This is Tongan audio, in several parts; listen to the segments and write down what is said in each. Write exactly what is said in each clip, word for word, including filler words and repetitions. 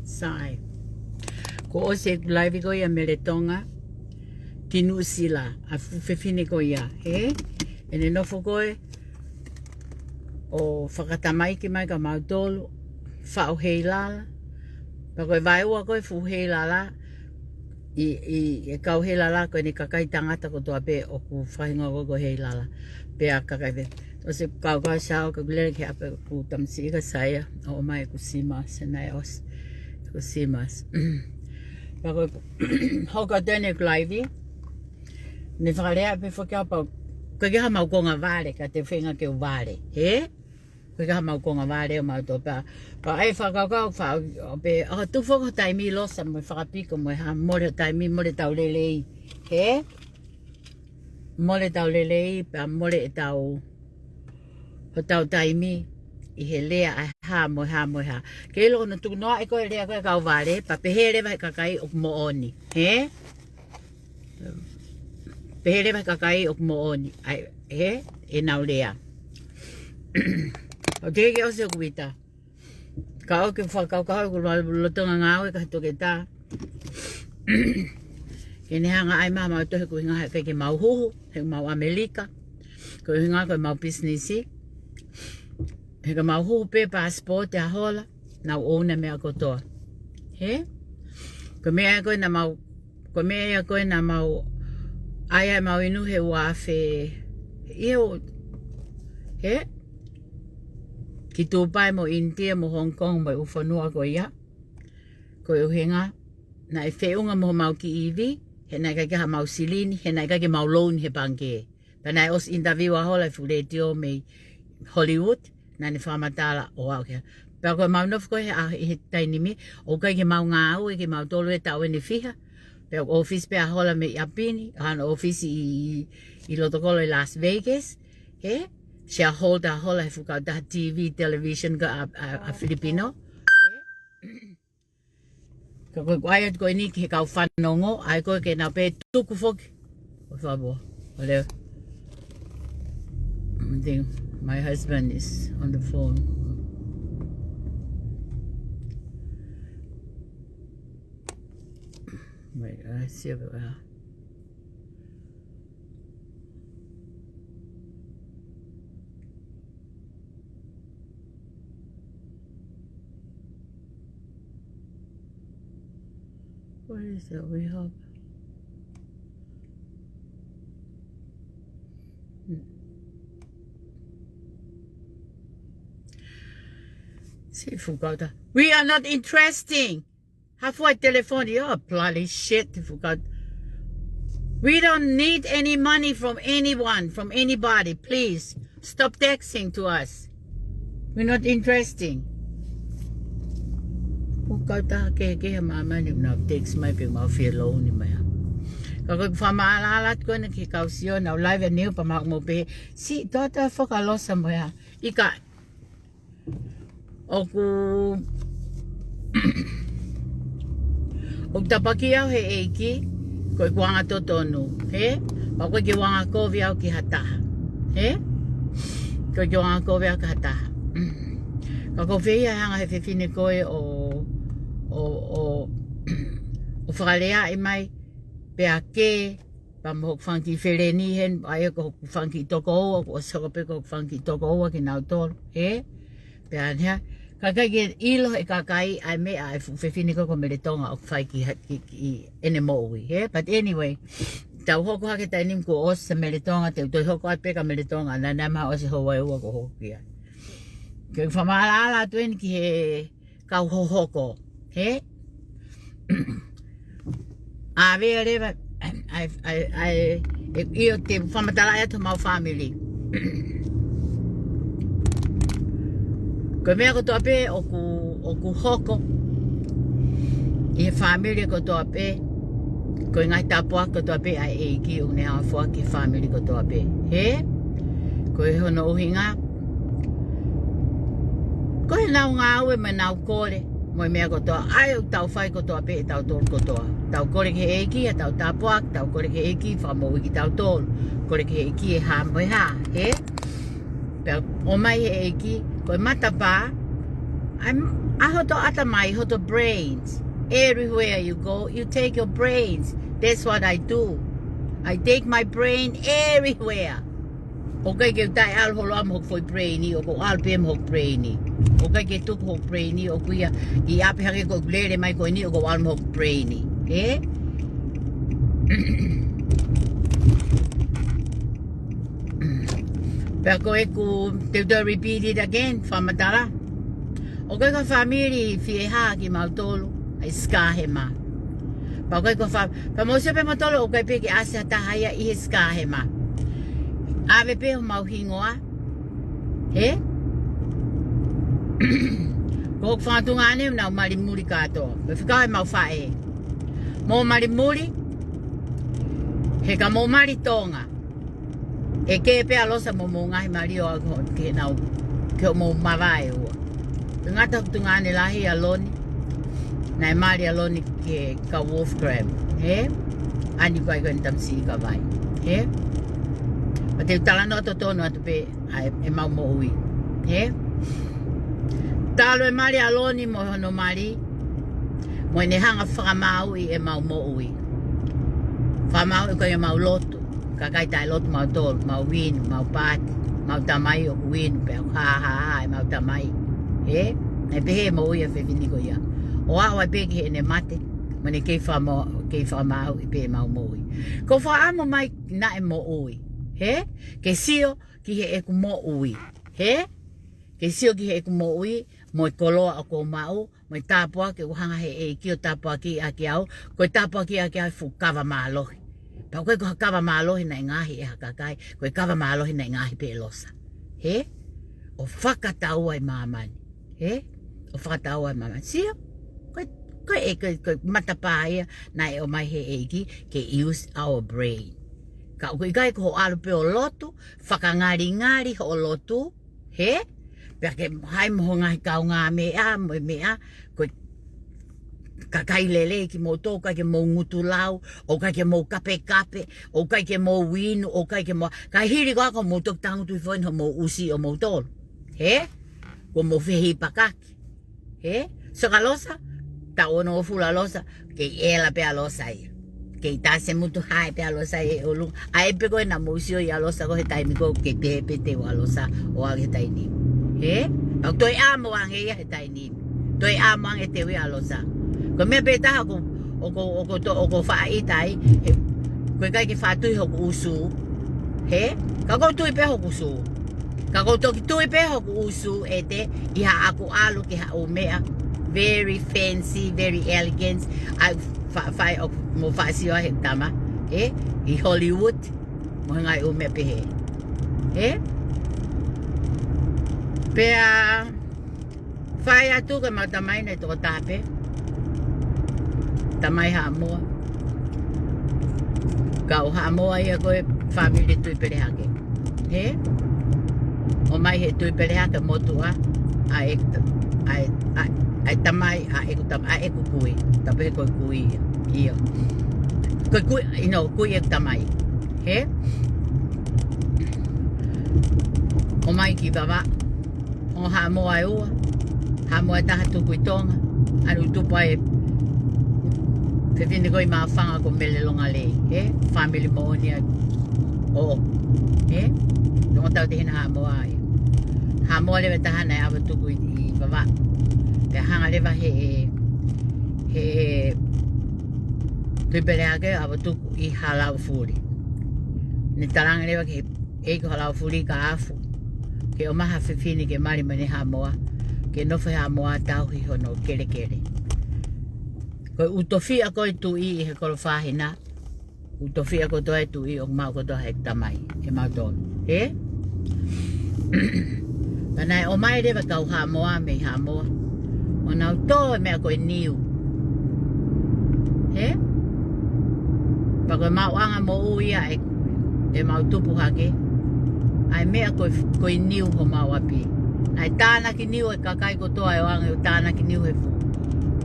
Sai. Kuo ʻosi ʻeku laivi ko ia Meletonga ki Nuʻusila, ʻa e fuʻu fefine ko ia, hē? ʻEne nofo ko ē ʻo fakatamaiki mai kia mautolu, faʻu heilala. Pea ko e vaeua ko ē fuʻu heilala, ʻi, ʻi, ʻe kau heilala ko ʻene kakai tangata kotoa pē ʻoku fakahingoa ko ē ko e heilala. Pea kakai pē. ʻOsi kau kau sau ka kulele ke ape ku tamasiʻi ka saia. ʻO mai ku sima se nai ʻosi. Ku sima. Pea ko e hoko atu ʻeku laivi. Ne fakalea pē foki au pau. Ka ke ha mau konga vale, ka te fenga ke u vale. Hē? Ko e ka mau konga vale ʻo mau tō pea. Pea ʻai fakakaukau fa, ʻo pē, ʻo tu foko taimi losa mo e fakapiko mo e ha mole taimi mole tau lelei. Hē? Mole tau lelei, pea mole e tau, hotau taimi, ʻi he lea ʻa e ha mo e ha mo e ha. Ke ʻilo ʻoku tuku noa ʻe ko e lea ko e kau vale, pea pehē leva he kakai ʻoku moʻoni. Hē? Pehē leva he kakai ʻoku moʻoni. ʻAi, hē? ʻEnau lea. ʻO te ke ʻosi ʻoku ita. Ka ʻoku fakakaukau ʻeku lolotonga ngāue ka toketā. Ke ne hanga ʻai mai mau tohi ko e ʻuhinga he ke mau huhu, he mau ʻAmelika. Ko e ʻuhinga ko e mau pisinisi. He ke mau huhu pē passport ʻa e hola, nau ʻouna meʻa kotoa. Hē? Ko e meʻa ko ē naʻa mau, ko e meʻa ia ko ē naʻa mau, ʻai ʻa e mau inu he ua afe, ʻio, hē? Ki Tupai mo ʻInitia mo Hong Kong mo e ʻū fonua ko ia. Ko e ʻuhinga, naʻe feʻunga mo mau kiʻi ivi, he naʻe ʻikai ke ha mau silini, he naʻe ʻikai ke mau loan he pangikē. Pea naʻe ʻosi interview ʻa hola he fuʻu letiō mei Hollywood, naʻa ne fakamatala ʻo aʻu ki ai. Pea ko e mau nofo ko ē he, ʻa, he taimi ni, ʻoku ʻikai ke mau ngāue, ke mau tolu e taʻu ʻeni fiha. Pea ʻoku ʻōfisi pē ʻa hola mei ʻapi ni, ʻa hono ʻōfisi ʻi, ʻi, ʻi loto kolo ʻi Las Vegas. Hē? Shareholder ʻa hola he fuʻu kautaha T V, television ka ʻa, ʻa, ʻa Filipino. Ka ko e kuo ʻai atu ko eni ki he kau fanongo, ʻai ko ē ke nau pē tuku foki. Por favor. ʻOleva. I think my husband is on the phone. Wait, I see if, uh, What is that? We have. Hmm. See, fuʻu kautaha. We are not interesting. Hafua telefoni, oh, bloody shit, fuʻu kautaha. We don't need any money from anyone, from anybody. Please, stop texting to us. We're not interesting. Fuʻu kautaha kehekehe ʻa māmani, nau text mai pē mau fie loan mai. Ka ko e fakamālōlō atu ko ena ki he kau sio, nau live ʻa Niu pea mau mo pē. Si, tō atu fakalosa mo ia. ʻIkai. ʻOku, ʻoku tapaki au he ʻEiki, ko ʻeku anga totonu, hē? Pea ʻoku ʻikai ke u anga kovi au ki ha taha, hē? Ko ʻeku anga kovi au ki ha taha. Ka ko fē ia hanga he fefine ko ē ʻo, ʻo, ʻo, ʻo fakaleaʻi mai, pea ke, pea mo hoku fanga kiʻi feleni heni, ʻa ia ko hoku fanga kiʻi tokoua, kuo ʻosi hoko pē ko hoku fanga kiʻi tokoua kinautolu, hē? Pea ne hā, ka ʻikai ke ʻilo he kakai ʻa e meʻa ʻa e fuʻu fefine ko ē ko Meletonga ʻoku fai ki ha-, ki, ki ʻene moʻui, hē? But anyway, tau hoko hake taimi ni kuo ʻosi ʻa Meletonga, te u toe hoko atu pē kia Meletonga, naʻa, naʻa ma ʻosi houa ʻe ua kuo hoko ki ai. Ke fakamālōlō atu eni ki he kau hohoko, hē? ʻAve leva, ʻai, ʻai, ʻai, ʻe, ʻio te u fakamatalaʻi atu homau family. Ko e meʻa kotoa pē ʻoku, ʻoku hoko ʻi he family kotoa pē, ko e ngaahi tāpuaki kotoa pē ʻa e ʻEiki ʻoku ne hanga ʻo foaki ki he family kotoa pē. Hē? Ko e hono ʻuhinga, ko ʻenau ngāue mo ʻenau kole, mo e meʻa kotoa, ʻa ia ʻoku tau fai kotoa pē ʻe tautolu kotoa. Tau kole ki he ʻEiki ʻa ʻetau tāpuaki, tau kole ki he ʻEiki fakamoʻui kitautolu, kole ki he ʻEiki e hā mo e hā, hē? Pea ʻomai he ʻEiki, ko e matapā, I'm, ʻa hoto ʻatamai, hoto brains. Everywhere you go, you take your brains. That's what I do. I take my brain everywhere. ʻOku ʻikai ke u taʻe ʻalu holo au mo hoku foʻi brain, ʻoku ou ʻalu pē mo hoku brain. ʻOku ʻikai ke tuku hoku brain, ʻoku ou ʻi ʻapi hake ʻoku ou lele mai ko eni ʻoku ou ʻalu mo hoku brain. Ē? Pea ko ʻeku, te u toe repeat it again, fakamatala. ʻOku ʻikai ko ha fāmili fiehā kimautolu, ʻa e Skaa Hema. Pea ʻoku ʻikai ko ha fā-, pea mou sio pē mautolu ʻoku ʻikai pē ke ʻasi ha taha ia ʻi he Skaa Hema. ʻAve pē homau hingoa. Hē? Ko hoku fanga tuongaʻane ʻoku nau mali muli kātoa. Pea fekau ʻemau faʻē. Mou mali muli, he ka mou mali Tonga, ʻe kē pē ʻa Losa mo hoʻomou ngaahi mali ʻo aʻu ki he nau, ki hoʻomou mavae ua. Ko e ngata hoku tuongaʻane lahi ʻa Loni. Naʻe mali ʻa Loni ki he kau Wolfgram. Hē? ʻAni ko ē ko eni tamasiʻi ka vai. Hē? Pea te u talanoa totonu atu pē ʻa e, ʻemau moʻui. Hē? Talu e mali ʻa Loni mo hono mali, mo ʻene hanga ʻo fakamāuʻi ʻemau moʻui. Fakamāuʻi ko ʻemau lotu. Kakai taʻelotu mautolu, mau inu, mau paati, mau tamai ʻoku inu, pea ʻoku hāhāhā ʻemau tamai. Hē? Naʻe pehē e moʻui ʻa e fefine ko ia. ʻO aʻu ai pē ki heʻene mate, mo ʻene kei fakamo-, kei fakamāuʻi pē ʻemau moʻui. Ko e fakaʻamu mai naʻe moʻui. Hē? Ke sio ki heʻeku moʻui. Hē? Ke sio ki heʻeku moʻui, mo e koloa ʻoku ou maʻu, mo e tāpuaki ʻoku hanga he ʻEiki ʻo tāpuakiʻi ʻaki au, ko e tāpuakiʻi ʻaki au e fuʻu kava mālohi. Pea ʻoku ʻikai ko ha kava mālohi naʻe ngaohi ʻe ha kakai, ko e kava mālohi naʻe ngaohi pē ʻe Losa. Hē? ʻO fakatau ai māmani. Hē? ʻO fakatau ai māmani. Sio? Ko e, ko e, ko e, ko e matapā ia naʻe ʻomai he ʻEiki ke use our brain. Ka ʻoku ʻikai ko hoʻo ʻalu pē ʻo lotu, fakangalingali hoʻo lotu, hē? Pea ke haʻi mo ho ngaahi kaungāmeʻa, mo e meʻa, ko e kakai lelei kimoutolu, ʻoku ʻikai ke mou ngutu lau, ʻoku ʻikai ke mou kapekape, ʻoku ʻikai ke mou inu, ʻoku ʻikai ke mou, ka hili ko ē kuo mou toki tangutu hifo ʻi hoʻomou ʻusi ʻomoutolu. Hē? Kuo mou fehipakaki. Hē? Sio ka Losa, taʻu onongofulu ʻa Losa, kei ʻela pē ʻa Losa ia. Kei tase mutu hae pē ʻa Losa ia ʻi ʻolunga. ʻA ē pē ko ē naʻa mou sio ai ʻa Losa ko ē he taimi ko ē kei pehē pē te u ʻa Losa ʻo aʻu ki he taimi ni. Hē? Pea toe ʻamu ange ia he taimi ni. Toe ʻamu ange te u ʻa Losa. Ko e meʻa pē taha ʻoku, ʻoku, ʻoku to-, ʻoku ou faʻa ʻita ai, he, ʻoku ʻikai ke faʻa tui hoku ʻusu. Hē? Ka ʻoku ou tui pē hoku ʻusu. Ka ʻoku ou toki tui pē hoku ʻusu ʻe te ʻi haʻaku ʻalu ki ha ʻū meʻa very fancy, very elegant. ʻAi fa-, fai ʻo mo faʻa sio ai he tama. Ē? ʻI Hollywood. Mo e ngaahi ʻū meʻa pehē. Ē? Pea fai atu ke mau tamai naʻe toko taha pē. Tamai Haʻamoa. Kau Haʻamoa ia ko e fāmili Tuʻipelehake. Hē? ʻOmai he Tuʻipelehake motuʻa, ʻa e, ʻa e, ʻa e, ʻa e tamai, ʻa ʻeku tam-, ʻa ʻeku kui. Tapu he ko e kui ia. ʻIo. Ko e kui, ʻino, kui ʻeku tamai. Hē? ʻOmai ki Vavaʻu. ʻO Haʻamoa ʻe ua, Haʻamoa ʻe taha tuku ʻi Tonga, ʻalu tupu ai e fefine ko ē ʻi Maʻufanga ko Mele Longalei, ē, fāmili moʻoni ʻa ʻoʻoku, ē, Tonga Tau Tehina Haʻamoa ia. Haʻamoa leva ʻe taha naʻe ʻave tuku ʻi, ʻi Vavaʻu. Pea hanga leva he, he, Tuʻipelehake ʻave tuku ʻi Halaufuli. Ne talaange leva ki he ʻEiki ko Halaufuli ka afu ke ʻomai ha fefine ke mali mai ʻene Haʻamoa, ke nofo he Haʻamoa tauhi hono kelekele. Ko e ʻū tofiʻa ko ē tuʻi ʻi he kolo fāhina, ʻū tofiʻa kotoa ʻe tuʻi ʻoku maʻu kotoa he tamai, ʻe mautolu. Ē? Pea naʻe ʻomai leva kau Haʻamoa mei Haʻamoa. ʻO nau tō e meʻa ko e niu. Ē? Pea ko e maʻuʻanga moʻui ia ʻe, ʻemau tupu hake. ʻA e meʻa ko e, ko e niu homau ʻapi. Naʻe tānaki niu e kakai kotoa ʻo ʻoange ʻo tānaki niu he fu-,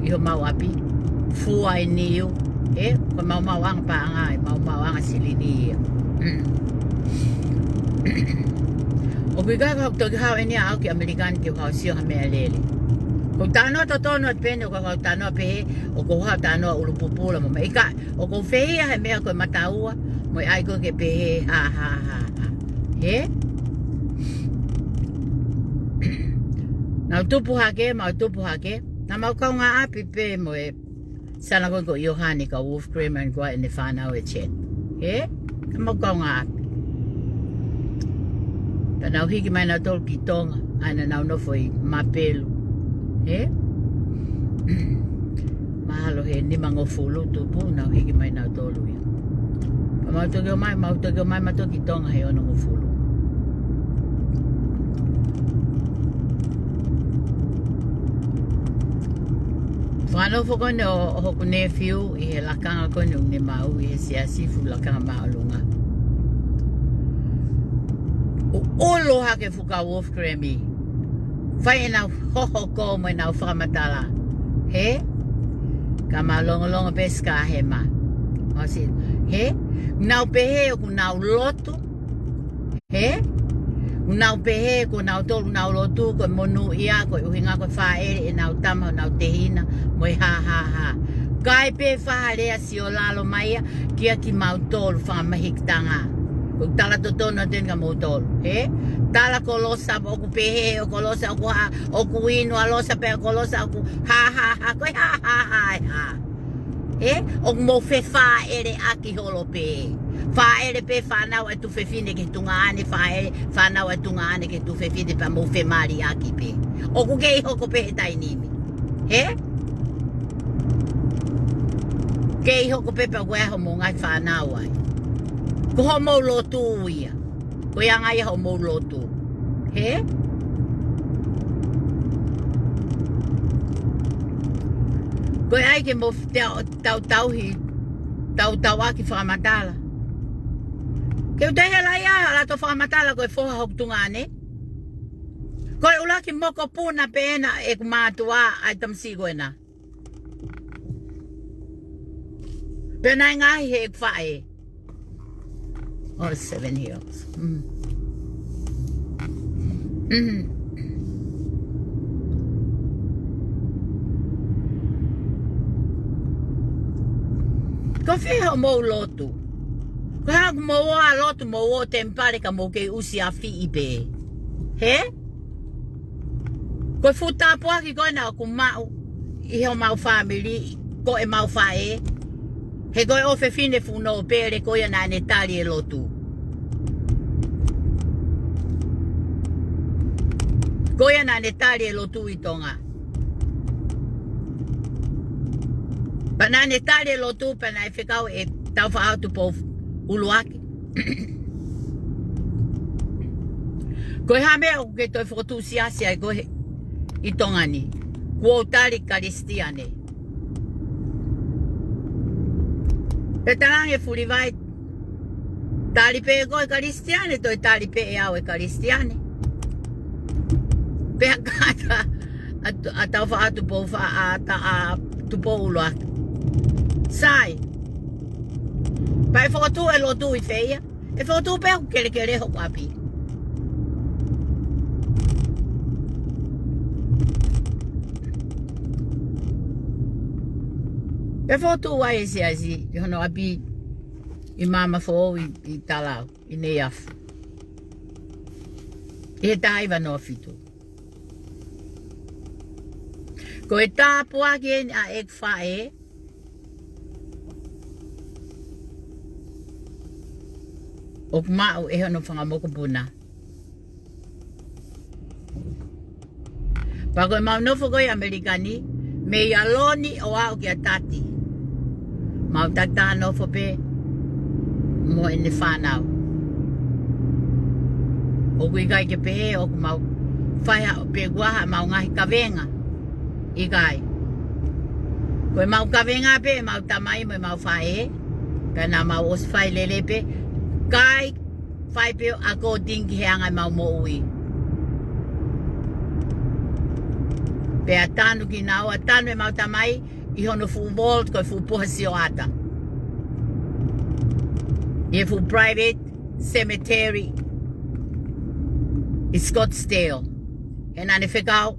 ʻi homau ʻapi. Fua e niu. Ē? Ko e mau maʻuʻanga paʻanga, ʻemau maʻuʻanga silini ia. ʻOku ʻikai ke u toki haʻu eni ʻo aʻu ki ʻAmelika ni ke u haʻu ʻo sio ha meʻalele. Ko e talanoa totonu atu pē eni, ʻoku ou talanoa pehē, ʻoku ou talanoa ʻulupupula mo meʻa. ʻIkai, ʻoku ou fehiʻa he meʻa ko e mataua, mo e ʻai ko ē ke pehē, ha, ha, ha, ha. Hē? Nau tupu hake, mau tupu hake. Naʻa mau kaungāʻapi pē mo e siana ko ē ko ʻIohane ka Wolf Graham ko ē ʻene fānau ʻe Chet. Hē? Naʻa mau kaungāʻapi. Pea nau hiki mai nautolu ki Tonga, ʻa ia naʻa nau nofo ʻi Mapelu. Hē? Mahalo he nimangofulu tupu, nau hiki mai nautolu ia. Pea mau toki ō mai, mau toki ō mai mautolu ki Tonga he onongofulu. Fakanofo ko eni ʻo, ʻo hoku nephew ʻi he lakanga ko eni ʻoku ne maʻu ʻi he siasi, fuʻu lakanga māʻolunga. ʻUlu hake fuka Wolf Graham ē. Fai ʻenau hohoko mo ʻenau fakamatala. Hē? Ka mau longolongo pē Sika Hema. Mau sio, hē? Nau pehē ʻoku nau lotu. Hē? ʻOku nau pehē ko nautolu ʻoku nau lotu, ko e monūʻia, ko e ʻuhinga ko e fāʻele ʻenau tama, ʻenau tehina, mo e ha, ha, ha. Kae pē fakalea siolalo mai ia, kia kimautolu fakamahikitanga. Ko e tala totonu atu eni kia moutolu. Hē? Tala ko Losa, ʻoku pehē, ʻoku Losa, ʻoku ha, ʻoku inu ʻa Losa, pea ko Losa, ʻoku ha, ha, ha, ko e ha, ha, ha, e ha. Hē? ʻOku mou fefāʻeleʻaki holo pē. Fāʻele pē fānau ʻa e tuofefine ki he tuongaʻane, fāʻele fānau ʻa e tuongaʻane ki he tuofefine pea mou femaliʻaki pē. ʻOku kei hoko pē he taimi ni. Hē? Kei hoko pē pea ko e ʻaho mou ngaahi fānau ai. Ko hoʻomou lotu ia. Ko e anga ia hoʻomou lotu. Hē? Ko e ʻai ke mou te tau tauhi, tautauʻaki fakamatala. Ke u toe hela ia, ʻa e lato fakamatala ko e foha hoku tuongaʻane. Ko e ʻuluaki mokopuna pē ena ʻeku mātuʻa ʻa e tamasiʻi ko ena. Pea naʻe ngaahi heʻeku faʻē. Oh, Seven Hills. Mm. Mm. Ko fē hoʻomou lotu? Ko e hā ʻoku mou ō ʻo lotu, mou ō temipale ka mou kei ʻusiafiʻi pē. Hē? Ko e fuʻu tāpuaki ko ena ʻoku maʻu ʻi homau fāmili, ko ʻemau faʻē. He ko e ʻofefine fuʻu nōpele ko ia naʻa ne tali e lotu. Ko ia naʻa ne tali e lotu ʻi Tonga. Pea naʻa ne tali e lotu, pea naʻe fekau ʻe Tāufaʻāhau Tupou ʻUluaki. Ko e hā e meʻa ʻoku ke toe fokotuʻu siasi ai koe ʻi Tonga ni? Kuo u tali Kalisitiane. Pea talaange Fulivai, tali pē koe Kalisitiane, toe tali pē ʻe au e Kalisitiane. Pea kātaki ʻa, ʻa Tāufaʻāhau Tupou Fa-, ʻa, ta, ʻa Tupou ʻUluaki. Sai. Pea ʻe fokotuʻu e lotu ʻi fē ia? ʻE fokotuʻu pē hoku kelekele hoku ʻapi. Pea fokotuʻu ai e siasi ʻi hono ʻapi ʻi Maama Foʻou ʻi, ʻi Talau, ʻi Neiafu. ʻI he taha hiva noa fitu. Ko e tāpuaki eni ʻa ʻeku faʻē, ʻoku maʻu ʻe hono fanga mokopuna. Pea ko ʻemau nofo ko ē ʻi ʻAmelika ni, mei ʻAloni ʻo aʻu kia Tati. Mau takitaha nofo pē mo ʻene fānau. ʻOku ʻikai ke pehē ʻoku mau fai ha, pe ʻoku ʻi ai haʻamau ngaahi kavenga. ʻIkai. Ko ʻemau kavenga pē ʻemau tamai mo ʻemau faʻē, pea naʻa mau ʻosi fai lelei pē, kae fai pē according ki he anga ʻemau moʻui. Pea tanu kinaua, tanu ʻemau tamai ʻi hono fuʻu vault, ko e fuʻu puha sioʻata. ʻI he fuʻu private cemetery ʻi Scottsdale. He naʻa ne fekau,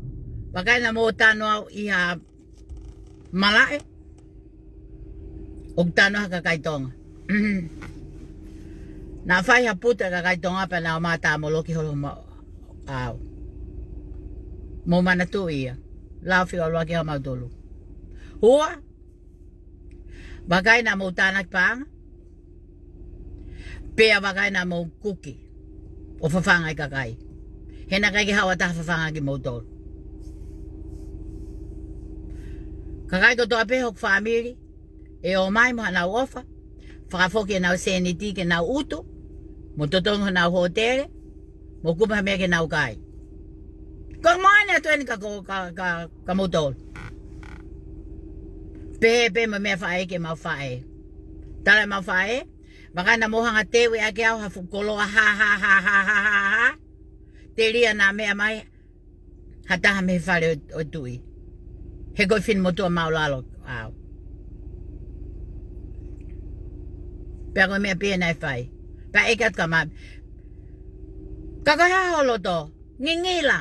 Vakai naʻa mou tanu au ʻi ha malaʻe ʻoku tanu ai ha kakai Tonga. Naʻa fai ha puta ʻa e kakai Tonga pea naʻa mou tā moloki holo mo au. Mou manatuʻi ia. Lau fika ʻuluaki ʻa mautolu. Ua, vakai naʻa mou tānaki paʻanga. Pea vakai naʻa mou kuki ʻo fafanga e kakai. He naʻe ʻikai ke haʻu ha taha fafanga kimoutolu. Kakai kotoa pē hoku fāmili ʻe ō mai mo haʻanau ʻofa, fakafoki ʻenau sēniti ke nau ʻutu, mo totongi honau hōtele, mo kupu ha meʻa ke nau kai. Ko e moʻoni atu eni ka ko, ka, ka, ka moutolu. Pehē pē mo e meʻa faʻē ke mau faʻē. Tala ʻemau faʻē, vakai naʻa mou hanga teuʻi ʻaki au ha fuʻu koloa ha, ha, ha. Telia naʻa meʻa mai ha taha mei he fale ʻo, ʻo e tuʻi. He ko e finemotuʻa māʻulalo au. Pea ko e meʻa pē ia naʻe fai. Pea ʻeke atu kia Mami, ka ko e hā ho loto? Ngingila.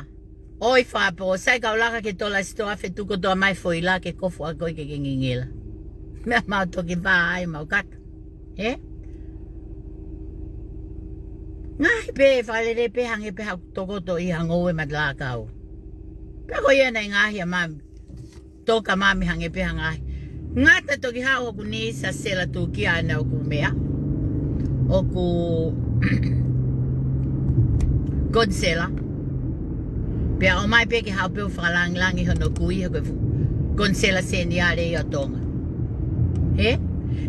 ʻOi, fāpō, sai kau laka ke tola sitoa fetuku toa mai foila ke kofu ʻaki koe ke ke ngingila. Meʻa mau toki vā ai mau kata. Ē? Ngaahi pē, fakalele pē hangē pē haʻaku tokoto ʻi ha ngoue matalakau. Pea ko ia naʻe ngaahi ʻa Mami. Toka Mami hangē pē ha ngaahi. Ngata toki haʻu hoku nisi ʻa Sela Tukia ʻana ʻoku meʻa. ʻOku Konisela. Pea ʻomai pē ke haʻu pē ʻo fakalāngilangi hono kui he ko e fu-, Konisela Seniale ia ʻo Tonga. Ē?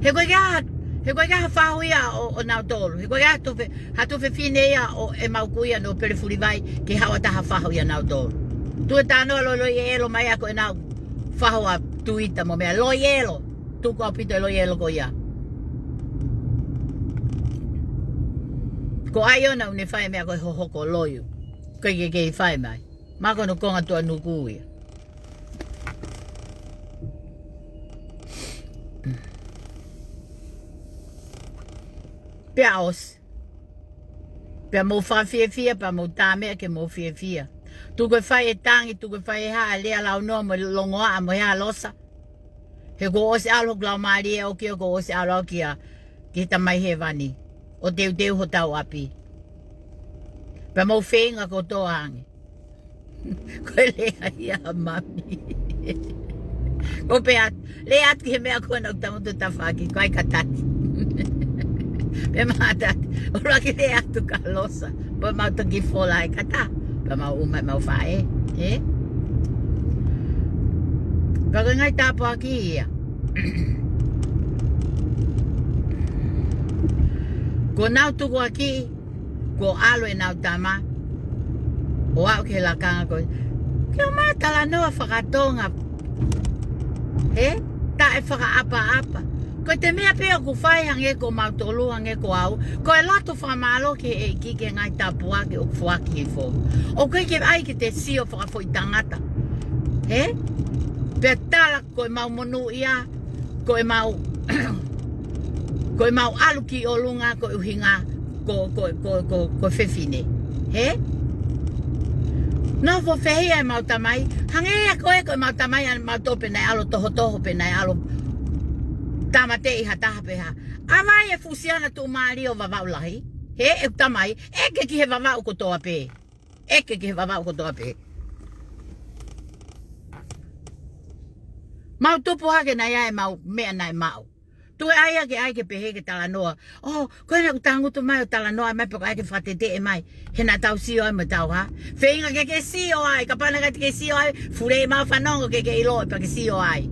He ko e ʻikai ha, he ko e ʻikai ha fahu ia ʻo, ʻo nautolu. He ko e ʻikai ha tufe, ha tuofefine ia ʻo ʻemau kui ʻa Nōpele Fulivai ke haʻu ha taha fahu ia nautolu. Tuku e talanoa loi, loi ʻelo mai ʻa ko ʻenau fahu ʻa Tuita mo meʻa loi ʻelo. Tuku ʻaupito e loi ʻelo ko ia. Ko ʻAiona ʻoku ne fai meʻa ko e hohoko loi. Ko e ke kei fai mai. Mako no konga tua nuku ia. Pea ʻosi. Pea mou fakafiefia, pea mou tā meʻa ke mou fiefia. Tuku e fai e tangi, tuku e fai e hā, lea launoa mo e longoaʻa mo e hā Losa. He kuo ʻosi ʻalu hoku laumālie ʻo kia, kuo ʻosi ʻalu au kia, ki he Tamai Hēvani. ʻO teuteu hotau ʻapi. Pea mou feinga kotoa ange. Ko e lea ia ʻa Mami. Ko pea, lea atu ki he meʻa ko ena ʻoku tangutu tafaʻaki, ko ai ka tati. Pea ma tati, ʻuluaki lea atu kia Losa. Pea mau toki fola e kata. Pea mau ʻuma ʻemau faʻē, ē? Pea ko e ngaahi tāpuaki ia. Kuo nau tukuakiʻi, kuo ʻalu ʻenau tama ʻo aʻu ki he lakanga ko ē. Ke ʻomai talanoa fakatonga. Ē? Taʻe fakaʻapaʻapa. Ko e te meʻa pē ʻoku fai hangē ko mautolu hangē ko au. Ko e lotu fakamālō ki he ʻEiki ki he ngaahi tāpuaki ʻoku foaki hifo. ʻOku ʻikai ke ʻai ke te sio fakafoʻitangata. Ē? Pea tala ko ʻemau monūʻia, ko ʻemau, ko ʻemau ʻalu ki ʻolunga, ko e ʻuhinga, ko, ko, ko, ko, ko e fefine. Ē? Nofo fēhia ʻemau tamai, hangē ia ko ē ko ʻemau tamai ʻa mautolu pē naʻe ʻalu tohotoho pē naʻe ʻalu tāmateʻi ha taha pē hā. ʻAvai e fuʻu siana tuʻumālie ʻo Vavaʻu Lahi. Ē, ʻeku tamai, ʻeke ki he Vavaʻu kotoa pē. ʻEke ki he Vavaʻu kotoa pē. Mau tupu hake naʻe ʻi ai ʻemau meʻa naʻe maʻu. Tuku ʻai ia ke ʻai ke pehē ke talanoa. ʻŌ, ko ena ʻoku tangutu mai ʻo talanoa mai pea ko ʻai ke fakateteʻe mai. He naʻa tau sio ai mo tau hā. Feinga ke ke sio ai, kapau naʻe ʻikai te ke sio ai, fule ʻemau fanongo ke ke ʻilo pea ke sio ai.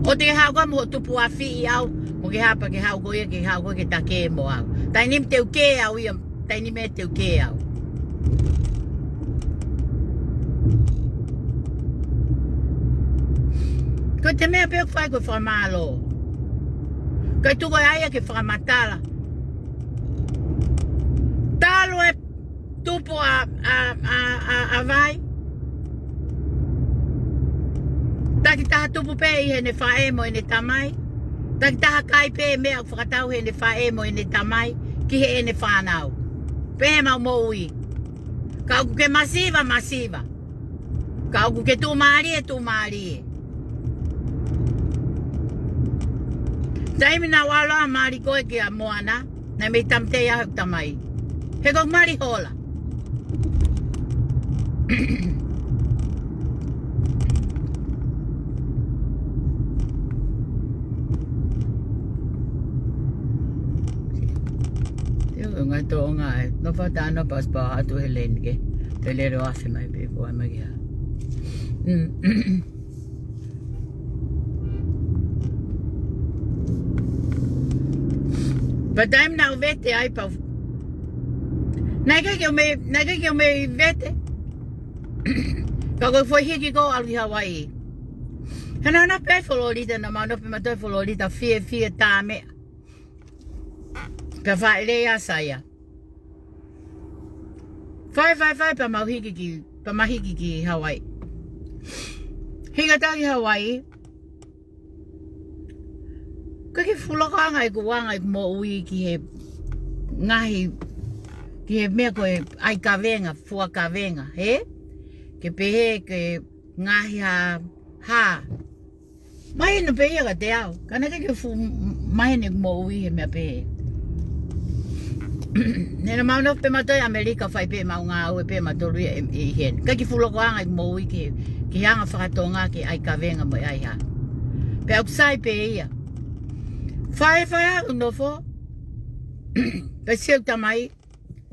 ʻO te ke haʻu koe mo tupu afiʻi au, mo ke hapa ke haʻu koe ia, ke haʻu koe ke take mo au. Taimi ni te u kē au ia, taimi ni te u kē au. Ko e te meʻa pē ʻoku fai ko e fakamālō. Ko e tuku ai ia ke fakamatala. Talu e tupu ʻa, ʻa, ʻa, ʻa, ʻa Vai. Takitaha tupu pē ʻi heʻene faʻē mo ʻene tamai. Takitaha kai pē meʻa ʻoku fakatau heʻene faʻē mo ʻene tamai ki heʻene fānau. Pehē ʻemau moʻui. Ka ʻoku ke masiva, masiva. Ka ʻoku ke tuʻumālie, tuʻumālie. Taimi naʻa ku ʻalu ʻo mali koe kia Moana, naʻe mei tāmateʻi au ʻe heʻeku tamai. He ko e mali hola. Te u ngā tō ngā e. Nofo atu ʻanepō pasi pau atu he leni ke. Te lele ʻo afe mai pē ko e mai kia. Mm. Pea taimi naʻa ku vete ai pau. Naʻe ʻikai ke u mei, naʻe ʻikai ke u mei vete. Ka ko e foʻi hiki ko ē ʻalu ki Hawaiʻi. He naʻa nau pē Fololita, naʻa mau nofo pē mautolu Fololita, fiefia tā meʻa. Pea fāʻeleʻi ʻa Saia. Fai, fai, fai, pea mau hiki ki, pea mau hiki ki Hawaiʻi. Hiki atu ki Hawaiʻi. ʻIkai ke fuʻu loko ʻa e anga ʻeku, anga ʻeku moʻui ki he ngaahi, ki he meʻa ko e ʻai kavenga, fua kavenga, hē? Ke pehē ke ngaahi hā, hā. Mahino pē ia kiate au. Ka naʻe ʻikai ke fuʻu mahino ʻeku moʻui he meʻa pehē. He naʻa mau nofo pē mautolu ʻi ʻAmelika, fai pē ʻemau ngāue pē mautolu ia ʻi, ʻi heni. ʻIkai ke fuʻu loko ʻa e anga ʻeku moʻui ki he, ki he anga fakatonga, ki he ʻai kavenga mo e ʻai hā. Pea ʻoku sai pē ia. Fai, fai ʻeku nofo. Pea sio ʻeku tamai,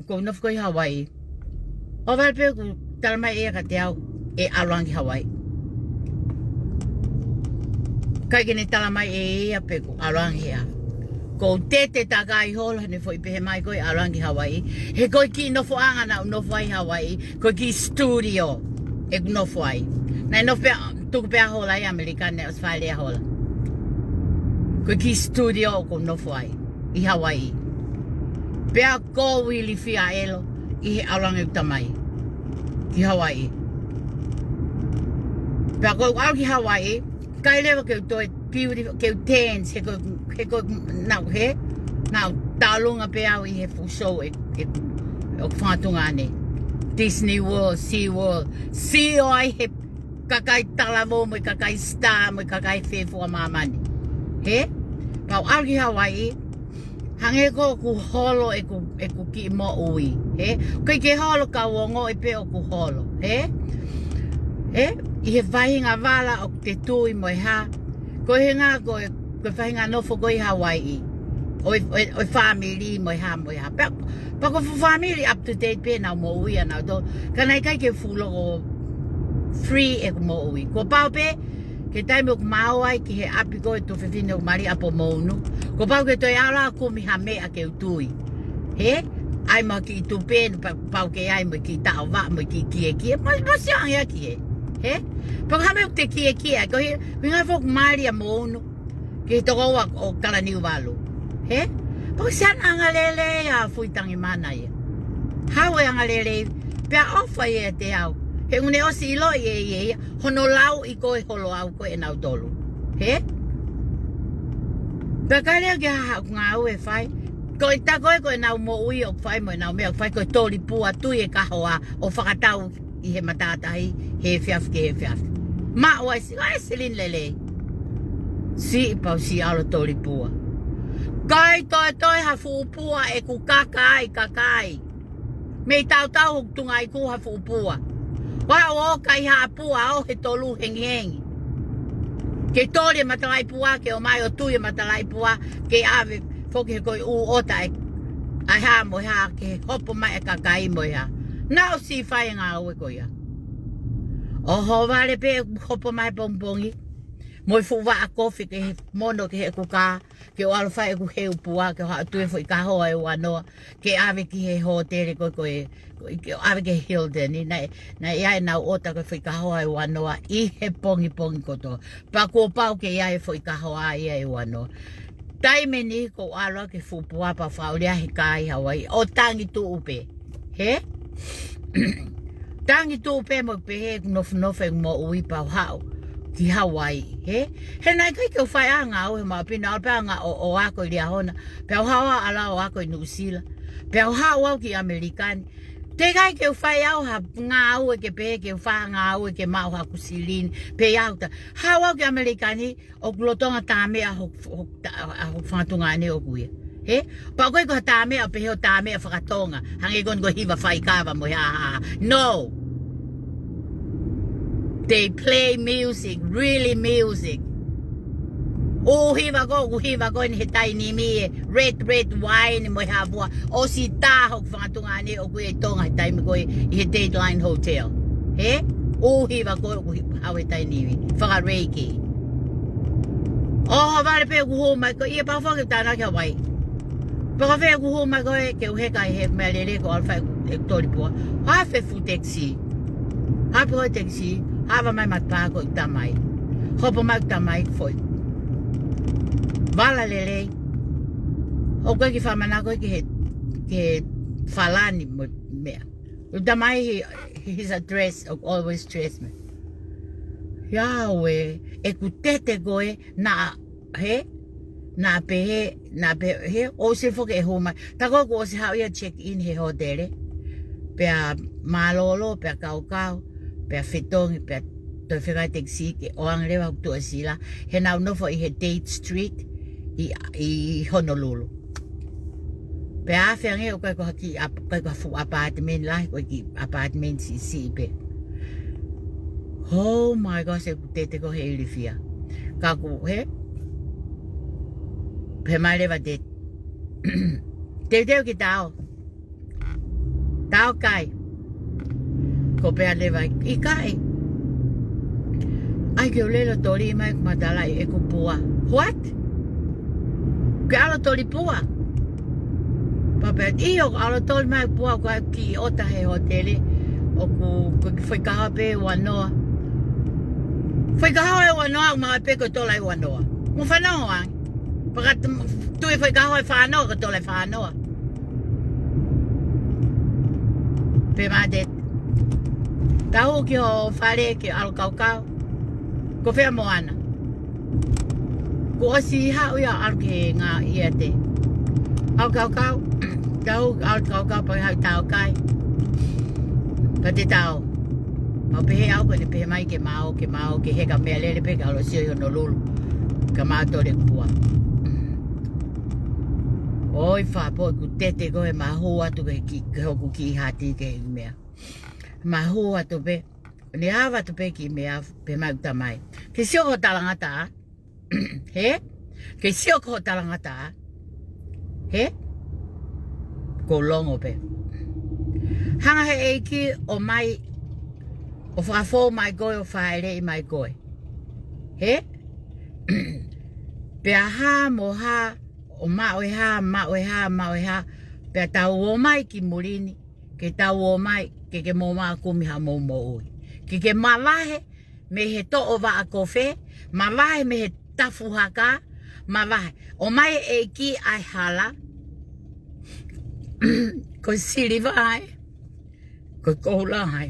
ʻoku ou nofo ko ē ʻi Hawaiʻi. ʻO vale pē ʻoku talamai ʻe ia kiate au ʻe ʻalu ange ki Hawaiʻi. ʻIkai ke ne talamai ʻe ia pē ʻoku ʻalu ange hea. ʻOku ou tete takai holo heʻene foʻi pehē mai ko ē ʻalu ange ki Hawaiʻi. He ko e kiʻi nofoʻanga naʻa ku nofo ai ʻi Hawaiʻi, ko e kiʻi studio ʻeku nofo ai. Naʻe nofo pē, tuku pē ʻa hola ʻi ʻAmelika, naʻe ʻosi fāʻeleʻi ʻa hola. Ko e kiʻi studio ʻoku ou nofo ai ʻi Hawaiʻi. Pea ʻoku ou ilifia ʻelo ʻi he ʻalu ange ʻeku tamai ki Hawaiʻi. Pea ʻoku ou ʻalu ki Hawaiʻi, ʻikai leva ke u toe beautiful, ke u dance, he ko, he ko, naʻa ku hē, naʻa ku talunga pē au ʻi he fuʻu show ʻe, ʻe, ʻoku fakatunga ʻanenai. Disney World, Sea World, sio ai he kakai talavou mo e kakai star mo e kakai fefua māmani. Hē? Pea u ʻalu ki Hawaiʻi, hangē ko ʻeku holo ʻeku, ʻeku kiʻi moʻui. Hē? ʻIkai ke holo ka u ongoʻi pē ʻoku holo. Hē? Hē? ʻI he faʻahinga vala ʻoku te tui mo e hā. Ko e ʻuhinga ko e, ko e faʻahinga nofo ko ē ʻi Hawaiʻi. ʻO e, ʻo e, ʻo e fāmili mo e hā mo e hā. Pea, pea ko e fuʻu fāmili up to date pē ʻenau moʻui ʻanautolu. Ka naʻe ʻikai ke fuʻu loko free ʻeku moʻui. Kuo pau pē, ki he taimi ʻoku ma ō ai ki he ʻapi ko ē ʻo e tuofefine ʻoku mali ʻapo mounu. Kuo pau ke toe ʻalu ʻo kumi ha meʻa ke u tui. Hē? ʻAi mo ha kiʻi tupe, pea, pau ke ʻai mo e kiʻi taʻovaʻa, mo e kiʻi kiekie. Mo, mo sio ange ki hē. Hē? Pea ko e hā e meʻa ʻoku te kiekie ai, ko e, ko e ʻuhinga foki ʻoku mali ʻa mounu. Ki he tokoua ʻo Kalaniuvalu. Hē? Pea ko e siana angalelei ʻa Fuitangimana ia. Haʻu e angalelei, pea ʻofa ia ʻiate au. He ʻoku ne ʻosi ʻiloʻi ʻe ia ia, hono lauʻi ko ē holo au ko ē ʻe nautolu. Hē? Pea ʻikai leva ke ʻi ai haʻaku ngāue ʻe fai. Ko e tā ko ē ko ʻenau moʻui ʻoku fai mo ʻenau meʻa ʻoku fai ko e toli pua, tui e kahoa ʻo fakatau ʻi he matātahi, he efiafi ki he efiafi. Maʻu ai si-, ai silini lelei. Siʻi pau siʻi ʻalu ʻo toli pua. ʻIkai toe toe ha fuʻu pua ʻeku kaka ai, kaka ai. Mei tautau hoku tunga iku ha fuʻu pua. Ua o kai ha pua ʻo he tolu hengihengi. Ke toli e matalaʻi pua, ke ō mai ʻo tui e matalaʻi pua, ke ʻave foki he ko e ʻū ʻota ʻe, ʻa e hā mo e hā, ke hopo mai e kakai mo e hā. Naʻa ku siʻi fai e ngāue ko ia. ʻO ʻohovale pē hopo mai pongipongi. Mo e fuʻu vaʻa kofi ke mono ki heʻeku kā, ke u ʻalu ʻo fai ʻeku heu pua, ke u haʻu ʻo tui e foʻi kahoa ʻe uanoa, ke ʻave ki he hōtele ko ē, ko ē, ko ē, ke ʻave ki he Hilton ni, naʻe, naʻe ʻi ai ʻenau ʻota ko e foʻi kahoa ʻe uanoa ʻi he pongipongi kotoa. Pea kuo pau ke ʻi ai e foʻi kahoa ia ʻe uanoa. Taimi ni ʻoku ou ʻalu ʻaki e fuʻu pua pea u fakaʻuli ia he kā ʻi Hawaiʻi. ʻO tangi tuʻu pē. Hē? Tangi tuʻu pē mo pehē ʻeku nofonofo ʻeku moʻui pea u haʻu ki Hawaiʻi. Hē? He naʻe ʻikai ke u fai ʻa e ngāue he mau pina, ʻalu pē ʻo nga ʻo, ʻo ako ʻi Liahona. Pea u haʻu ʻo ʻalu ʻo ako ʻi Nuʻusila. Pea u haʻu au ki ʻAmelika ni. Teʻeki ai ke u fai au ha ngāue ke pehē ke u fai ha ngāue ke maʻu haʻaku silini, pea ʻi ai haʻaku ta-, haʻu au ki ʻAmelika ni, ʻoku lolotonga tāmeʻa hoku, hoku ta-, hoku fanga tuongaʻane ʻoku ʻi ai. Hē? Pea ʻoku ʻikai ko ha tāmeʻa ʻo pehē ʻo tāmeʻa fakatonga. Hangē ko eni ko e hiva faikava mo e hā, hā, hā. No. They play music, really music. ʻŪ hiva ko, ʻū hiva ko eni he taimi ni ē, red, red wine mo e hā fua. ʻOsi tā hoku fanga tuongaʻane ʻoku ʻi ai Tonga he taimi ko ē ʻi he Dateline Hotel. Hē? ʻŪ hiva ko ʻoku hi-, haʻu he taimi ni. Fakareiki. ʻO ha vale pē ʻoku hū mai ko ia pea foki tānaki Hawaii. Pea ko fē ʻoku hū mai ko ē ke u heka he meʻalele ko ʻalu fai e tolipua. Hā fē fuʻu taxi. Hā pē ko e taxi. Hā ʻava mai matapā ko e tamai. Hopo mai tamai foʻi. Vala lelei. ʻOku ʻikai ke fakamanako ki he, ki he falani mo meʻa. ʻOku tamai he, his address, ʻoku always dress me. Ia ue, ʻeku tete ko ē, naʻa, hē, naʻa pehē, naʻa pehē, hē, ʻosi foki e hū mai. Tā ko ē kuo ʻosi haʻu ia check in he hōtele. Pea mālōlō, pea kaukau, pea fetongi, pea toe fekau e taxi ke ʻoange leva ʻo tuʻasila. He naʻa ku nofo ʻi he Dade Street, ʻi, ʻi Honolulu. Pea afe ange ʻoku ʻikai ko ha kiʻi ap-, ʻikai ko ha fuʻu apartment lahi, ko e kiʻi apartment siʻisiʻi pē. Oh my gosh, ʻeku tete ko ē he ilifia. Ka ʻoku, hē? Pehē mai leva Dade. Teuteu ki Tao. Tao kai. Ko pea leva ʻikai. ʻAi ke u lele ʻo toli mai ʻeku matalaʻi ʻeku pua. What? Ke ʻalu ʻo toli pua? Pea pehē, ʻio, ʻalu ʻo toli mai pua, ko e kiʻi ʻota he hōtele. ʻOku, ko e kiʻi faikahoa pē ua noa. Faikahoa ʻe ua noa, ʻoku maʻu pē ko e tola ʻe ua noa. Mo fanongo ange. Pea ka t-, tui faikahoa ʻe fā noa, ko e tola ʻe fā noa. Pehē mai Dade. Tau ki ho fale ke ʻalu kaukau. Ko fē ʻa Moana? Kuo ʻosi haʻu ia ʻalu ki he ngaahi ʻiate. ʻAlu kaukau. Tau ʻalu kaukau pea haʻu Tao kai. Pea te tau. Mau pehē au ko ʻene pehē mai ke mau, ke mau, ke heka meʻalele pē ke ʻalu ʻo sio ʻi Honolulu. Ka mau tole kua. ʻOi fā pō ʻeku tete ko ē mau hū atu ke ki, ke hoku kiʻi hati ke meʻa. Mau hū atu pē. Ne ava atu pē kiʻi meʻa pehē mai ʻeku tamai. Ke sio ki ho talangataʻa. Hē? Ke sio ki ho talangataʻa. Hē? Ko e longo pē. Hanga he ʻEiki ʻo mai, ʻo fakafou mai koe, ʻo fāʻeleʻi mai koe. Hē? Pea hā mo hā, ʻo maʻu e hā, maʻu e hā, maʻu e hā. Pea tau ō mai ki muli ni, ke tau ō mai, ke ke mou maʻu kumi haʻamou moʻui. Ke ke mavahe, mei he toʻo vaʻa kofe, mavahe mei he tafu haka, mavahe. ʻOmai e ʻEiki ʻa e hala, ko e siliva ē, ko e koula ē.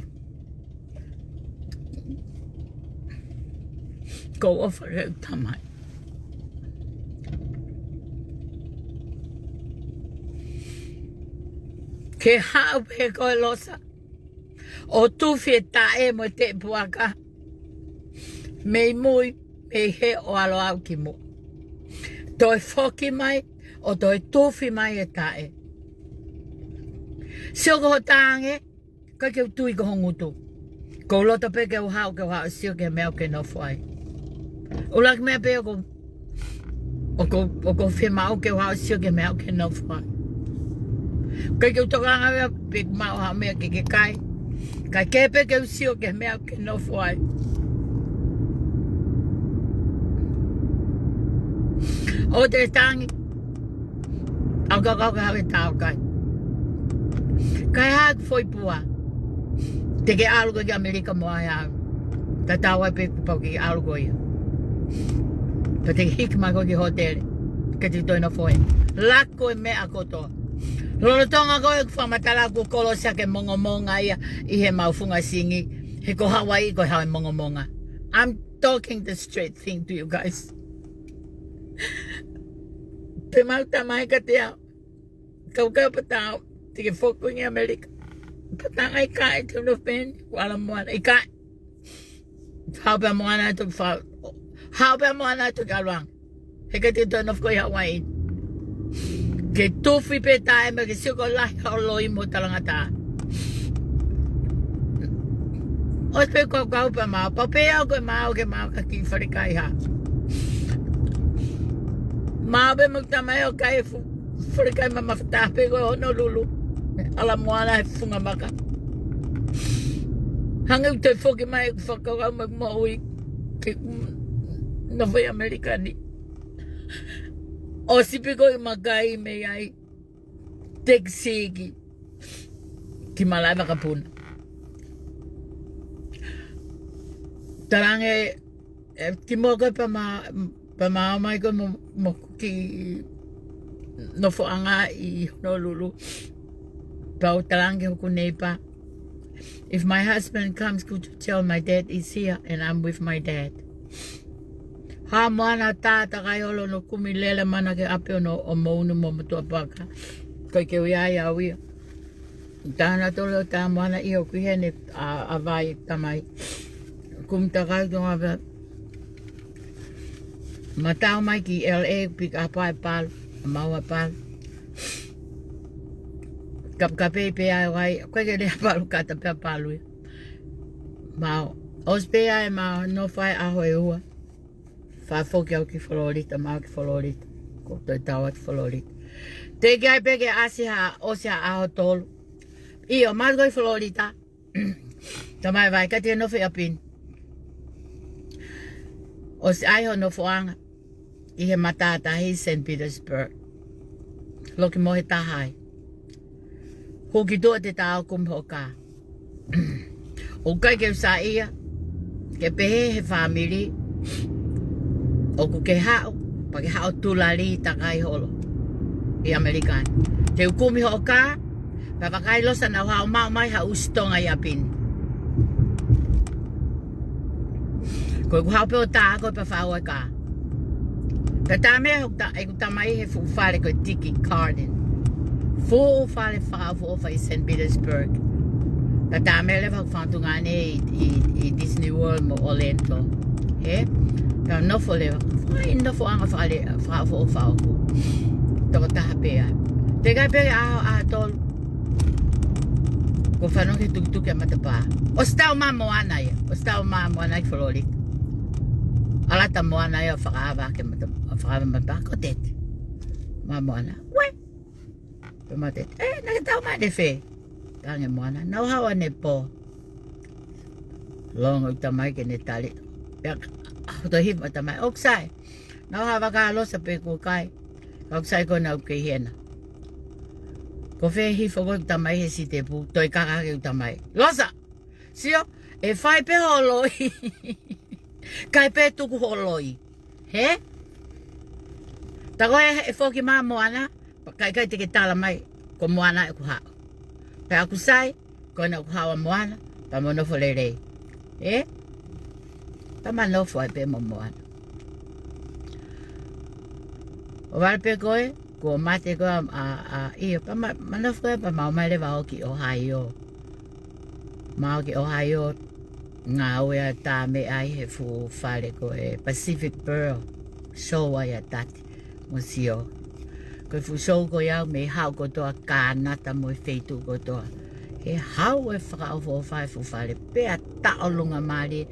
Ko e ʻofa ʻeku tamai. Ke haʻu pē koe Losa. ʻO tufi e taʻe mo e tepuaka. Mei mui, mei hē ʻo ʻalu au ki muʻa. Toe foki mai, ʻo toe tufi mai e taʻe. Sio ki ho tangi, ʻikai ke u tui ki ho ngutu. ʻOku ou loto pē ke u haʻu, ke u haʻu ʻo sio ki he meʻa ʻoku ke nofo ai. ʻUluaki meʻa pē ʻoku, ʻoku, ʻoku ou fiemaʻu ke u haʻu ʻo sio ki he meʻa ʻoku ke nofo ai. ʻIkai ke u tokanga ia pe ʻoku maʻu ha meʻa ke ke kai. Kae kehe pē ke u sio ki he meʻa ʻoku ke nofo ai. ʻOua te ke tangi. ʻAlu kaukau ke haʻu e Tao kai. Kae hā ʻeku foʻi pua. Te ke ʻalu koe ki ʻAmelika mo au ē. Tatau ai pē kuo pau ke ʻalu koe ia. Pea te ke hiki mai koe ki he hōtele. Ke te toe nofo ai. Lako e meʻa kotoa. Lolotonga ko ē ʻeku fakamatala kuo kolosi ʻaki e mongomonga ia ʻi he mau funga singi. He ko Hawaii ko e hau e mongomonga. I'm talking the straight thing to you guys. Pehē mai ʻeku tamai kiate au. Kaukau pē Tao, te ke foki ki ʻAmelika. Patanga ʻikai, te u nofo pē ʻi Ala Moana, ʻikai. Haʻu pē ʻa Moana ʻo toki fa-, haʻu pē ʻa Moana ʻo toki ʻalu ange. He ʻikai te u toe nofo ko ē ʻi Hawaiʻi. Ke tufi pē taimi ke sio ko e lahi hoʻo loi mo e talangataʻa. ʻOsi pē ko e kau pē maau, pau pē au ko e maau ke maau ka kiʻi falekai hā. Maau pē mo e tamai ʻo kai e fu-, falekai mamafa taha pē ko Honolulu. Ala Moana he funga maka. Hangē ʻoku toe foki mai ʻeku fakakaukau mo e moʻui ke nofo ʻi ʻAmelika ni. ʻOsi pē ko e makai mei ai. Tekisī ki, ki Malaʻe Vakapuna. Talaange, ē, kimuʻa ko ē pea ma, pea ma ō mai ko ē mo, mo hoku kiʻi nofoʻanga ʻi Honolulu. Pea u talaange ki hoku neighbor, "If my husband comes, could you tell my dad is here and I'm with my dad?" Haʻu Moana, tā takai holo hono kumi lele mai ʻana ki ʻapi ʻo nau ō mo unu mo motuʻa paka. Ko e ke ui ai au ia. Tā nautolu ʻo tā Moana, ʻio ʻoku ʻi heni ʻa, ʻa Vai tamai. Kumi takai tonga pē. Ma tau mai ki L A, pick up ai e palu, maua e palu. Kapekape pē ai ʻo ʻai, ko e ke lea palu kata pē ʻa palu ia. Ma ʻosi pē ai ma nofo ai ʻaho ʻe ua. Fakafoki au ki Florida, ma ō ki Florida. Ko e toe tau atu ki Florida. Teʻeki ai pē ke ʻasi ha, ʻosi ha ʻaho ʻe tolu. ʻIo, ma ō ki Florida. Tamai Vai, ʻikai te u nofo ʻi ʻapi ni. ʻOsi ʻai hoʻo nofoʻanga ʻi he matātahi Saint Petersburg. Loki mo he taha ai. Hū ki tuʻa ʻo te tau kumi hoʻo kā. ʻOku ʻikai ke u saiʻia ke pehē he fāmili ʻoku ke haʻu, pea ke haʻu ʻo tulali takai holo ʻi ʻAmelika ni. Te u kumi hoʻo kā, pea vakai Losa naʻa ku haʻu ʻo maʻu mai ha ʻusi Tonga ʻi ʻapi ni. Ko ʻeku haʻu pē ʻo tā koe pea fāua e kā. Pea tā mai hoku ta-, ʻeku tamai he fuʻu fale ko e Tiki Garden. Fuʻu fale fakaʻofoʻofa ʻi Saint Petersburg. Pea tā mai leva hoku fanga tuongaʻane ʻi, ʻi, ʻi Disney World mo Orlando. Hē? Pea nofo leva. Fai nofoʻanga fale, fakaʻofoʻofa ʻoʻoku. Tokotaha pē ia. Teʻeki ai pē ʻaho, ʻaho ʻe tolu. Ko e fanongo ki he tukituki ʻa e matapā. ʻOsi tau mai Moana ia. ʻOsi tau mai Moana ki Florida. ʻAlu atu Moana ia ʻo fakaava ki he mata-, ʻo fakaava matapā ko Teti. Mai Moana. Uē. Pea mai Teti. "Ē, naʻa ke tau mai ʻanefē?" Talaange Moana, "Naʻa ku haʻu ʻanepō." Longo ʻeku tamai ke ne tali. Pea hoto hifo mai tamai, "ʻOku sai. Naʻa ku haʻu ʻo vakai ʻa Losa pe kuo kai. Ka ʻoku sai ko ena ʻoku kei hena." Ko e fē hifo ko ē ʻeku tamai he sitepu, toe kaka hake ʻeku tamai. "Losa! Sio, ʻe fai pē hoʻo loi. Kai pē tuku hoʻo loi. Hē? Tā ko ē ʻe foki mai Moana, pea ʻikai te ke tala mai ko Moana ʻeku haʻu. Pea ʻoku sai, ko ena ʻoku haʻu ʻa Moana, pea mo nofo lelei." Ē? Pea ma nofo ai pē mo Moana. ʻO vale pē ko ē, kuo mate ko ē ʻa, ʻa, ʻa, ʻio, pea ma, ma nofo ko ē, pea ma ō mai leva ʻo ki Ohio. Ma ō ki Ohio, ngāue ʻa e tā meʻa ʻi he fuʻu fale ko e Pacific Pearl. Show ai ʻa Tati mo Sio. Ko e fuʻu show ko ia ʻoku mei haʻu kotoa Kānata mo e feituʻu kotoa. He haʻu e fakaʻofoʻofa e fuʻu fale pea taʻolunga mālie.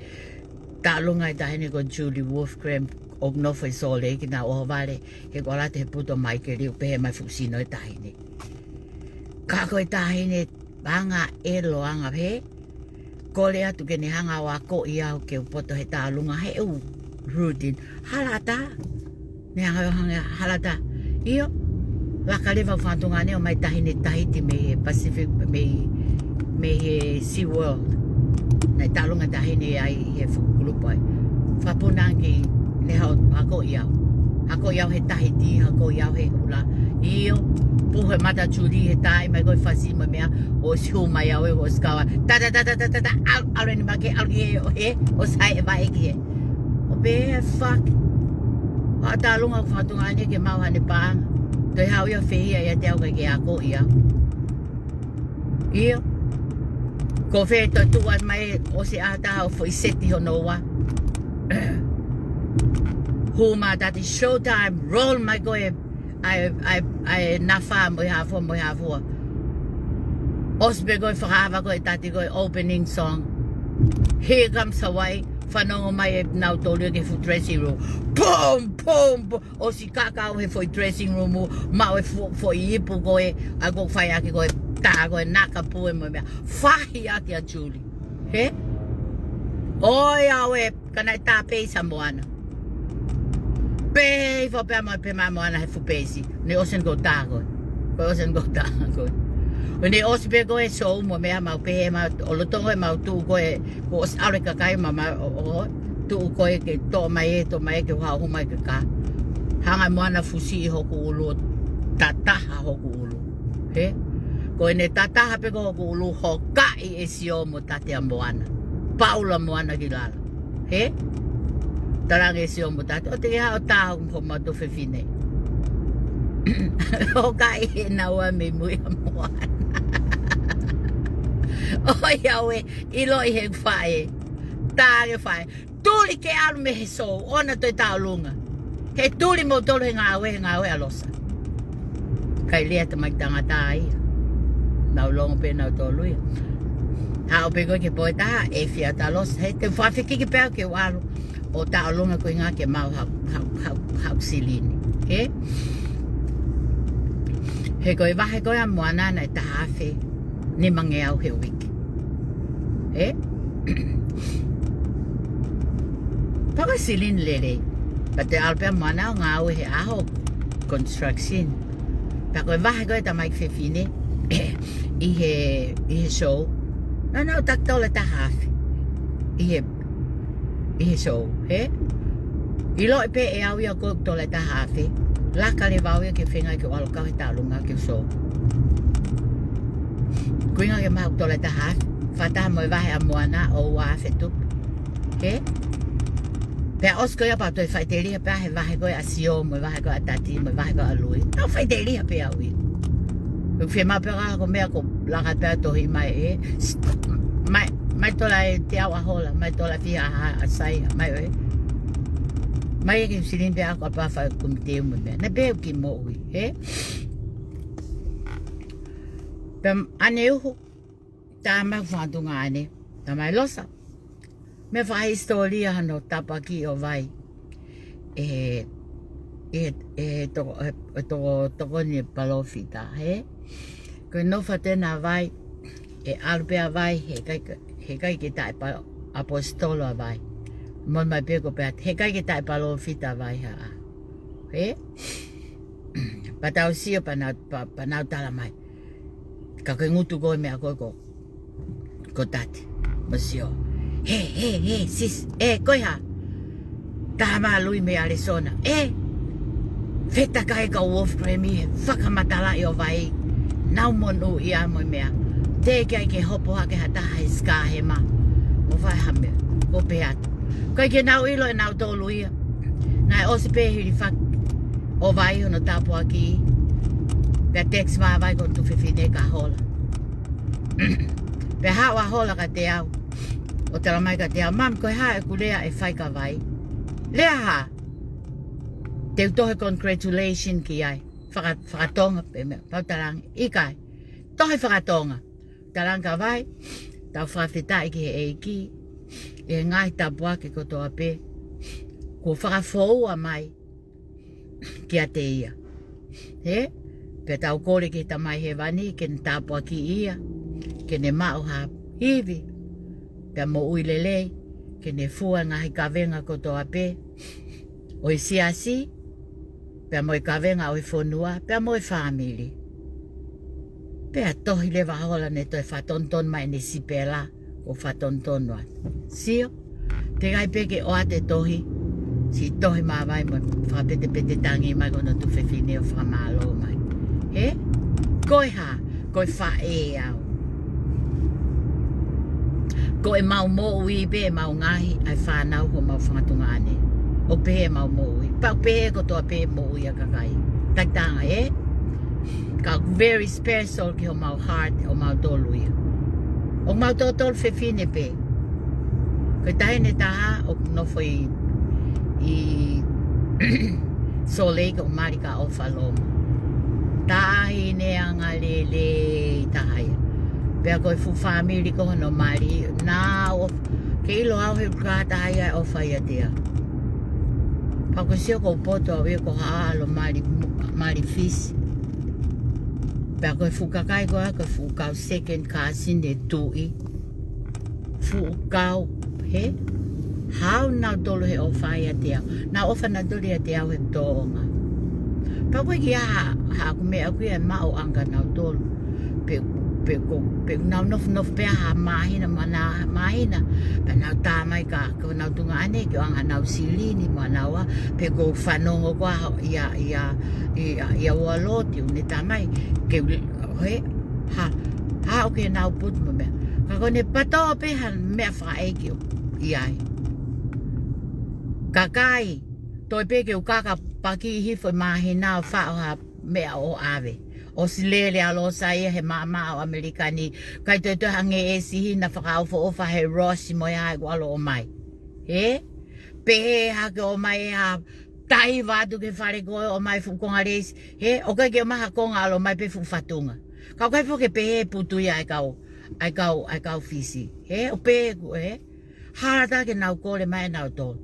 Taʻolunga e taʻahine ko Julie Wolfgram ʻoku nofo ʻi Salt Lake, naʻa ku ʻohovale he kuo ʻalu atu he putu ʻo Maikeli ʻo pehē mai fuʻu sino e taʻahine. Ka ko e taʻahine anga ʻelo anga pē. Kole atu ke ne hanga ʻo akoʻi au ke u poto he taʻolunga he ʻū routine. Hala ʻatā. Ne hanga ʻo hanga hala ʻatā. ʻIo. Laka leva hoku fanga tuongaʻane ʻo ō mai taʻahine Tahiti mei he Pacific, mei, mei he SeaWorld. Naʻe taʻolunga taʻahine ai he fuʻu kulupu ai. Fakapuna ange ne haʻu ʻo akoʻi au. Akoʻi au he Tahiti, akoʻi au he hula. ʻIo, puhe mata Julie he taimi ko ē fasi mo e meʻa, ʻosi hū mai au ē, ʻosi kau ai. Ta, ta, ta, ʻalu, ʻalu eni mai ke ʻalu ki hē, ʻo hē, ʻosi hae e vaʻe ki hē. ʻO pehē, fuck. ʻA taʻolunga hoku fanga tuongaʻane ke maʻu haʻane paʻanga. Toe haʻu ia ʻo fehiʻa ʻiate au kae ʻikai ke akoʻi au. ʻIo. Ko fē toe tuʻu atu mai, ʻosi ʻaho ʻe taha ʻo foʻi seti hono ua. Hū mai Tati, showtime, roll mai ko ē ʻa e, ʻa e, ʻa e nafa mo e hā fua, mo e hā fua. ʻOsi pē ko ē fakaava ko ē Tati ko ē opening song. Here comes Hawaii, fanongo mai ʻe nautolu ia ki he fuʻu dressing room. Pom, pom, pom. ʻOsi kakau he foʻi dressing room, maʻu e fo-, foʻi ipu ko ē, ʻa ē ʻoku fai ʻaki ko ē tā ko ē naka pue mo e meʻa. Fahi ʻaki ʻa Julie. Hē? ʻOiauē, ka naʻe tā pē ʻi Samoa na. Pehē hifo pē ʻa Mo-, pē mo Moana he fuʻu peisi. Naʻe ʻosi ʻeni ko ē tā ko ē. Ko e ʻosi ʻeni ko ē tā ko ē. ʻO ne ʻosi pē ko ē show mo e meʻa mau pehē mau, ʻo lolotonga ʻemau tuʻu ko ē, kuo ʻosi ʻalu e kakai ma, ma, ʻo, ʻo, tuʻu ko ē ke toʻo mai ē, toʻo mai ē ke u haʻu mai ke kā. Hanga ʻe Moana fusi ʻi hoku ʻulu, tataha hoku ʻulu. Hē? Ko ʻene tataha pē ko hoku ʻulu, hokaʻi ʻe Sio mo Tati ʻa Moana. Paula Moana ki lalo. Hē? Talaange ʻe Sio mo Tati, ʻoua te ke haʻu ʻo tā hoʻo, hoʻo maʻu tuofefine. Hokaʻi ʻe naua mei mui ʻa Moana. ʻOiauē, ʻiloʻi he faʻē. Tā ke faʻē. Tuli ke ʻalu mei he show, ʻoua toe tā ʻolunga. He tuli moutolu he ngāue, he ngāue ʻa Losa. Kae lea tamaiki tangata ia. Nau longo pē nautolu ia. Haʻu pē ko ē ki he pō ʻe taha, ʻe fie tā Losa. He te u fakafekiki pē au ke u ʻalu ʻo tā ʻolunga ko e ʻuhinga ke maʻu haʻu, haʻu, haʻu, haʻu silini. Hē? He ko e vahe ko ē ʻa Moana naʻe taha afe nimangeau he uike. Hē? Pea ko e silini lelei. Pea toe ʻalu pē ʻa Moana ʻo ngāue he ʻaho construction. Pea ko e vahe ko ē tamaiki fefine ʻi he, ʻi he show. Naʻa nau taki tola ʻe taha afe. ʻI he, ʻi he show, hē? ʻIloʻi pē ʻe au ia ko e tola ʻe taha afe. Laka leva au ia ki he feinga ke u ʻalu ʻo kau he tā ʻolunga ki he show. Ko e ʻuhinga ke maʻu tola ʻe taha afe. Fakataha mo e vahe ʻa Moana ʻo ua afe tupu. Hē? Pea ʻosi ko ia pea toe faʻiteliha pē he vahe ko ē ʻa Sio, mo e vahe ko ē ʻa Tati, mo e vahe ko ē ʻa Lui. Tau faʻiteliha pē au ia. Ko e fiemaʻu pē ka ko e meʻa ko e laka pē ʻo tohi mai ē. Mai, mai tola ʻe teau ʻa hola, mai tola fiha ʻa, ʻa Saia, mai ē. Mai ē ke silini pē ʻa ko e pā fai kumi te ume meʻa. Naʻe pehē ki moʻui, hē? Pea ʻaneuhu, tā mai fātunga ʻaneuhu, tā mai Losa. Meʻa fakahisitōlia hano tāpuakiʻi ʻo Vai. ʻE, ʻe, ʻe toko, ʻe, ʻe toko, tokoni ʻa e palōfita, hē? Ko e nofo atu ʻena ʻa Vai, ʻe ʻalu pē ʻa Vai, heʻikai, heʻikai ke taʻe pa-, ʻaposetolo ʻa Vai. Mo mai pē ko pē atu, heʻikai ke taʻe palōfita ʻa Vai ha ʻaho. Hē? Pea tau sio pea nau, pea, pea nau tala mai. Ka ko e ngutu ko e meʻa ko ē ko, ko Tati mo Sio. Hē, hē, hē, sis, ē, ko e hā? Taha mai ʻa Lui mei ʻAlisona. Ē, fetakai ka Wolf Grammy he fakamatalaʻi ʻo Vai. Nau monūʻia mo e meʻa. Teʻeki ai ke hopo hake ha taha he Sky Hema. ʻO fai ha meʻa, ko pē atu. ʻIkai ke nau ʻilo ʻe nautolu ia. Naʻe ʻosi pē hilifaki ʻo Vai hono tāpuakiʻi. Pea text mai ʻa Vai ko e tuofefine kia Hola. Pea haʻu ʻa Hola kiate au. ʻO tala mai kiate au, Mami, ko e hā ʻeku lea ʻe fai kia Vai? Lea hā? Te u tohi congratulation ki ai. Faka-, fakatonga pē meʻa, pea u talaange, ʻikai. Tohi fakatonga. Talaange kia Vai, tau fakafetaʻi ki he ʻEiki, ʻi he ngaahi tāpuaki kotoa pē kuo fakafoua mai kiate ia. Hē? Pea tau kole ki he Tamai Hēvani, ke ne tāpuakiʻi ia, ke ne maʻu ha ivi, pea moʻui lelei, ke ne fua e ngaahi kavenga kotoa pē ʻo e siasi, pea mo e kavenga ʻo e fonua, pea mo e fāmili. Pea tohi leva ʻa Hola ne toe fakatonutonu mai ʻene sipela, ʻo fakatonutonu atu. Sio, teʻeki ai pē ke ʻoatu e tohi, siʻi tohi mai ʻa Vai mo fakapetepete tangi mai ki hono tuofefine ʻo fakamālō mai. Hē? Ko e hā? Ko e faʻē au. Ko ʻemau moʻui pē ʻemau ngaahi ʻa e fānau homau fanga tuongaʻane. ʻOku pehē ʻemau moʻui. Pea ʻoku pehē kotoa pē moʻui ʻa e kakai. Takitaha ē? Ka ʻoku very special ki homau heart, homau tolu ia. ʻOku mau tōtō fefine pē. Ko e taʻahine ʻe taha ʻoku nofo ʻi, ʻi Salt Lake, ʻoku mali ka ʻofa loma. Taʻahine angalelei taha ia. Pea ko e fuʻu fāmili ko hono mali, naʻa ʻoku ke ʻilo au he ʻoku ʻikai ha taha ia ʻe ʻofa ʻiate au. Pea ko e sio ko e poto au ia ko ha ʻalo mali, mali Fisi. Pea ko e fuʻu kakai ko ē, ko e fuʻu kau second cousin ʻe tuʻi. Fuʻu kau, hē? Haʻu nautolu he ʻofa ʻiate au. Naʻa nau ʻofa nautolu ʻiate au he tōʻonga. Pea ko e ʻikai ha, ha ʻoku meʻa ʻoku ʻikai maʻu ʻa nautolu. Pe, pe ko, pe nau nofonofo pē ha māhina, mo ha māhina. Pea nau tā mai ka, ko nau tuongaʻane, ke ʻoange ʻenau silini, mo ʻenau ʻā, pe ko e fanongo ko ē ʻia, ʻia, ʻia, ʻia Ualoti, ʻoku ne tā mai, ke, hē, ha, ha ʻoku ʻikai ke nau putu mo meʻa. Ka ko ʻene pato pē ha meʻa fakaʻeiki ʻoku ʻi ai. Kakai, toe pē ke u kaka paki hifo e māhina ʻo faʻo ha meʻa ʻo ʻave. ʻOsi lele ʻa Losa ia he maʻamaʻa ʻo ʻAmelika ni, ʻikai toe toe hangē ʻe siʻi hina fakaʻofoʻofa he Ross mo e ʻai kuo ʻalu ʻo ʻomai. Hē? Pehē hake ʻo ʻomai ʻe ha tahi vatu ke fale ko ē ʻo ʻomai fuʻu konga leisi. Hē? ʻOku ʻikai ke ʻomai ha konga, ʻalu ʻo ʻomai pē fuʻu fatunga. Ka ʻoku ʻikai foki ke pehē putu ia ʻa e kau, ʻa e kau, ʻa e kau Fisi. Hē? ʻO pehē ku, hē? Hala tā ke nau kole mai nautolu.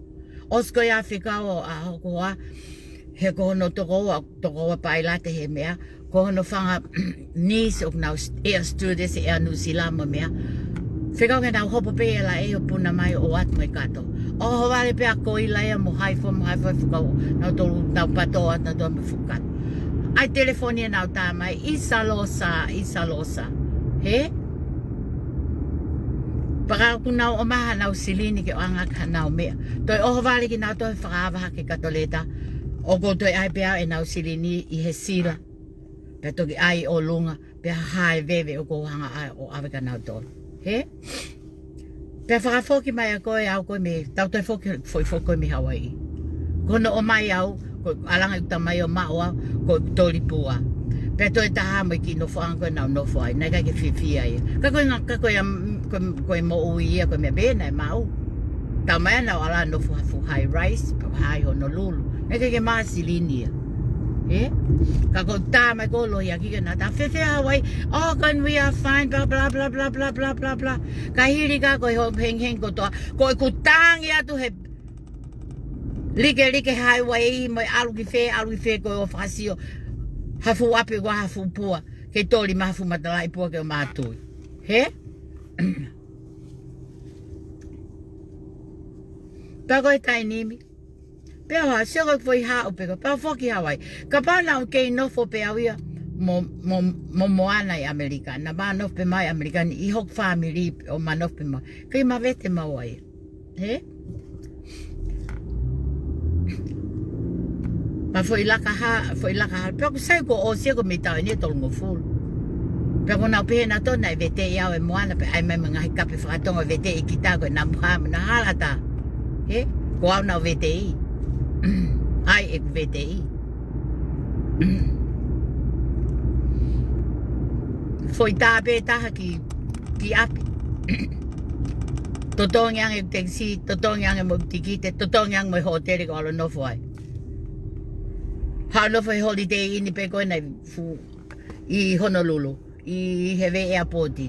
ʻOsi ko ia fekau ʻa hoku hoa, he ko hono tokoua, tokoua pailate he meʻa, ko hono fanga niece ʻoku nau st-, air stewardess ʻi Nuʻu Sila mo e meʻa. Fekau ke nau hopo pē ʻi he laʻei ʻo puna mai ʻo ʻoatu mo e kato. ʻOhovale pē ʻa Koila ia mo Haifo, mo Haifo ʻo fekau, nautolu, nau pato atu nautolu mo e fuʻu kato. ʻAi telefoni ʻo nau tā mai, ʻisa Losa, ʻisa Losa. Hē? Pea ka ʻoku nau ʻomai haʻanau silini ke ʻoange ki haʻanau meʻa. Toe ʻohovale kinautolu he fakaava hake kato leta. ʻOku ou toe ʻai pē au ʻenau silini ʻi he sila. Pea toki ʻai ʻi ʻolunga, pea hā e veve ʻoku ou hanga ʻo ʻave kia nautolu. Hē? Pea fakafoki mai ʻa koe, ʻa koe mei, tau toe foki, foʻi foki koe mei Hawaiʻi. Ko hono ʻomai au, ko e ʻalunga ʻeku tamai ʻo maʻu au, ko e tolipua. Pea toe taha mo e kiʻi nofoʻanga ko ē naʻa nau nofo ai, naʻe ʻikai ke fiefia ia. Ka ko e ngā, ka ko e, ko e, ko e moʻui ia, ko e meʻa pē naʻe maʻu. Taumaiā naʻa nau ʻalu ʻo nofo ha fuʻu high rise, pe ko e high Honolulu. Naʻe ʻikai ke maʻu ha silini ia. Hē? Ka ko e tā mai ko e lohiakiʻi ke nau tā fēfē Hawaiʻi, oh, ko e we are fine, blah, blah, blah. Ka hili ka ko e hoʻo hengihengi kotoa, ko ʻeku tangi atu he likelike highway mo e ʻalu ki fē, ʻalu ki fē ko e ʻo fakasio ha fuʻu ʻapi ko ha fuʻu pua, ke toli mai ha fuʻu matalaʻi pua ke ʻomai ʻo tui. Hē? Pea ko e taimi ni, pea ʻoua, sio ko e foʻi haʻu pē ko, pea foki Hawaiʻi. Kapau naʻa ku kei nofo pē au ia mo, mo, mo Moana ʻi ʻAmelika. Naʻa ma nofo pē mai ʻAmelika ni ʻi hoku fāmili ʻo ma nofo pē mai. Kei ma vete maua ia. Hē? Ma foʻi laka hā, foʻi laka hā. Pea ʻoku sai kuo ʻosi ia ko e mei taʻu eni ʻe tolungofulu. Pea ko ʻenau pehē nautolu naʻe veteʻi au ʻe Moana pea ʻai mai mo e ngaahi kape fakatonga veteʻi kita ko e namu hā mo e namu hala tā. Hē? Ko au naʻa ku veteʻi. ʻAi ʻeku veteʻi. Foʻi tā pē taha ki, ki ʻapi. Totongi ange ʻeku tekisi, totongi ange mo e tikite, totongi ange mo e hōtele ko ʻalu ʻo nofo ai. Haʻu ʻo nofo he Holiday Inn pē ko ē naʻe fuʻu ʻi Honolulu, ʻi Hēvea Airport.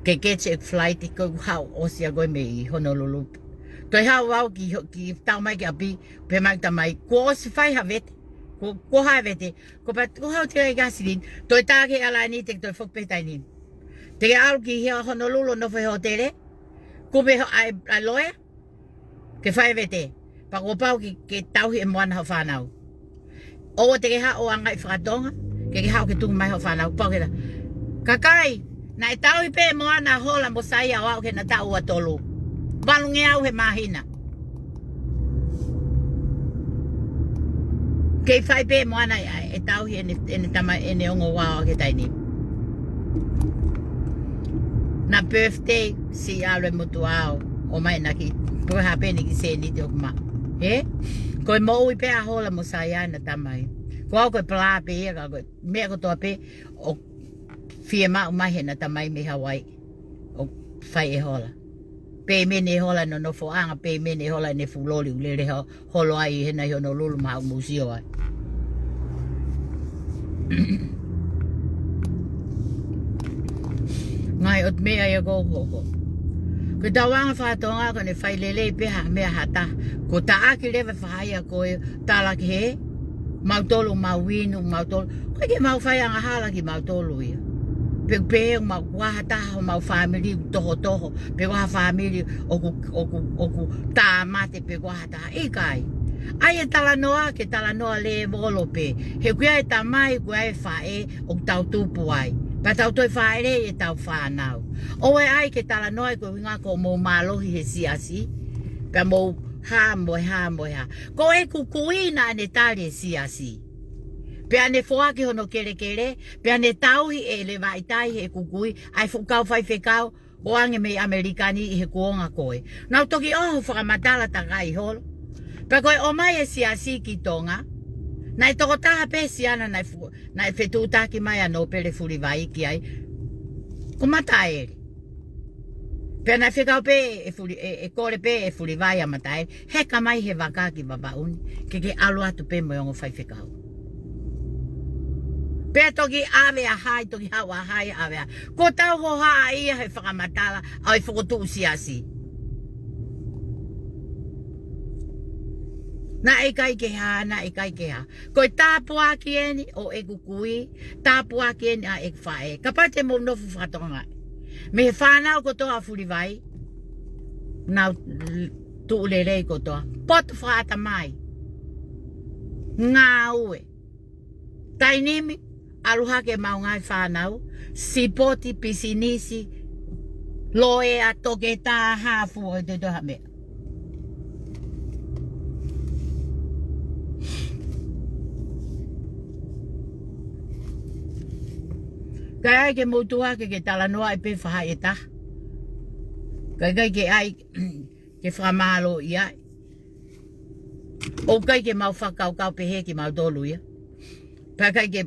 Ke catch ʻeku flight, ko e haʻu ʻosi ia ko ē mei Honolulu. Toe haʻu au ki, ki tau mai ki ʻapi, pehē mai tamai, kuo ʻosi fai ha vete, kuo, kuo hā e vete, ko pea, kuo haʻu te ai gasoline, toe tā ki he airline te ke toe foki pē he taimi ni. Te ke ʻalu ki hē ʻo Honolulu ʻo nofo he hōtele, kuo pehē ʻa e, ʻa e loea, ke fai e vete, pea kuo pau ke, ke tauhi ʻe Moana hoʻo fānau. ʻOua te ke haʻu ʻo ʻangaʻi fakatonga, ke ke haʻu ke tuku mai hoʻo fānau, pau ke la. Kakai, naʻe tauhi pē ʻe Moana ʻa Hola mo Saia ʻo aʻu ki heʻena taʻu ua tolu. Valungeau he māhina. Kei fai pē ʻe Moana ʻa e tauhi ʻene, ʻene tama, ʻene ongo ua ʻo aʻu ki he taimi ni. Naʻa birthday, siʻi ʻalu e motuʻa ʻo ʻomai ʻena kiʻi, pua hā pē ʻene kiʻi sēniti ʻoku maʻu. Hē? Ko e moʻui pē ʻa Hola mo Saia ʻena tamai. Ko au ko e palā pē ia ka ko e meʻa kotoa pē ʻoku Fiemaʻu mai heʻena tamai mei Hawaiʻi ʻo fai e hola. Pei mene e hola ʻene nofoʻanga, pei mene e hola ʻene fuʻu loli ʻoku lele ho-, holo ai hena ʻi Honolulu maʻu mou sio ai. Ngaahi ʻotu meʻa ia ko ko ko. Ko e tauʻanga faka-Tonga ko ʻene fai lelei pē ha meʻa ha taha. Ko e taʻaki leva fahaia ko e tala ki he mautolu mau inu, mautolu. Ko e ke mau fai angahala kimautolu ia. Pe, pe mau kuaha taha, mau fāmili tohotoho, pe kuaha fāmili ʻoku, ʻoku, ʻoku tāmate, pe kuaha taha. ʻIkai. ʻAi e talanoa, ke talanoa lēvolo pē. He ʻoku ʻi ai e tamai, ʻoku ʻi ai e faʻē, ʻoku tau tupu ai. Pea tau toe fāʻeleʻi e tau fānau. ʻOua ʻe ʻai ke talanoa ʻi ko e ʻuhinga ko hoʻomou mālohi he siasi. Pea mou hā mo e hā mo e hā. Ko ʻeku kui naʻa ne tali e siasi. Pea ne foaki hono kelekele, pea ne tauhi e levaʻi tai heʻeku kui, ʻa e fuʻu kau faifekau, ʻoange mei ʻAmelika ni ʻi he kuonga ko ē. Nau toki ʻoho fakamatala takai holo. Pea ko e ʻomai e siasi ki Tonga. Naʻe tokotaha pē siana naʻe fu-, naʻe fetuʻutaki mai ʻa Nōpele Fulivai ki ai. Ko Mataele. Pea naʻe fekau pē e Fuli-, e, e kole pē e Fulivai ʻa Mataele. Heka mai he vaka ki Vavaʻu ni. Ke ke ʻalu atu pē mo e ongo faifekau. Pea toki ʻave ʻa hai, toki haʻu ʻa hai, ʻave ʻa. Ko e tau hohaʻa ia he fakamatala, ʻa e fokotuʻu siasi. Naʻe ʻikai ke hā, naʻe ʻikai ke hā. Ko e tāpuaki eni ʻo ʻeku kui, tāpuaki eni ʻa ʻeku faʻē. Kapau te mou nofo faka-Tonga. Mei he fānau kotoa ʻa Fulivai, nau tuʻu lelei kotoa. Poto fakaʻatamai. Ngāue. Taimi ni, ʻalu hake mau ngaahi fānau, sipoti, pisinisi, loea, toketā, hā fua ʻo e toitoha meʻa. Kae ʻai ke mou tuʻu hake ke talanoa ʻi pē fahaʻi ʻe taha. Kae ʻikai ke ʻai ke fakamālō ia. ʻOku ʻikai ke mau fakakaukau pehē kimautolu ia. Pea ʻikai ke,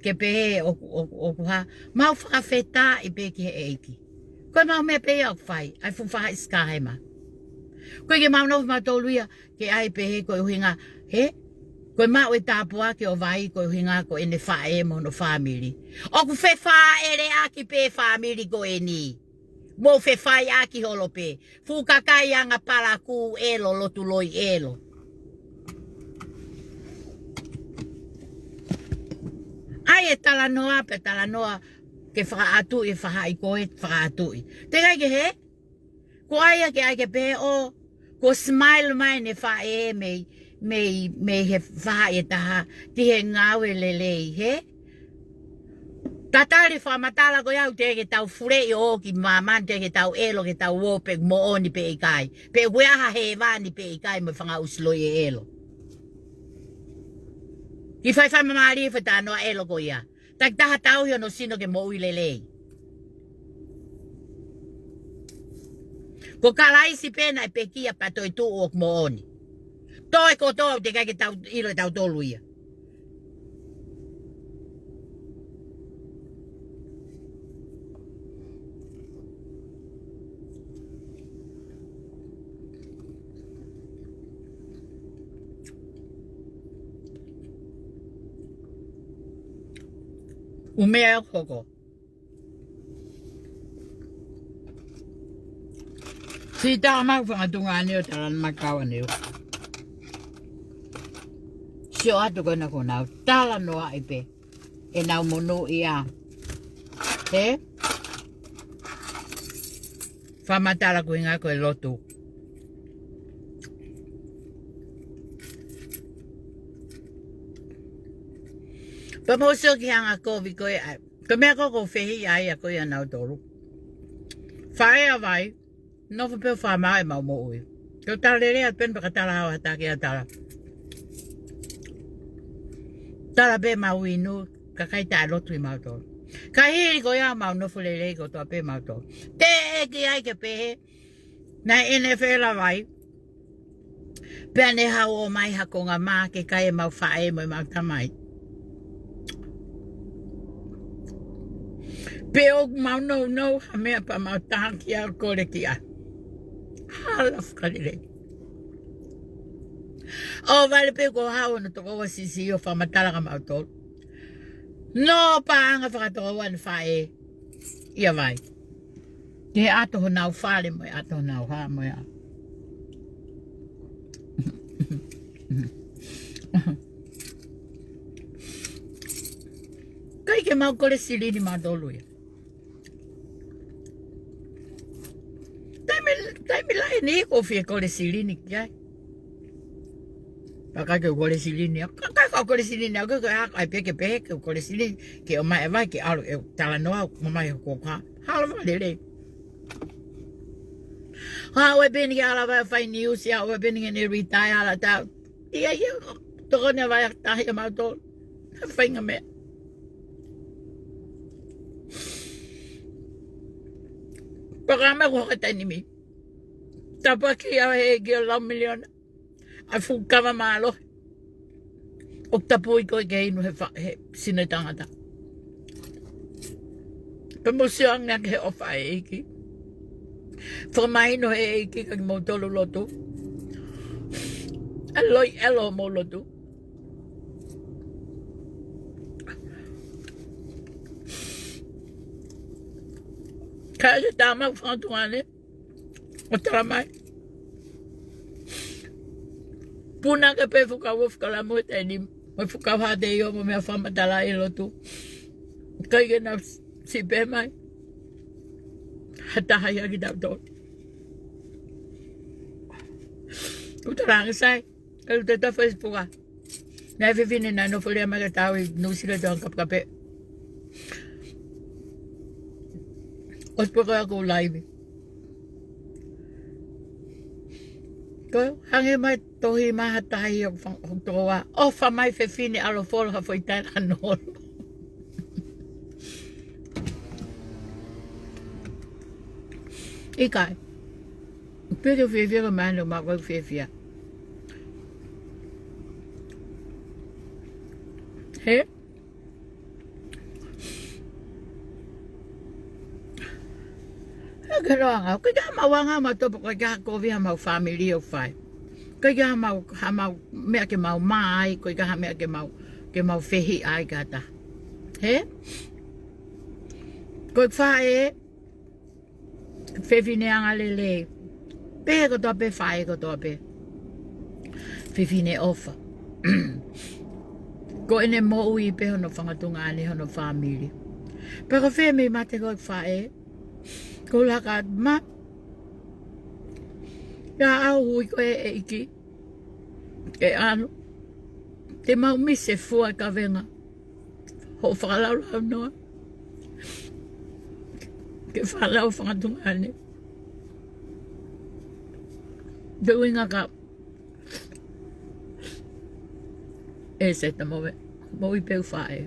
ke pehē ʻoku, ʻoku, ʻoku hā. Mau fakafetaʻi pē ki he ʻEiki. Ko e mau meʻa pē ia ʻoku fai, ʻa e fuʻu fahaʻi sikahema. ʻOku ʻikai ke mau nofo mautolu ia, ke ʻai pehē ko e ʻuhinga, he? Ko e maʻu e tāpuaki ʻo Vai, ko e ʻuhinga ko ʻene faʻē mo hono fāmili. ʻOku fefāʻeleʻaki pē fāmili ko eni. Mou fefaiʻaki holo pē. Fuʻu kakai anga palakū ʻelo, lotu loi ʻelo. ʻAi e talanoa pē talanoa ke fakaʻatuʻi e fahaʻi ko ē fakaʻatuʻi. Teʻeki ai ke hē? Ko ai ia ke ʻai ke pehē ʻo, ko smile mai ʻene faʻē mei, mei, mei he fahaʻi ʻe taha, ki he ngāue lelei, he? Tatali fakamatala ko ia ʻoku teʻeki ke tau fuleʻi ʻo ki māmani, teʻeki ke tau ʻelo, ke tau ō pē moʻoni pē ʻikai. Pea ʻoku ʻi ai ha hēvani pē ʻikai mo e fanga ʻusi loi ʻe ʻelo. Ki fai fakamālie fai talanoa ʻelo ko ia. Takitaha tauhi hono sino ke moʻui lelei. Ko Kalaisi pē naʻe pekia pea toetuʻu ʻoku moʻoni. Toe kotoa ʻoku teʻeki ai ke tau ʻilo ʻe tautolu ia. ʻUmea hoko. Sita mau fanga tunga ʻaneu tala makau ʻaneu. Sio atu ko ena ko nau talanoa ʻi pē. ʻEnau monūʻia. He? Fakamatala ko e ʻuhinga ko e lotu. Pea mou sio ki he anga kovi ko ē ʻa. Ko e meʻa ko ē ʻoku ou fehiʻa ai ʻa ko ia ʻanautolu. Faʻē ʻa Vai. Nofo pē ʻo fakamaau ʻemau moʻui. Ko e tala lelei atu pē eni pea ka tala hao ha taki ʻa tala. Tala pē mau inu, kakai taʻelotu ʻimautolu. Ka hili ko ia mau nofo lelei kotoa pē mautolu. Teʻeki ai ke pehē, naʻe N F L ʻa Vai. Pea ne haʻu ʻo ʻomai ha konga mā ke kai ʻemau faʻē mo ʻemau tamai. Pe ʻoku mau nounou ha meʻa pea mau taha ki ai ʻo kole ki ai. Hala fakalelei. ʻOua leva pē kuo haʻu hono tokoua siʻisiʻi ʻo fakamatala kia mautolu. Nō paʻanga fakatokoua ʻene faʻē ʻi Havaiʻi. Ke ʻato honau fale mo e ʻato honau hā mo e ʻā. ʻIkai ke mau kole silini mautolu ia. Taimi, taimi lahi eni ʻoku ou fie kole silini ki ai. Ka ʻikai ke u kole silini au. Ka ʻikai ke u kole silini au, ka ʻikai ke pehē ke u kole silini ke ʻomai e vai ke ʻalu ʻo talanoa, ʻomai hoku kōkā. Hala fakalelei. Haʻu ʻa Peni ke ala vai fai niusi, haʻu ʻa Peni ke ne retire, ala tau. ʻIa, ʻia, tokoni ʻa vai tahi ʻa mautolu. Ha faʻahinga meʻa. Pea ka mai ko ha taimi ni. Tāpuaki ʻa e ʻEiki ʻo e lau miliona. ʻA e fuʻu kava mālohi ʻoku tapui ko ē ke inu he fa-, he sino tangata. Pea mou sio ange ki he ʻofa ʻa e ʻEiki. Fakamahino ʻe he ʻEiki kia kimoutolu lotu. ʻA e loi ʻelo mo lotu. Ka ʻi ai ha tama ʻoku fakaʻotua ʻene ʻo tala mai. Puna ke pē fuʻu kau ʻo fakalamu e taimi. Mo e fuʻu kau hā te io mo e meʻa fakamatala ʻi lotu. ʻIkai ke na siʻi pehē mai ha taha ia kiate kitautolu. ʻOku talaange sai. ʻOku te ta Facebook ā. Naʻe fefine naʻe nofo leva mai ke tau ʻi Nuʻusila ʻo kapekape. ʻOsi pē ko ē ʻeku laivi. Ko e hangē mai tohi mai ha taha ʻi hoku fanga-, hoku tokoua. ʻOfa mai fefine ʻalu ʻo folo ha foʻi taina nolo. ʻIkai. Pea ke fiefia ka mai no ma ko fiefia. He? He ke loa nga, ʻikai ke ha mau anga ma topo, ʻikai ke ha kovi ha mau family ʻo fai. ʻIkai ke ha mau, ha mau meʻa ke mau mai, ʻikai ke ha meʻa ke mau, ke mau fehiʻa ai ki ha taha. He? Ko e faʻē, fefine angalelei. Pehē kotoa pē faʻē kotoa pē. Fefine ʻofa. Ko ʻene moʻui pē hono fanga tuongaʻane hono family. Pea ko fē mei mate ko e faʻē. Ko laka ma. Ia au hui ko e ʻEiki. Ke ʻalu. Te mau misi e fua e kavenga. Hoʻo fakalaulaunoa. Ke fānau fanga tuongaʻane. Te uinga ka. ʻE se ta mo ve. Mo i peu faʻē.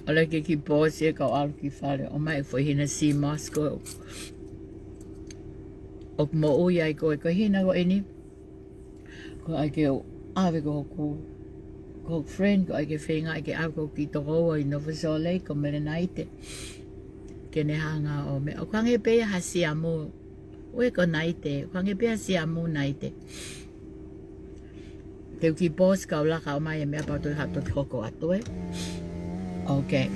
ʻOle ke ki pōsi e kau ʻalu ki fale, ʻomai foʻi hina si masko. ʻOku moʻui ai ko e, ko e hina ko eni. Ko ai ke ʻave ko hoku, ko hoku friend, ko ai ke feinga ai ke ʻave ko hoku kiʻi tokoua ʻi Nova Salt Lake, ko Mele Naite. Ke ne hanga ʻo meʻa. ʻOku hangē pē ia ha siamu. Ue ko Naite, ʻoku hangē pē ia ha siamu Naite. Te u ki pōsi kau laka ʻomai e meʻa pau toe hato ki hoko atu ē. Okay.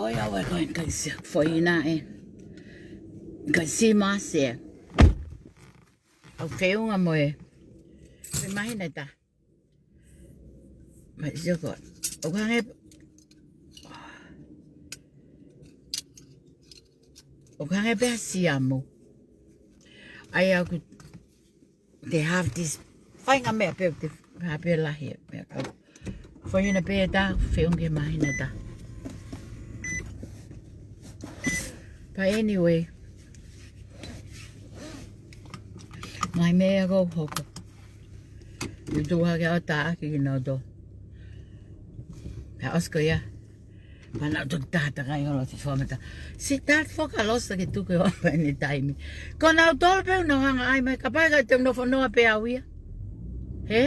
ʻOi, ʻoku ʻikai ke ʻi ai ha foʻi ʻaho ʻe ʻikai ke ʻi ai ha ʻaho ʻe ʻikai ke ʻi ai ha ʻaho. ʻOku feʻunga mo e, mo e māhina ʻe taha. Mai sio ko. ʻOku hangē, ʻoku hangē pē ha siamu. ʻAi ʻoku te have this. Fai ngaahi meʻa pē, te have pē lahi e meʻa kau. Foʻi ʻaho pē ʻe taha, feʻunga ki he māhina ʻe taha. But anyway. Ngaahi meʻa ʻoku hoko. ʻOku tuʻu hake ʻo taʻaki kinautolu. He ʻosi ko ia. Mana tu tata kai holo te fua mata. Si tata foka losa ke tuku o pa ni taimi. Ko nautolu pē ʻoku nau hanga ʻai mai, kapau ʻe ʻikai te nau fanongo pē au ia. He?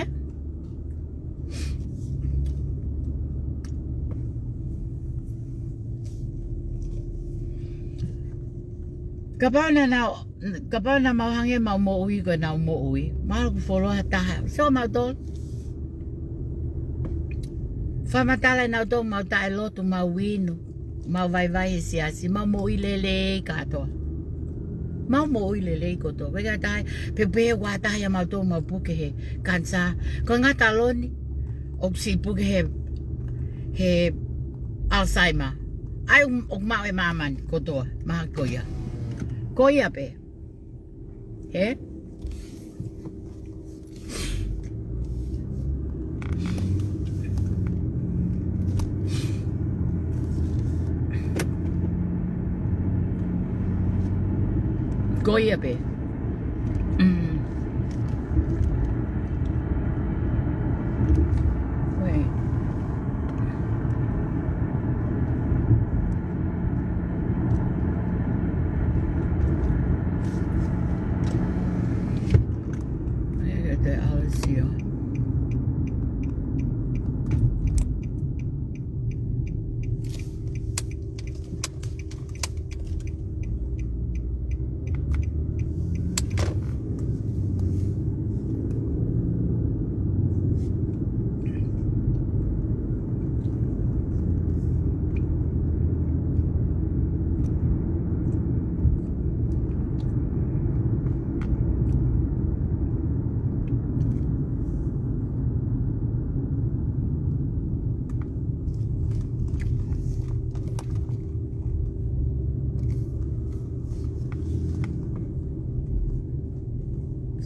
Kapau naʻa nau, kapau naʻa mau hangē ʻemau moʻui ko ʻenau moʻui. Mahalo ʻoku fuoloa ha taha. Sio mautolu. Fakamatala ʻenautolu ʻemau taʻelotu, ʻemau inu, ʻemau vaivai he siasi, ʻemau moʻui lelei kātoa. ʻEmau moʻui lelei kotoa. Ko e ʻikai ha taha, pehē pē ʻoku ʻi ai ha taha ʻia mautolu ʻoku mau puke he kanisā. Ko e ngata loni, ʻoku siʻi puke he, he Alzheimer. ʻAi ʻoku, ʻoku maʻu ʻe māmani kotoa, mahalo ko ia. Ko ia pē. He? Ko ia pē. Mm. Wait. Ai, ai, te ʻalu sio.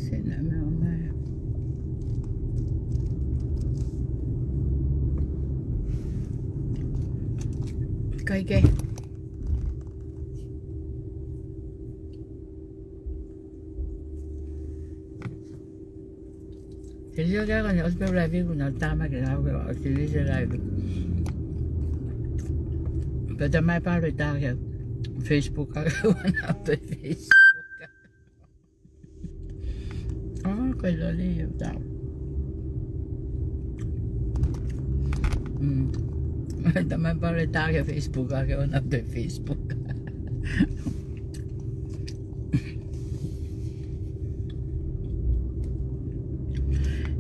Sena me o mai. Kaike. He lio kia kani ʻosi pē live ʻoku nau tama ke nau ke ʻosi lisi live. Pea tamai palo i tā ke Facebook ka ke wana pē Facebook. Ah, ko e loli e tau. Mm. Tamai palo i tā ke Facebook ka ke wana pē Facebook.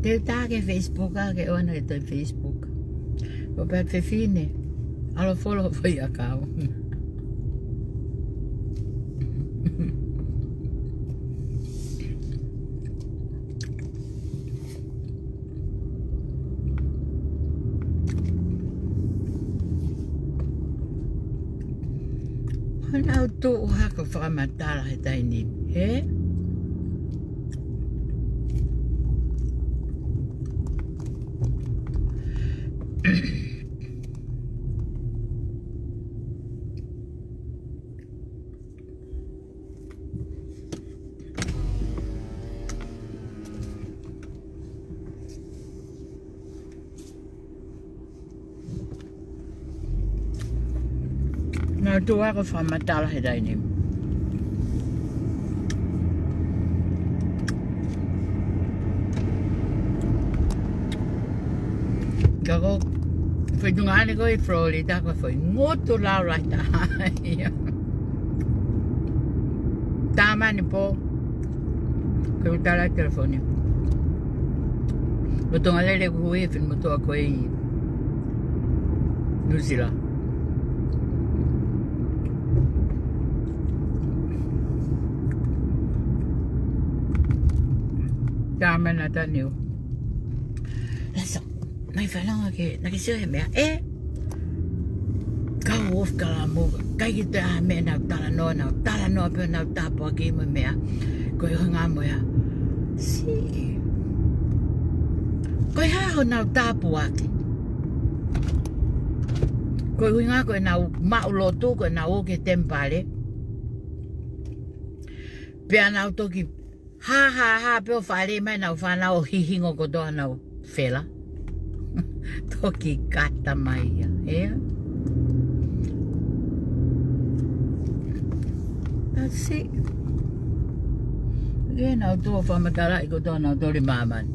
Te u tā ke Facebook ka ke ʻoua naʻa ke toe Facebook. Ko pea fefine. ʻAlu follow foʻi ʻakau. Hana au tu hako fakamatala he taimi ni, he? Naʻa ku tuʻu hake ʻo fakamatala he taimi ni. Ka ko e feituʻu ʻeni ko ē ʻi Florida ko e foʻi ngutu laulahi taha ia. Tamani pō. Ko e tala telefoni. Ko Tonga lele ko ē he finemotuʻa ko ē ʻi Nuʻu Sila. Tāmana taniu. Lasa, mai fanongo ke, naʻa ke sio he meʻa, ē? Kau ofi kalamu, ʻikai ke toe ʻi ai ha meʻa naʻa nau talanoa, naʻa nau talanoa pē naʻa nau tāpuakiʻi mo e meʻa. Ko e ʻuhinga mo ia. Siʻi. Ko e hā hoʻo nau tāpuakiʻi? Ko e ʻuhinga ko ʻenau maʻu lotu, ko ʻenau ō ki he temipale. Pea nau toki hā, hā, hā, pea ʻo fale mai ʻenau fānau ʻo hihingo kotoa ʻenau fela. Toki kata mai ia, ē? That's it. Ke nau toe fakamatalaʻi kotoa ʻenau toli māmani.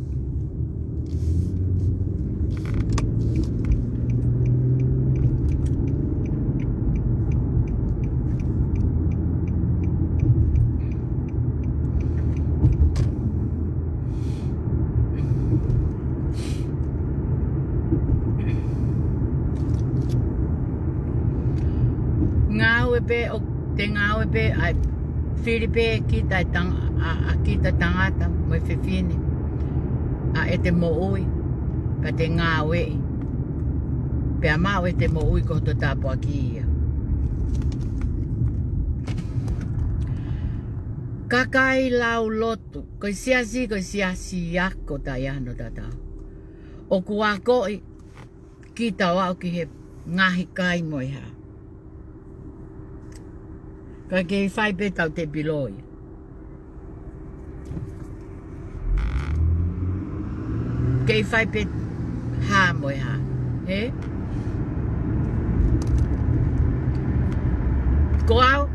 Ngāue pē ʻo te ngāue pē ʻa e fili pē kita ʻa e tang-, ʻa, ʻa kita tangata mo e fefine. ʻA ʻete moʻui, pea te ngāueʻi. Pea maʻu ʻete moʻui ko hoto tāpuaki ia. Kakai lau lotu, ko e siasi, ko e siasi ako tai ano tatau. ʻOku akoʻi kita ʻo aʻu ki he ngaahi kai mo e hā. Ka kei fai pē tau te piloi. Kei fai pē hā mo e hā. Ē? Ko au,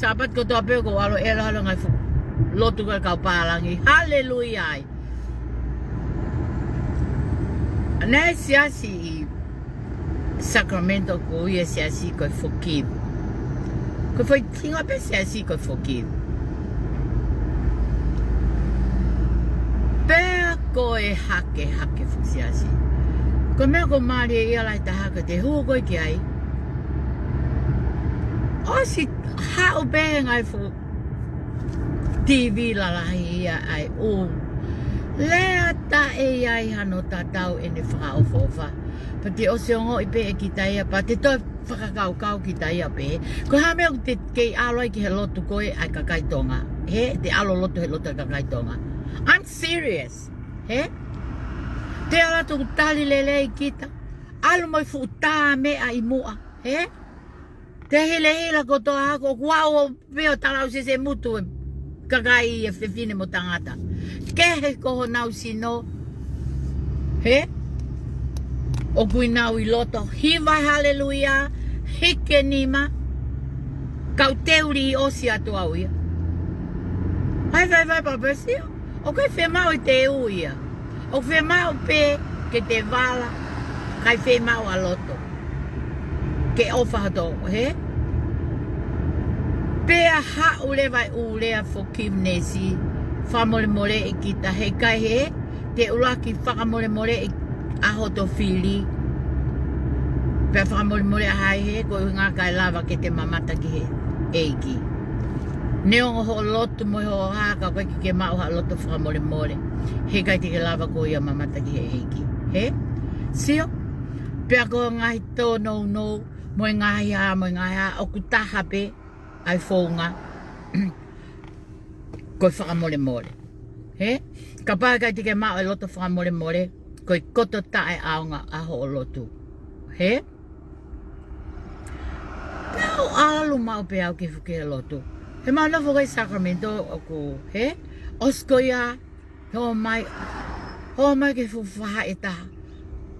Sāpate kotoa pē ko ʻalu ʻelo halo ngai fu. Lotu ka kau pālangi. Haleluia ai. Naʻe siasi ʻi Sacramento ko ia siasi ko e forgive. Ko e foʻi tinga pē siasi ko e forgive. Pea ko e hake, hake fuʻu siasi. Ko e meʻa ko mālie ia lahi taha ka te hū koe ki ai. ʻOsi haʻu pē he ngai fuʻu TV lalahi ia ai ʻū. Lea taʻe ʻi ai hano tatau ʻene fakaʻofoʻofa. Pea te ʻosi ongoʻi pē ʻe kita ia, pea te toe fakakaukau kita ia pē. Ko e hā meʻa ʻoku te kei ʻalu ai ki he lotu ko ē ʻa e kakai Tonga. He, te ʻalu lotu he lotu ʻa e kakai Tonga. I'm serious. He? Te ala tuku tali lelei kita. ʻAlu mo e fuʻu tā meʻa ʻi muʻa. He? Te hilehila kotoa ako, kuo ʻosi pē ʻo talausese mutu e kakai e fefine mo tangata. Kehe ko honau sino. He? ʻOku ʻi nau ʻi loto. Hiva haleluia. Hiki e nima. Kau teuli ʻosi atu au ia. Hai vai vai papesio. ʻOku ʻikai fiemaʻu ʻe te u ia. ʻOku fiemaʻu pē ke te vala, ʻikai fiemaʻu ʻa loto. Ke ʻofa hoto, he? Pea haʻu leva e ʻū lea forgiveness, fakamolemoleʻi kita he ʻikai he, te ʻuluaki fakamolemoleʻi ʻa hoto fili. Pea fakamolemoleʻi ʻa hai he, ko e ʻuhinga kae lava ke te mamata ki he ʻEiki. Neongo hoʻo lotu mo hoʻo hā ka ʻoku ʻikai ke ke maʻu ha loto fakamolemole. He ʻikai te ke lava ko ia mamata ki he ʻEiki. He? Sio? Pea ko e ngaahi tōnounou, mo e ngaahi hā, mo e ngaahi hā, ʻoku taha pē, ʻa e founga. Ko e fakamolemole. He? Kapau ʻikai te ke maʻu e loto fakamolemole, ko e koto taʻeʻaonga ʻa hoʻo lotu. He? Pea u ʻalu maʻu pē au ke fuke lotu. He mau nofo ko ē Sacramento ʻoku, he? ʻOsi ko ia, hō mai, hō mai ke fufaha e taha.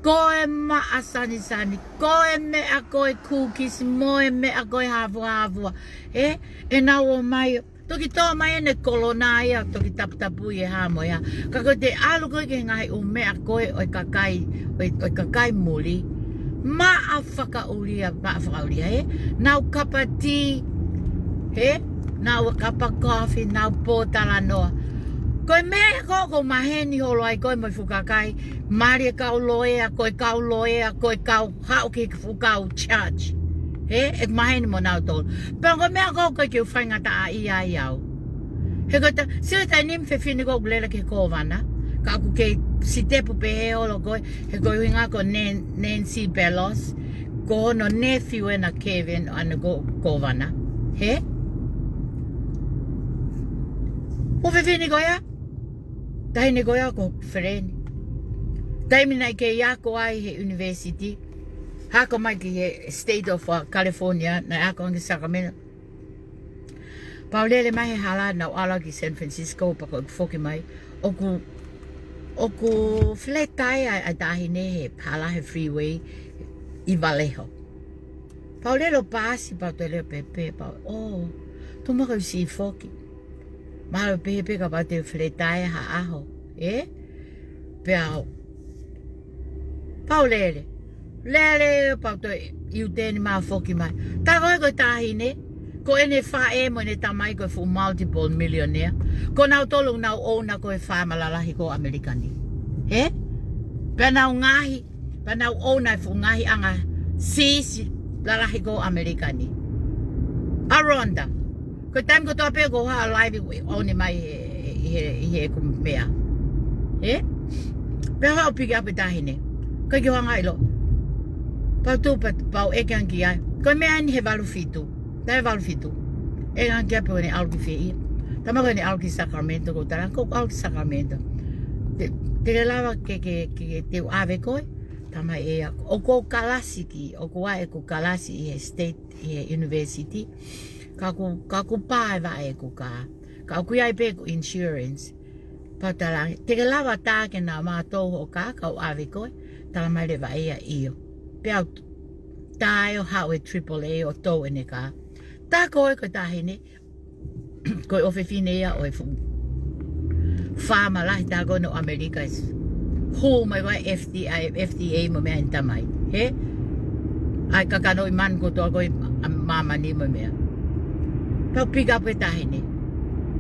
Ko e maʻa sanisani, ko e meʻa ko e kūkisi, mo e meʻa ko e hāfuhāfua. He? ʻE nau ō mai, toki tō mai ʻene kolona ia, toki taputapu ʻi he hā mo e hā. Ka ko e te ʻalu ko ē ki he ngaahi ʻū meʻa ko ē ʻo e kakai, ʻo e, ʻo e kakai muli. Maʻa fakaʻulia, maʻa fakaʻulia, he? Nau kapa tī, he? Nau kapa coffee, nau pōtalanoa. Ko e meʻa ko ē ʻoku maheni holo ai ko ē mo e fuʻu kakai, mali e kau loea, ko e kau loea, ko e kau haʻu ki he fuʻu kau church. He, ʻe maheni mo nau tolu. Pea ko e meʻa ko ē ʻoku ʻikai ke u faingataʻaʻia ai au. He ko e ta-, sio taimi ni fefine ko ē ʻoku lele ki he kōvana. Ka ʻoku kei sitepu pē he ʻolo ko ē, he ko e ʻuhinga ko Nan-, Nancy Pelosi, ko hono nephew ʻena Kevin ʻa ʻene ko-, kōvana. Hē? Ko e fefine ko ia, taʻahine ko ia ko Feleni. Taimi naʻe kei ako ai he university, ako mai ki he State of, uh, California, naʻe ako ange Sacramento. Pea u lele mai he hala naʻa ku ʻalu ki San Francisco pea ko ʻeku foki mai. ʻOku, ʻoku flat tire ʻa e, ʻa e taʻahine he hala he freeway ʻi Vallejo. Pea u lele ʻo paasi pea u toe lele pē pea u, oh, tuʻu mai ko e siʻi foki. Mahalo pehē pē kapau te u flat tire ha ʻaho, ē? Pea u, pea u lele. Lele, pea u toe U-turn mai ʻo foki mai. Tā ko ē ko e taʻahine, ko ʻene faʻē mo ʻene tamai ko e fuʻu multiple millionaire. Ko nautolu naʻa nau ʻouna ko e faama lalahi ko ē ʻAmelika ni. Hē? Pea nau ngaahi, pea nau ʻouna e fuʻu ngaahi anga siasi lalahi ko ē ʻAmelika ni. ʻA Rhonda. Ko e taimi kotoa pē ʻoku ou haʻu live ʻoku ʻouna mai he, he, he, he ʻeku meʻa. Ē? Pea u haʻu ʻo pick up e taʻahine. Ko e kiʻi hoʻanga ʻilo. Pea u tuʻu pea, pea u ʻeke ange ki ai. Ko e meʻa eni he valu fitu. Taʻe valu fitu. ʻEke ange ki ai pe ʻoku ne ʻalu ki fē ia. Talamai ko ʻene ʻalu ki Sacramento, ʻoku ou tala ange, ʻoku ou ʻalu ki Sacramento. Te, te ke lava ke, ke, ke, ke te u ʻave koe. Talamai ʻe ia. ʻOku ou kalasi ki, ʻoku ʻi ai ʻeku kalasi ʻi he state, ʻi he university. Ka ʻoku, ka ʻoku pā e vaʻe ʻeku kā. Ka ʻoku ʻi ai pē ʻeku insurance. Pea u tala ange, te ke lava tā ke na mātau hoʻo kā, kau ʻave koe, talamai ʻe he vaʻe ia ʻio. Pea u tā ʻo haʻu e triple A ʻo tau ʻene kā. Tā ko ē ko e taʻahine, ko e ʻofefine ia ʻo e fuʻu faama lahi tā ko ē ʻo ʻAmelika. Hū mai ko ē F D A, F D A mo e meʻa ʻene tamai. Hē? ʻA e kakano ʻi manu kotoa ko ē ʻa māmani mo e meʻa. Pea u pick up e taʻahine.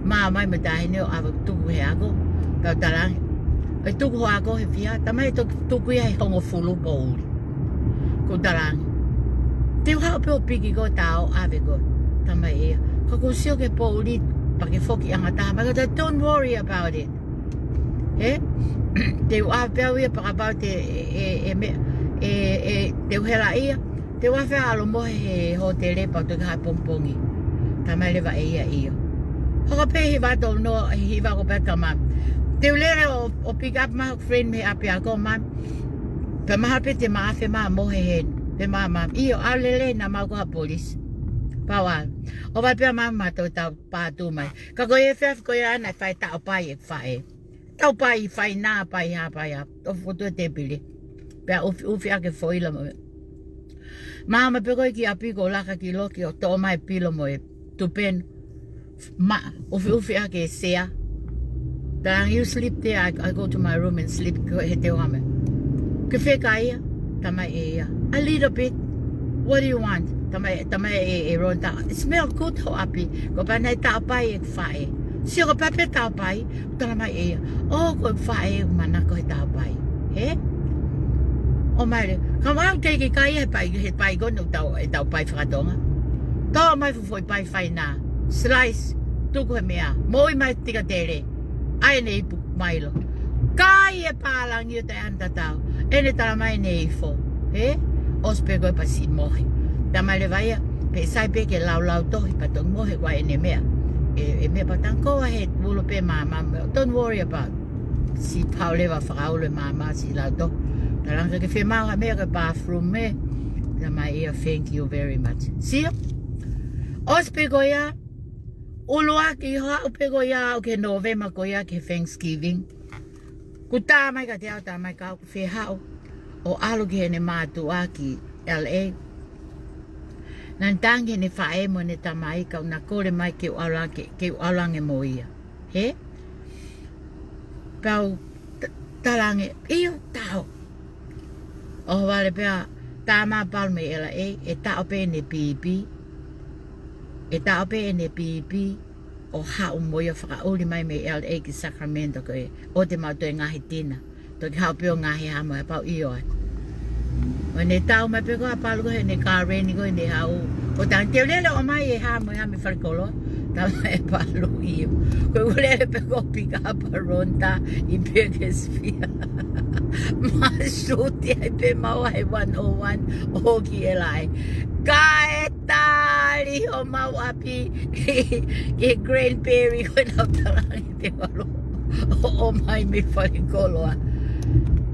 Mā mai mo e taʻahine ʻo ʻave tuku he ako. Pea u tala ange, ʻe tuku hoʻo ako he fiha, talamai ʻe toki tuku ia he hongofulu poʻuli. ʻOku ou tala ange, te u haʻu pē ʻo piki koe tā ʻo ʻave koe. Talamai ʻe ia, ka ʻoku ou sio ki he poʻuli, pea ke foki ʻe ngata mai. Ka te, don't worry about it. Ē? Te u ʻave pē au ia pea kapau te, ʻe, ʻe, ʻe, meʻa, ʻe, ʻe, te u hela ia. Te u ʻave ʻo ʻalu ʻo mohe he hōtele pea u toki haʻu he pongipongi. Talamai ʻe he vaʻe ia ʻio. Hoko pē hiva tolu noa, hiva ko pē ka mā. Te u lele ʻo, ʻo pick up mai hoku friend mei he ʻapiako mā. Pea mahalo pē te ma ʻave ma mohe heni. Pea mā mā. ʻIo, ʻalu lelei naʻa mau ko ha police. Pea u ʻalu. ʻO vai pē mā mā tau tau pātū mai. Ka ko e efiafi ko ia naʻe fai taʻopai ʻeku faʻē. Taʻopai, fai nā, pai hā, pai hā. ʻO fotu e tēpile. Pea ʻufiʻufi ʻaki e foila mo. Mā mā pē ko ē ki ʻapi ʻo laka ki loki ʻo toʻo mai e pilo mo e tupenu. Mā, ʻufiʻufi ʻaki e sea. Tala ange, you sleep there, I, I go to my room and sleep, ko e he te ʻohama. Ke fē ka ia, talamai ʻe ia. A little bit. What do you want? Talamai, talamai ʻe, ʻe Rhonda, it smell good hoʻo ʻapi. Ko e pā naʻe taʻopai ʻeku faʻē. Sio ko e pā pē taʻopai, talamai ʻe ia. ʻŌ, ko e faʻē ʻoku manako he taʻopai. Hē? ʻOmai leva. Ka mau kei kei kai he pai, he pai ko ē ʻoku tau, ʻe tau pai fakatonga. Tau mai fuʻu foʻi pai fai nā. Slice, tuku he meʻa. Moʻui mai tika tele. ʻAi ʻene ipu Milo. Kai e pālangi ʻo taʻeʻana tatau. ʻEne talamai ʻene ifo. Hē? ʻOsi pē ko ē pea siʻi mohe. Talamai leva ia, pea sai pē ke laulau tohi pea toki mohe ko ē ʻene meʻa. ʻE, ʻe meʻa pea tango ahead, ulo pē mā mā. Don't worry about. Siʻi pau leva fakaʻulo e mā mā siʻi lau tohi. Tala ange ke fiemaʻu ha meʻa ko e bathroom ē. Talamai ʻe ia, thank you very much. Sio? ʻOsi pē ko ia, ʻuluaki haʻu pē ko ia, ʻo ki he Nōvema ko ia ki he Thanksgiving. Kuo tā mai kiate au, tā mai ka ʻoku fie haʻu ʻo ʻalu ki heʻene mātuʻa ki L A. Naʻa ne tangi heʻene faʻē mo ʻene tamai, ka ʻoku na kole mai ke u ʻalu ange, ke u ʻalu ange mo ia. Hē? Pea u t-, tala ange, ʻio, taʻo. ʻOhovale pē ʻa Tama Palu mei L A, ʻe taʻo pē ʻene pipi. ʻE taʻo pē ʻene pipi. ʻO haʻu mo ia fakaʻuli mai mei L A ki Sacramento ko ē, ʻoua te mau toe ngaahi tina. Toki haʻu pē ʻo ngaahi hā mo e pau ʻio ai. ʻO ne tau mai pē ko ē ʻa Palu ko ē heʻene kā reni ko ē ne haʻu. ʻO tala ange te u lele ʻo ʻomai e hā mo e hā mei falekoloa. Tama e palu io. Ko e lele pē ko e pick up ʻa Ronda ʻi Bakersfield. Mā suti ai pē maua he one oh one ʻo ki e lai. Kae tali homau ʻapi ki Granbury ko e nau talangi te walo. ʻO mai mei fale koloa.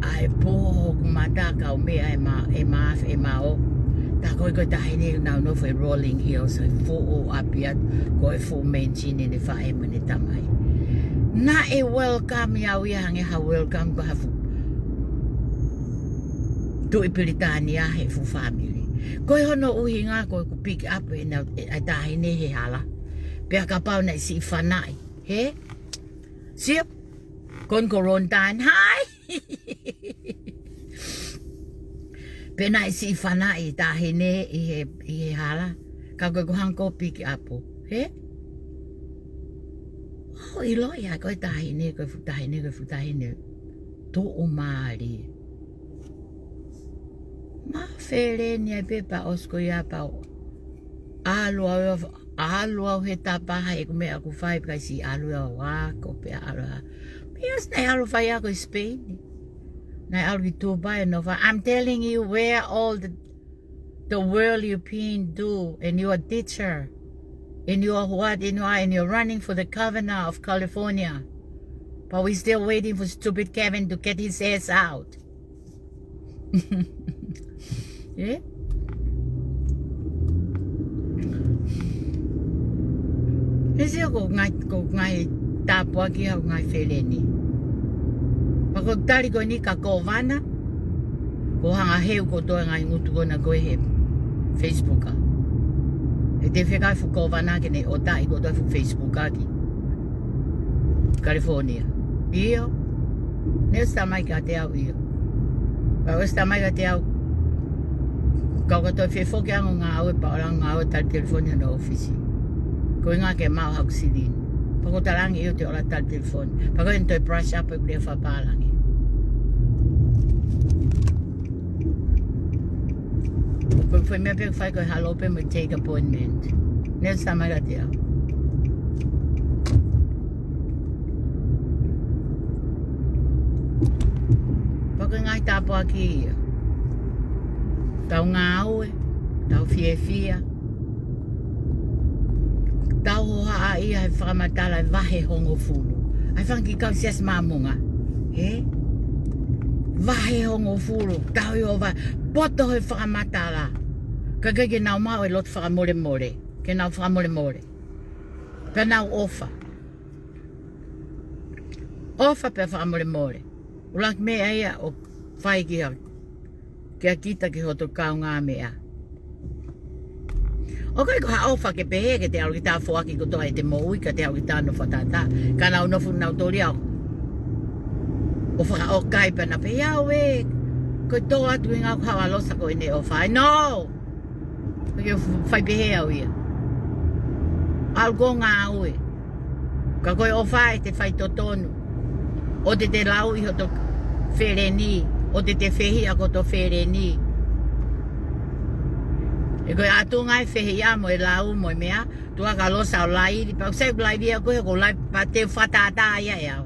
ʻAi pō hoku mata kau meʻa e mā, e mā, e mā o. Tā ko e ko e taʻahine nau nofo ʻi Rolling Hills, ʻi he fuʻu ʻapi atu, ko e fuʻu mansion ʻene faʻē mo ʻene tamai. Naʻe welcome ia au ia hangē ha welcome ko ha fuʻu tuʻi Pilitānia he fuʻu family. Ko e hono ʻuhinga ko e ku pick up e nau, e, e taʻahine he hala. Pea kapau naʻe siʻi fanaʻi. He? Sio? Kon ko Ronda, hai! Pea naʻe siʻi fanaʻi taʻahine ʻi he, ʻi he hala. Ka ko e ko hangē ko e pick up. He? ʻO ʻiloʻi ia ko e taʻahine, ko e fuʻu taʻahine, ko e fuʻu taʻahine. Tuʻumālie. Mā feleni ai pē pea ʻosi ko ia pea ʻalu au, ʻalu au he tapa ha ʻeku meʻa ʻoku fai pea kai siʻi ʻalu au ako pea ʻalu au. Pea ʻosi naʻe ʻalu fai ako ʻi Spain. Naʻe ʻalu ki Dubai and over. I'm telling you where all the, the world European do and you are teacher. And you are what? And you are, and you're running for the governor of California. But we still waiting for stupid Kevin to get his ass out. Ē? He sio ko e ngaahi, ko e ngaahi tāpuaki ʻa e ngaahi feleni. Pea ko e tali ko eni kia Kōvana, ko e hanga ʻo heu kotoa e ngaahi ngutu ko ena ko ē he Facebook ʻa. He te fekau e fuʻu Kōvana ke ne ʻotaʻi kotoa e fuʻu Facebook ʻa ki California. ʻIo. Naʻe ʻosi talamai kiate au ʻio. Pea ʻosi talamai kiate au. Kau ka toe fefoki ange ʻo ngāue pea ʻoua ʻe ngāue tali telefoni hono ʻōfisi. Ko e ʻuhinga ke maʻu haʻaku silini. Pea ko e talange ʻio te u ʻalu ʻo tali telefoni. Pea ko ʻene toe brush up ʻeku lea fakapālangi. Ko e foʻi meʻa pē ʻoku fai ko e halo pē mo e take appointment. Naʻe ʻosi talamai kiate au. Pea ko e ngaahi tāpuaki ia. Tau ngāue, tau fiefia. Tau hohaʻa ia he fakamatala e vahe hongofulu. ʻAi fanga kiʻi kau siasi Māmonga. Ē? Vahe hongofulu. Tau ʻi ʻo vahe. Poto he fakamatala. Ka ke ke nau maʻu e loto fakamolemole. Ke nau fakamolemole. Pea nau ʻofa. ʻOfa pea fakamolemole. ʻUluaki meʻa ia ʻoku fai ki ha, kia kita ki hoto kaungāmeʻa. ʻOku ʻikai ko ha ʻofa ke pehē ke te ʻalu kita ʻo foaki kotoa ʻete moʻui ka te ʻalu kita ʻo nofo fakatātā. Ka nau nofo nau toli au. ʻO fakaʻokai pea na pehē au ē. Ko e tō atu ʻi he ngaahi haʻu ʻa Losa ko ʻene ʻofa. No! Ko e fai pehē au ia. ʻAlu ko e ngāue. Ka ko e ʻofa ʻe te fai totonu. ʻO te te lau ʻi hoto feleni. ʻO te te fehiʻa ki hoto feleni. Ē ko e ʻatunga e fehiʻa mo e lau mo e meʻa. Tuʻa kia Losa ʻo laivi. Pea ʻoku sai ʻeku laivi ia ko e ko e laivi pea te u fakatātā ia ʻe au.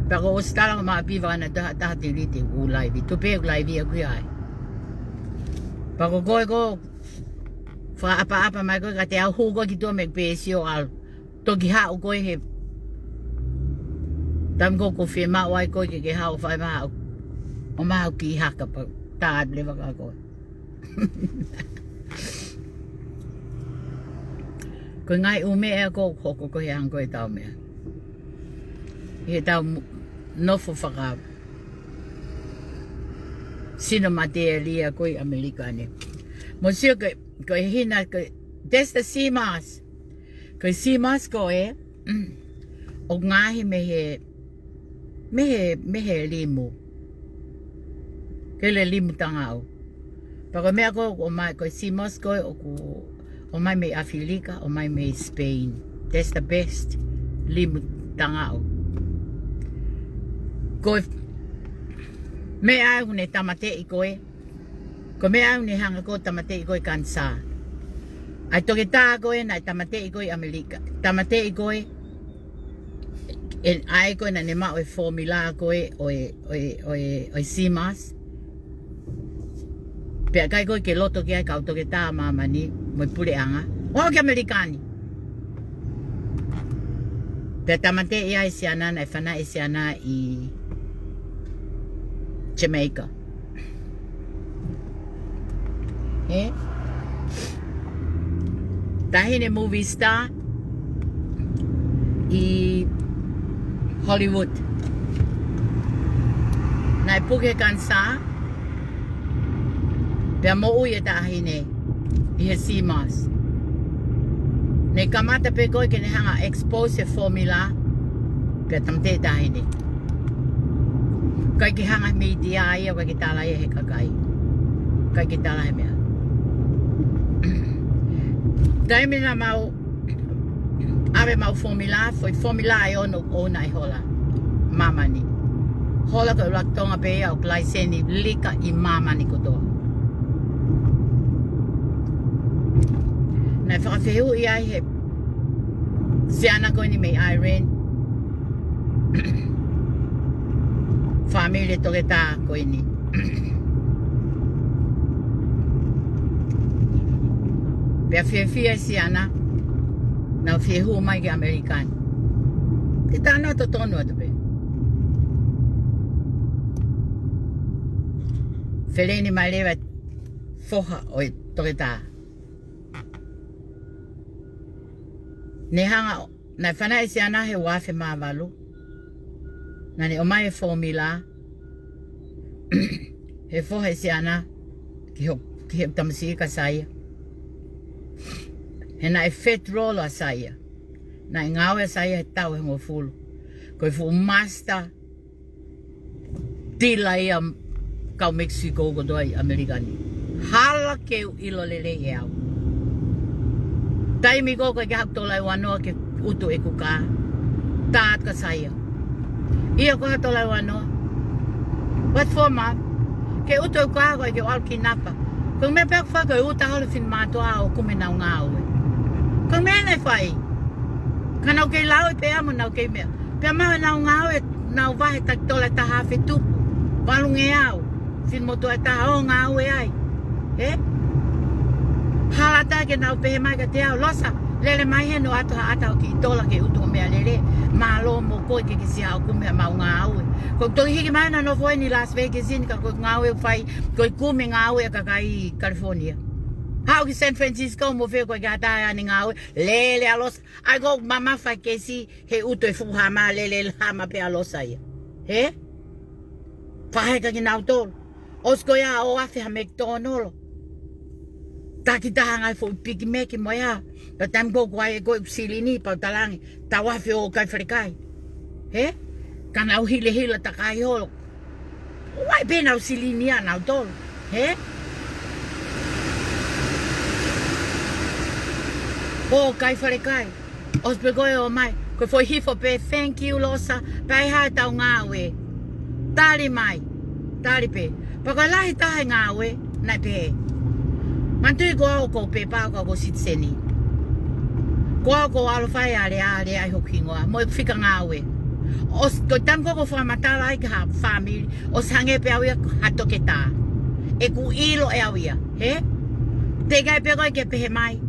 Pea ko e ʻosi tala ko e maʻu pē ʻe he vaka na taha taha te lite ʻeku laivi. Tuʻu pē ʻeku laivi ʻaku ia ai. Pea ko koe ko e fakaʻapaʻapa mai koe kiate au hū koe ki tuʻa mei he peesi ʻo ʻalu. Toki haʻu koe he taimi ko ē ʻoku fiemaʻu ai koe ke ke haʻu ʻo fai mai haʻo, ʻomai haʻo kiʻi haka pea tā atu leva kia koe. Ko e ngaahi ʻū meʻa ko ē ʻoku hoko ko e hangē ko ʻetau meʻa. ʻI heʻetau mo-, nofo faka-, sino matelia ko ē ʻi ʻAmelika ni. Mou sio ko e, ko e hina, ko e, that's the CMOS. Ko e CMOS ko ē, ʻoku ngaohi mei he, mei he, mei he limu. Ke le limu tangaʻau. Pea ko e meʻa ko ē ʻoku ʻomai, ko e CMOS ko ē ʻoku ʻomai mei ʻAfilika, ʻomai mei Spain. That's the best limu tangaʻau. Ko e meʻa ʻoku ne tāmateʻi ko ē, Ko e meʻa ʻoku ne hanga ko ē ʻo tāmateʻi koe kanisā. ʻA e toketā ko ē naʻe tāmateʻi koe ʻi ʻAmelika. Tāmateʻi koe, ʻe, ʻa ē ko ē naʻa ne maʻu e fōmila ko ē ʻo e, ʻo e, ʻo e, ʻo e CMAS. Pea ʻikai ko ē ke loto ki ai e kau toketā ʻa māmani mo e puleʻanga. ʻO aʻu ki ʻAmelika ni. Pea tāmateʻi ai e siana, naʻe fanaʻi e siana ʻi Jamaica. Ē? Taʻahine movie star ʻi Hollywood. Naʻe puke kanisā, pea moʻui e taʻahine ʻi he CMAS. Ne kamata pē ko ē ke ne hanga ʻo expose e fōmila, pea tāmateʻi e taʻahine. ʻIkai ke hanga mītia ia, ʻikai ke tala ia ʻe he kakai. ʻIkai ke tala ʻe he meʻa. Taimi naʻa mau ʻave ʻemau fōmila, foʻi fōmila ʻe ono ʻoku ʻouna ʻe Hola ʻi māmani. Hola ko e ʻuluaki Tonga pē ia ʻoku laiseni lika ʻi māmani kotoa. Naʻe fakafehuʻi ai ʻe he siana ko eni mei Ireland, fāmili e toketā ko eni. Pea fiefia e siana, nau fie hū mai ki ʻAmelika ni. Ke tā na totonu atu pē. Feleni mai leva e foha ʻo e toketā. Ne hanga ʻo, naʻe fanaʻi e siana he ua afe mā valu. Naʻa ne ʻomai e fōmila he foha e siana ki he, ki he tamasiʻi ko Saia. He naʻe federal ʻa Saia. Naʻe ngāue ʻa Saia he taʻu ʻe hongofulu. Ko e fuʻu master dealer ia kau Mexico kotoa ʻi ʻAmelika ni. Hala ke u ʻilo lelei ʻe au. Taimi ko ē ʻikai ke haʻaku tola ʻe ua noa ke utu ʻeku kā. Tā atu kia Saia, ʻio, ko e hā e tola ʻe ua noa? What for, Mom? Ke utu ʻeku kā, ko e ke ʻalu ki Napa. Ko e meʻa pē ʻoku fai ko e uta holo e finemātuʻa ʻo kumi ʻenau ngāue. Ko e meʻa naʻe fai. Ka nau kei lauʻi pē ia mo nau kei meʻa. Pea maʻu ʻenau ngāue, nau vahe taki tola ʻe taha afe tupu. Valungeau, finemotuʻa ʻe taha ʻo ngāue ai. Ē? Hala atu ke nau pehē mai kiate au, Losa, lele mai heni ʻo ʻoatu haʻata ʻo kiʻi tola ke utu hoʻo meʻalele. Mālō mo koe ke ke siʻi haʻu ʻo kumi haʻamau ngāue. Ko e toki hiki mai ʻena nofo eni Las Vegas ni ka ko e ngāue ʻoku fai, ko e kumi ngāue ʻa e kakai California. Haʻu ki San Francisco mo fē ko ē ke ʻatā ai ʻene ngāue, lele ʻa Losa. ʻAi ko e mamafa e kesi he utu e fuʻu hama, lele hama pē ʻa Losa ia. Ē? Faʻa heka kinautolu. ʻOsi ko ia ʻo afe ha McDonald. Taki taha ngaahi fuʻu pikimeki mo ia. Pea taimi ko ē ʻoku ʻi ai ʻeku silini pea u talaange, tau afe ʻo kai falekai. Ē? Ka nau hilahila takai holo. ʻOku ʻi ai pē ʻenau silini ʻanautolu. Ē? ʻO kai falekai. ʻOsi pē ko ē ʻo ʻomai, ko e foʻi hifo pē, thank you, Losa, pea ʻi ai haʻatau ngāue. Tali mai, tali pē. Pea ko e lahi taha e ngāue, naʻe pehē. Manatuʻi ko au ko e pepa ko au ko e sitiseni. Ko au ʻoku ou ʻalu ʻo fai e alea, alea ʻi hoku hingoa, mo e fika ngāue. ʻOsi, ko e taimi ko ē ʻoku ou fakamatala ai ki ha fāmili, ʻosi hangē pē au ia ha toketā. ʻOku ʻilo ʻe au ia, ē? Teʻeki ai pē ko ē ke pehē mai.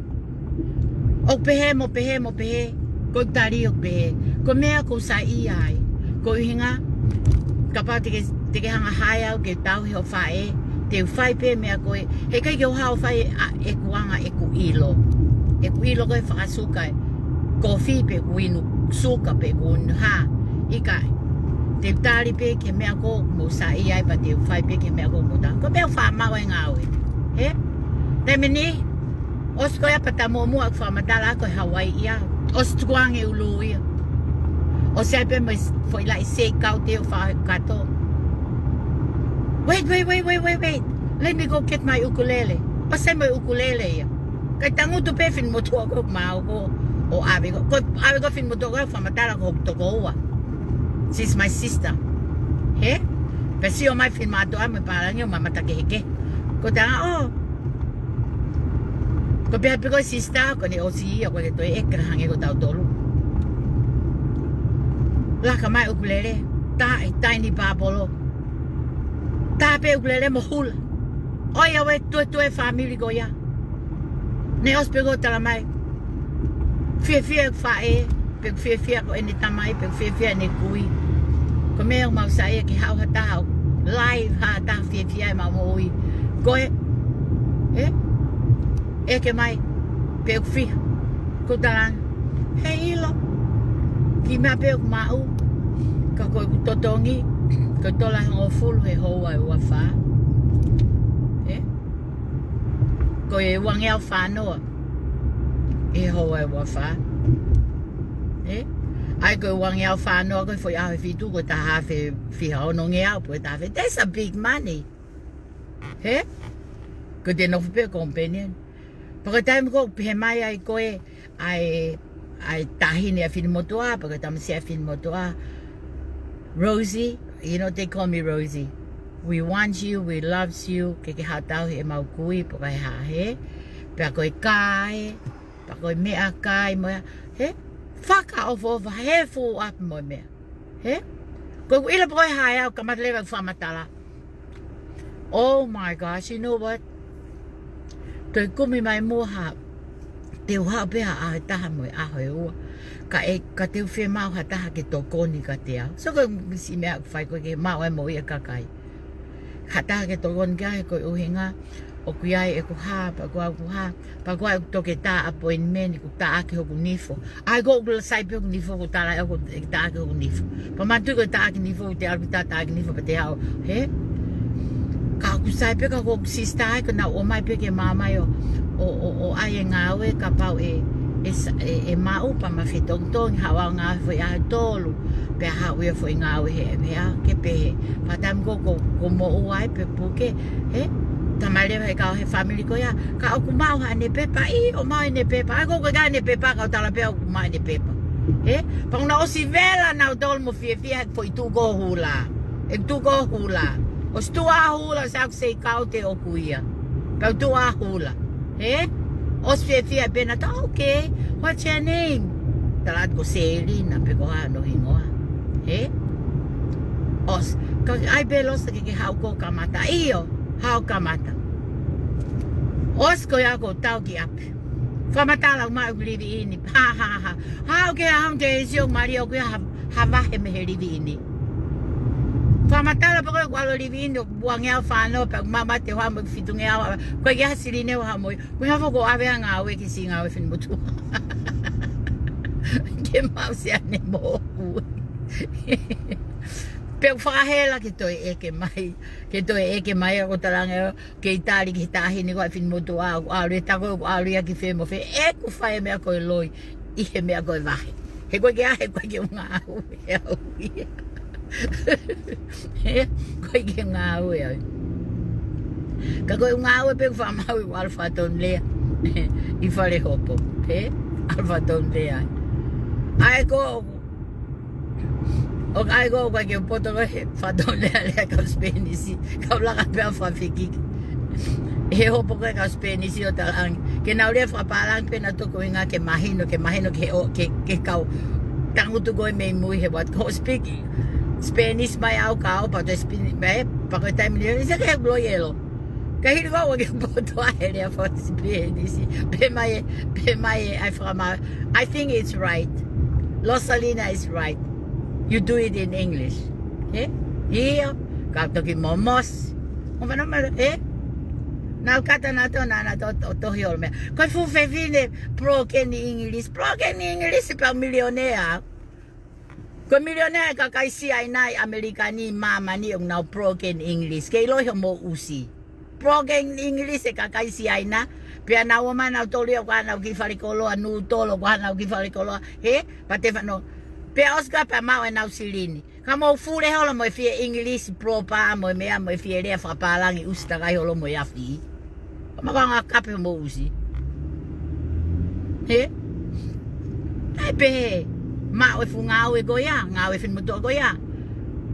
ʻOku pehē mo pehē mo pehē, ko e tali ʻoku pehē. Ko e meʻa ʻoku ou saiʻia ai. Ko e ʻuhinga, kapau te ke, te ke hanga ʻo hae au ke tauhi hoʻo faʻē, te u fai pē meʻa ko ē. Heʻikai ke u haʻu ʻo fai ʻa ʻeku anga ʻeku ʻilo. ʻEku ʻilo ko e fakasuka e kofi pe ʻeku inu suka pe ʻeku inu hā. ʻIkai. Te u tali pē ki he meʻa ʻoku ou saiʻia ai pea te u fai pē ki he meʻa ʻoku ou tā. Ko e meʻa ʻoku ou faʻa maʻu ai e ngāue. Ē? Taimi ni, ʻosi ko ia pea tā muʻomuʻa ʻeku fakamatala ko e Hawaii ia. ʻOsi tukuange ʻulu ia. ʻOsi ʻai pē mo e foʻi laʻi seikau te u faʻa kato. Wait, wait, wait, wait, wait, wait. Let me go get my ukulele. ʻOsi ʻai mo e ukulele ia. Kae tangutu pē finemotuʻa ko ē maʻu ko ē ʻo ʻave ko ē. Ko e ʻave ko ē finemotuʻa ko ē fakamatala ko hoku tokoua. She's my sister. Ē? Pea sio mai finemātuʻa mo e pālangi ʻo mamata kehekehe. Ko tā, ʻo. Ko pea piko sister, ko ʻene ʻosi ia, ko e toe ʻeke hangē ko tautolu. Laka mai ʻukulele, tā e taini pāpolo. Tā pē ʻukulele mo hula. ʻOi, ʻa e tuetue fāmili ko ia. Ne ʻosi pē ko e tala mai. Fiefia ʻeku faʻē, pe ʻoku fiefia ko ʻene tamai, pe ʻoku fiefia ʻene kui. Ko e meʻa ʻoku mau saiʻia ke haʻu ha taha, live ha taha fiefia ʻemau moʻui. Ko e, ē? ʻEke mai, pe ʻoku fiha. Ko e tala ange, heʻilo. Kiʻi meʻa pē ʻoku maʻu. Ka ko ʻeku totongi, ko e tola ʻe hongofulu he houa ʻe ua fā. Ē? Ko e uangeau fānoa he houa ʻe ua fā. Ē? ʻAi ko e uangeau fānoa ko e foʻi ʻaho ʻe fitu ko e taha afe fiha onongeau pe ko e taha afe. That's a big money. Ē? Ko ʻete nofo pē companion. Pea ko e taimi ko ē ʻoku pehē mai ai ko ē, ʻa e, ʻa e taʻahine ʻa Finimotuʻa, pe ko e tamasiʻi ʻa Finimotuʻa. Rosie, you know, they call me Rosie. We want you, we loves you, ke ke haʻu ʻo tauhi ʻemau kui, pe ko e hā, hē? Pea ko e kā ē, pea ko e meʻakai mo ia, hē? Fakaʻofoʻofa, he fuʻu ʻapi mo e meʻa. Hē? Ko ʻeku ʻilo pe ko e hā ē, ʻoku kamata leva ʻeku fakamatala. Oh my gosh, you know what? Toe kumi mai muʻa ha, te u haʻu pē ha ʻaho ʻe taha mo e ʻaho ʻe ua. Ka ʻe, ka te u fiemaʻu ha taha ke tokoni kiate au. So ko e siʻi meʻa ʻoku fai ko ē ke maʻu ai moʻui ʻa e kakai. Ha taha ke tokoni ki ai, ko e ʻuhinga ʻoku ʻi ai ʻeku hā, pea ko au ʻoku hā, pea ko au ʻoku toki tā appointment, ʻoku taʻaki hoku nifo. ʻAi ko ʻoku sai pē hoku nifo, ʻoku tala ʻe au ʻoku taʻaki hoku nifo. Pea manatuʻi ko e taʻaki nifo, te ʻalu ki tā taʻaki nifo, pea te haʻu, hē? Ka ʻoku sai pē ka ko hoku sister ē, ka nau ō mai pē ke maʻu mai ʻo, ʻo, ʻo, ʻo ʻai e ngāue kapau ʻe, ʻe sa-, ʻe, ʻe maʻu pea ma fetongitongi, haʻu ʻo ngāue foʻi ʻaho ʻe tolu. Pea haʻu ia foʻi ngāue he, he ʻaho ke pehē. Pea taimi ko ē ʻoku, ʻoku moʻua ai pe puke, hē? Tala mai leva he kau he fāmili ko ia, ka ʻoku maʻu haʻane pepa, ʻio, maʻu ʻene pepa. ʻAi ko ē ʻoku ʻikai haʻane pepa, ka u tala pē ʻoku maʻu ʻene pepa. Hē? Pea ʻoku nau ʻosi vela nautolu mo fiefia he foʻi tuʻu ko ē ʻo hula. ʻE tuʻu ko ē ʻo hula. ʻOsi tuʻu ʻa hula, sa ʻoku sei kau te ʻoku ia. Kau tuʻu ʻa hula. Hē? ʻOsi fiefia pē nautolu, okay. What's your name? Tala atu ko Selina pe ko hono hingoa. Hē? ʻOsi. Ka ʻai pē Losa ke ke haʻu ʻo kamata. ʻIo, haʻu ʻo kamata. ʻOsi ko ia ʻoku ou tau ki ʻapi. Fakamatala ʻoku maʻu ʻeku livi ʻi heni. Ha, ha, ha. Haʻu ke haʻu ke sio mai ʻoku ʻi ai ha, ha vahe mei he livi ʻi heni. Fakamatala pē ko ē ʻoku ʻalu ʻo livi ʻi heni, ʻoku uangeau fānoa pea ʻoku maʻu mai te u haʻu mo e fitungeau, ko e ʻikai ha silini ʻe haʻu mo ia. Ko e hā foki ʻoku ʻave ʻa e ngāue ki he siʻi ngāue Finimotuʻa. Ke maʻu siʻane moʻui. Pea ʻoku fakahela ke toe ʻeke mai, ke toe ʻeke mai ʻoku tala ange, ke ʻi tali ki he taʻahine ko ē ʻa Finimotuʻa, ʻoku ʻalu ē, tā ko ē ʻoku ʻalu ia ki fē mo fē, ʻeku fai e meʻa ko e loi, ʻi he meʻa ko e vahe. He ko e ke ʻahe, ko e ke ngāue au ia. He, ko e ke ngāue au. Ka ko e ngāue pē ʻoku fakamāu ʻi ʻAlfa Tonlea. ʻI Falehopo. He, ʻAlfa Tonlea. ʻAi ko ē, ʻoku ʻai ko ē, ʻoku ʻikai ke u poto ko ē he fakatonulea lea kau Spanish. Kau laka pē ʻo fakafikiki. He hopo ko ē kau Spanish ʻo tala ange. Ke nau lea fakapālangi pē nautolu ko e ʻuhinga ke mahino, ke mahino ke ʻo, ke, ke kau tangutu ko ē mei mui he what ko speak Spanish mai au kau, pea toe Spanish mai, pea ko e taimi ni, is it a little yellow? Ka hili ko ē ʻoku ʻikai ke u poto ai he lea faka-Spanish. Pehē mai, pehē mai ʻa e fakamā-, I think it's right. Rosalina is right. You do it in English. Hē? ʻIo, ka toki momosi. ʻO fana mai, hē? Nau kata nautolu, naʻa nau to-, to-, tohi ʻo meʻa. Ko e fuʻu fefine broken English. Broken English pea milionea. Ko e milionea e kakai Siaina ʻi ʻAmelika ni, māmani ʻoku nau broken English. Ke ʻiloʻi hoʻomou ʻusi. Broken English e kakai Siaina. Pea nau ō mai nautolu ia ʻoku ʻi ai ʻenau kiʻi falekoloa, nūtolo ʻoku ʻi ai ʻenau kiʻi falekoloa. Hē? Pea te fano. Pea ʻosi ko ē pea maʻu ʻenau silini. Ka mou fule holo mo e fie English proper, mo e meʻa, mo e fie lea fakapālangi ʻusi takai holo mo e afi. Ka mou anga kape mo ʻusi. Hē? ʻAi pē, maʻu e fuʻu ngāue ko ia, ngāue Finimotuʻa ko ia.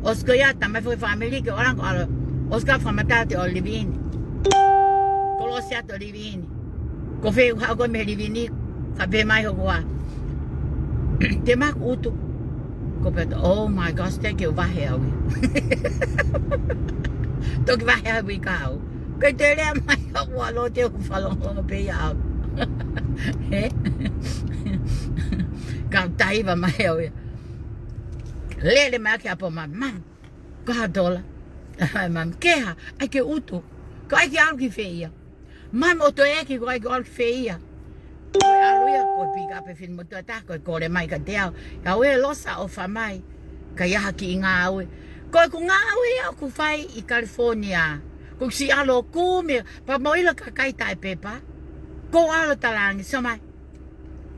ʻOsi ko ia, tala mai foki e fāmili ke ʻoua ʻalu, ʻosi ko ē fakamatala te u ʻalu ʻo livi ʻi heni. atu ʻo living in. Ko fē ʻoku haʻu koe mei he living in, ka pehē mai hoku hoa, te u maʻu ʻutu. Ko pehē, oh my gosh, thank you, vahe au ia. Toki vahe au ia ka au. Ko e toe lea mai hoku hoa, lō te u fakalongolongo pē ia au. Hē? Ka u taiva mai au ia. Lele mai ki ʻapi ʻo mami, mami, ko e hā e tola? Mami, ke hā? ʻAi ke ʻutu. Ko e ʻai ke ʻalu ki fē ia? Mami, ʻo toe ʻeke ko e ʻai ke ʻalu ki fē ia? Ko e ʻalu ia, ko e pick up e finemotuʻa ʻe taha, ko e kole mai kiate au. Ka ue Losa ʻofa mai. Ka ʻi ai ha kiʻi ngāue. Ko ʻeku ngāue ia ʻoku fai ʻi California. Ko e siʻi ʻalu ʻo kumi, pea mo ʻilo kakai taʻe pepa. Ko e ʻalu ʻo talaange, sio mai.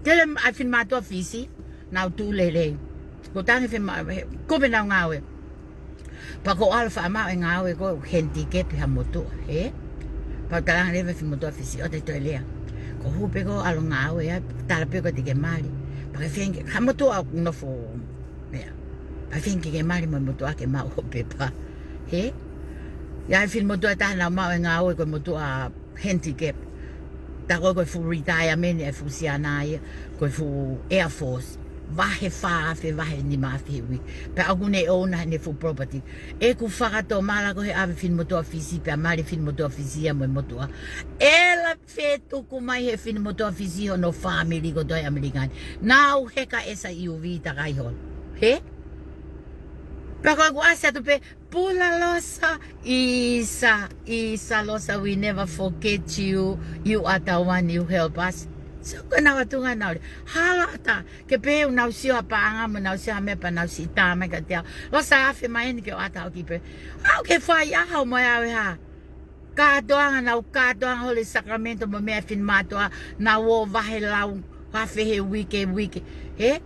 Tele ʻa e finemotuʻa Fisi, nau tuʻu lelei. Ko e tangi fema, he, ko pē ʻenau ngāue. Pea ko e ʻalu ʻo faʻa maʻu e ngāue ko e handicap ha motuʻa, hē? Pea talaange leva e finemotuʻa Fisi, ʻoua te ke toe lea. Ko e hū pē ko e ʻalu ngāue, ʻa, tala pē ko e te ke mali. Pea ke feinga, ha motuʻa ʻoku nofo, meʻa. Pea feinga ke mali mo e motuʻa ke maʻu hoʻo pepa. Hē? ʻI ai e finemotuʻa ʻe taha naʻa maʻu e ngāue ko e motuʻa handicap. Tā ko ē ko e fuʻu retirement ʻa e fuʻu siana ia, ko e fuʻu Air Force. Vahe fā afe, vahe nima afe he uike. Pea ʻoku ne ʻouna ʻene fuʻu property. ʻEku fakatomala ko e ʻave e finemotuʻa Fisi, pea mali e finemotuʻa Fisi ia mo e motuʻa. ʻEla fetuku mai he finemotuʻa Fisi hono fāmili kotoa ʻi ʻAmelika ni. Nau heka ʻi he S U V takai holo. Hē? Pea ko ʻeku ʻasi atu pē, Pula Losa, ʻisa, ʻisa Losa, we never forget you. You are the one you help us. So, ko ʻenau ʻatunga naʻa nau lea. Hala ʻatā, ke pehē ʻoku nau sio ha paʻanga mo nau sio ha meʻa pea nau siʻi tā mai kiate au. Losa, afe mai eni ke u ʻatā ʻo kiʻi pē. ʻAu ke fai ʻaho mo e ʻave hā. Kātoanga, nau kātoanga holo ʻi Sacramento mo e meʻa e finemotuʻa, nau ō vahe lau afe he uike, uike. Hē?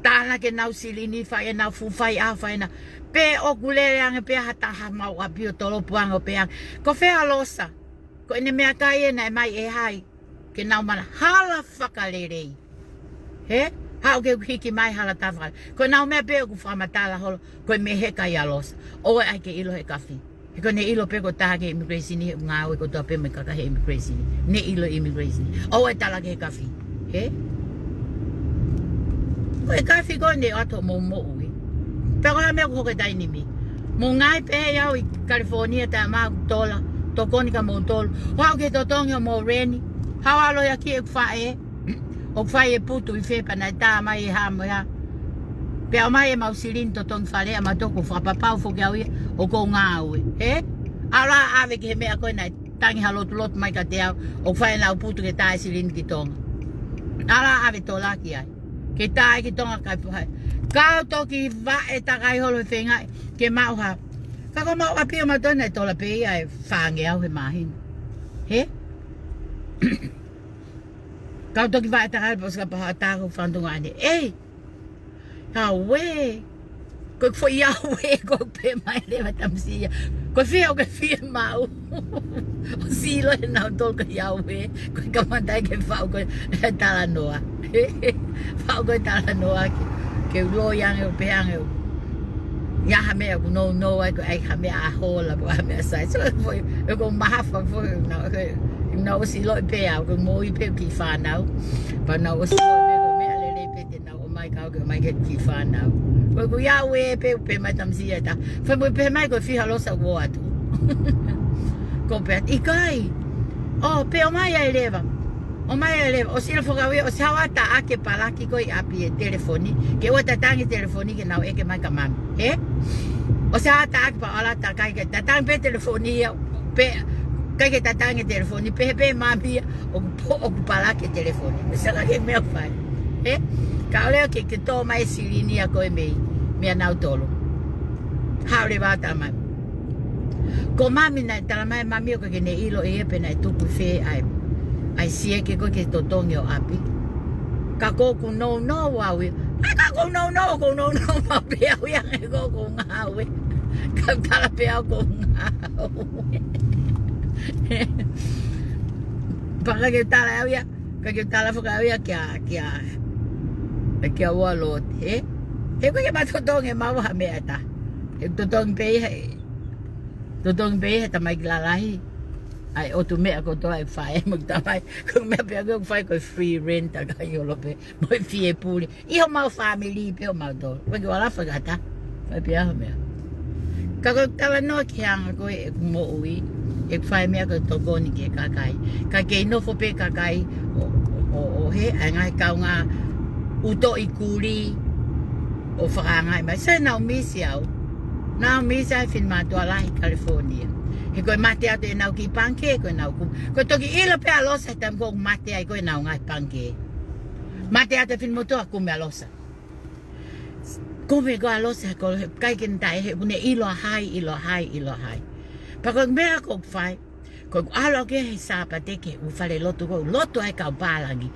Tānaki ʻenau silini, fai ʻenau fuʻu faiʻaho, fai ʻenau. Pea ʻoku lele ange pē ha taha maʻu ʻapi ʻo tolopu ange ʻo pehē ange, ko fē ʻa Losa? Ko ʻene meʻakai ē naʻe ʻomai ʻe hai? Ke nau mana hala fakalelei. Hē? Haʻu ke hiki mai hala tā fakalelei. Ko ʻenau meʻa pē ʻoku fakamatala holo, ko e meʻa heka ia Losa. ʻOua ʻe ʻai ke ʻilo he kafi. He ko ʻene ʻilo pē ko e taha ki he immigration he ngāue kotoa pē mo e kakai he immigration. Ne ʻilo immigration. ʻOua ʻe tala ki he kafi. Hē? Ko e kafi ko eni ʻoatu mo moʻui. Pea ko e hā e meʻa ʻoku hoko he taimi ni? Mou ngāue pē ʻi au ʻi California taʻe maʻu tola. Tokoni kia moutolu. Haʻu ke totongi hoʻomou leni. Haʻu ʻalu ʻo ʻai ki he faʻē. ʻOku fai e putu ʻi fē pea naʻe tā mai e hā mo e hā. Pea ʻomai ʻemau silini totongi fale ʻa mautolu, ko e fakapapau foki au ia ʻoku ou ngāue. Hē? ʻAlu ʻo ʻave ki he meʻa ko ē naʻe tangi ha lotulotu mai kiate au. ʻOku fai ʻenau putu ke tā e silini ki Tonga. ʻAlu ʻo ʻave tola ki ai. Ke tā ia ki Tonga kae fai. Kau toki vaʻe takai holo he feinga ke maʻu hā. Ka ko ʻemau ʻapi ʻo mautolu naʻe tola pē ia ʻe fāngeau he māhina. Hē? Kau toki vaʻe takai holo pea ʻosi ka paha tā ko e fāntunga ʻene. ʻEi! Ka ue! Ko e foʻi ʻaue ko e pehē mai leva tamasiʻi ia. Ko e fē ʻoku ke fiemaʻu? ʻOsi ʻilo ʻe nautolu ko e ʻaue. Ko e kamata ai ke faʻu ko e talanoa. Faʻu ko e talanoa ke, ke u loi ange ʻo pehē ange ʻoku ʻi ai ha meʻa ʻoku nounou ai, ko e ʻai ha meʻa ʻa hola, ko ha meʻa sai. So, foʻi, ʻoku mahafa foʻi, na, ko e, na ʻosi ʻilo pē au, ko e moʻui pē ki he fānau. Pea na ʻosi ʻilo pē ko e meʻa lelei pē te nau ʻomai kau ke ʻomai ki he kiʻi fānau. Ko ʻeku ʻaue pē, pehē mai tamasiʻi ia ʻe taha. Fai mo pehē mai ko e fiha Losa ʻoku ʻoatu. Ko pē ʻikai. ʻO, pea ʻomai ai leva. ʻOmai ai leva. ʻOsi ʻilo foki au ia, ʻosi haʻu ʻo taʻaki e palaki ko ē ʻi ʻapi e telefoni. Ke ʻoua ʻe tatangi e telefoni ke nau ʻeke mai kia mami. Hē? ʻOsi haʻu ʻo taʻaki pea ʻalu ʻo takai ke tatangi pē telefoni ia. Pea, ʻikai ke tatangi e telefoni. Pehē pē mami ia. ʻOku po-, ʻoku palaki e telefoni. Saka ke meʻa fai. Hē? Ka ʻoua ke, ke tō mai e silini ia ko ē mei, mei ʻanautolu. Haʻu leva ʻo tā mai. Ko mami naʻe tala mai mami ʻoku ʻikai ke ne ʻilo ʻe ia pe naʻe tuku ʻi fē ʻa e, ʻa e sieke ko ē ke totongi ʻo ʻapi. Ka ko ʻeku nounou au ia. ʻAi ka ko ʻeku nounou, ko ʻeku nounou maʻu pē au ia, ʻai ko ʻeku ngāue. Ka tala pē au ko ʻeku ngāue. Pea ʻikai ke tala au ia, ʻikai ke tala foki au ia kia, kia, kia Ualot, hē? He ʻoku ʻikai ke ma totongi ʻe maua ha meʻa ʻe taha. He totongi pē ia, he, totongi pē ia he tamaiki lalahi. ʻA e ʻotu meʻa kotoa ʻa e faʻē mo e tamai. Ko e meʻa pē ʻoku fai ko e free rent ʻa e kakai holo pē. Mo e fie pule. ʻI homau fāmili pē ʻo mautolu. Ko e kiʻi ʻalu ʻo fakata. Fai pē ʻa e meʻa. Ka ko e talanoa ki he anga ko ē ʻeku moʻui. ʻEku fai meʻa ko e tokoni ki he kakai. Ka kei nofo pē kakai. ʻO, ʻo, ʻo hē, ʻa e ngaahi kaungā ʻuto ʻi kuli. ʻO fakaangaʻi mai. Sai, nau misi au. Nau misi ai e finemātuʻa lahi California. He ko e mate atu ʻenau kiʻi pangikē, ko ʻenau kumi. Ko e toki ʻilo pē ʻa Losa he taimi ko ē ʻoku mate ai ko ē ʻenau ngaahi pangikē. Mate atu e finemotuʻa, kumi ʻa Losa. Kumi ko ē ʻa Losa, ko e kai ke nita e he, ʻoku ne ʻilo ʻa hai, ʻilo ʻa hai, ʻilo ʻa hai. Pea ko e meʻa ʻoku fai. Ko ʻeku ʻalu au ki he Sāpate ki he ʻū falelotu ko ē, lotu ai e kau pālangi.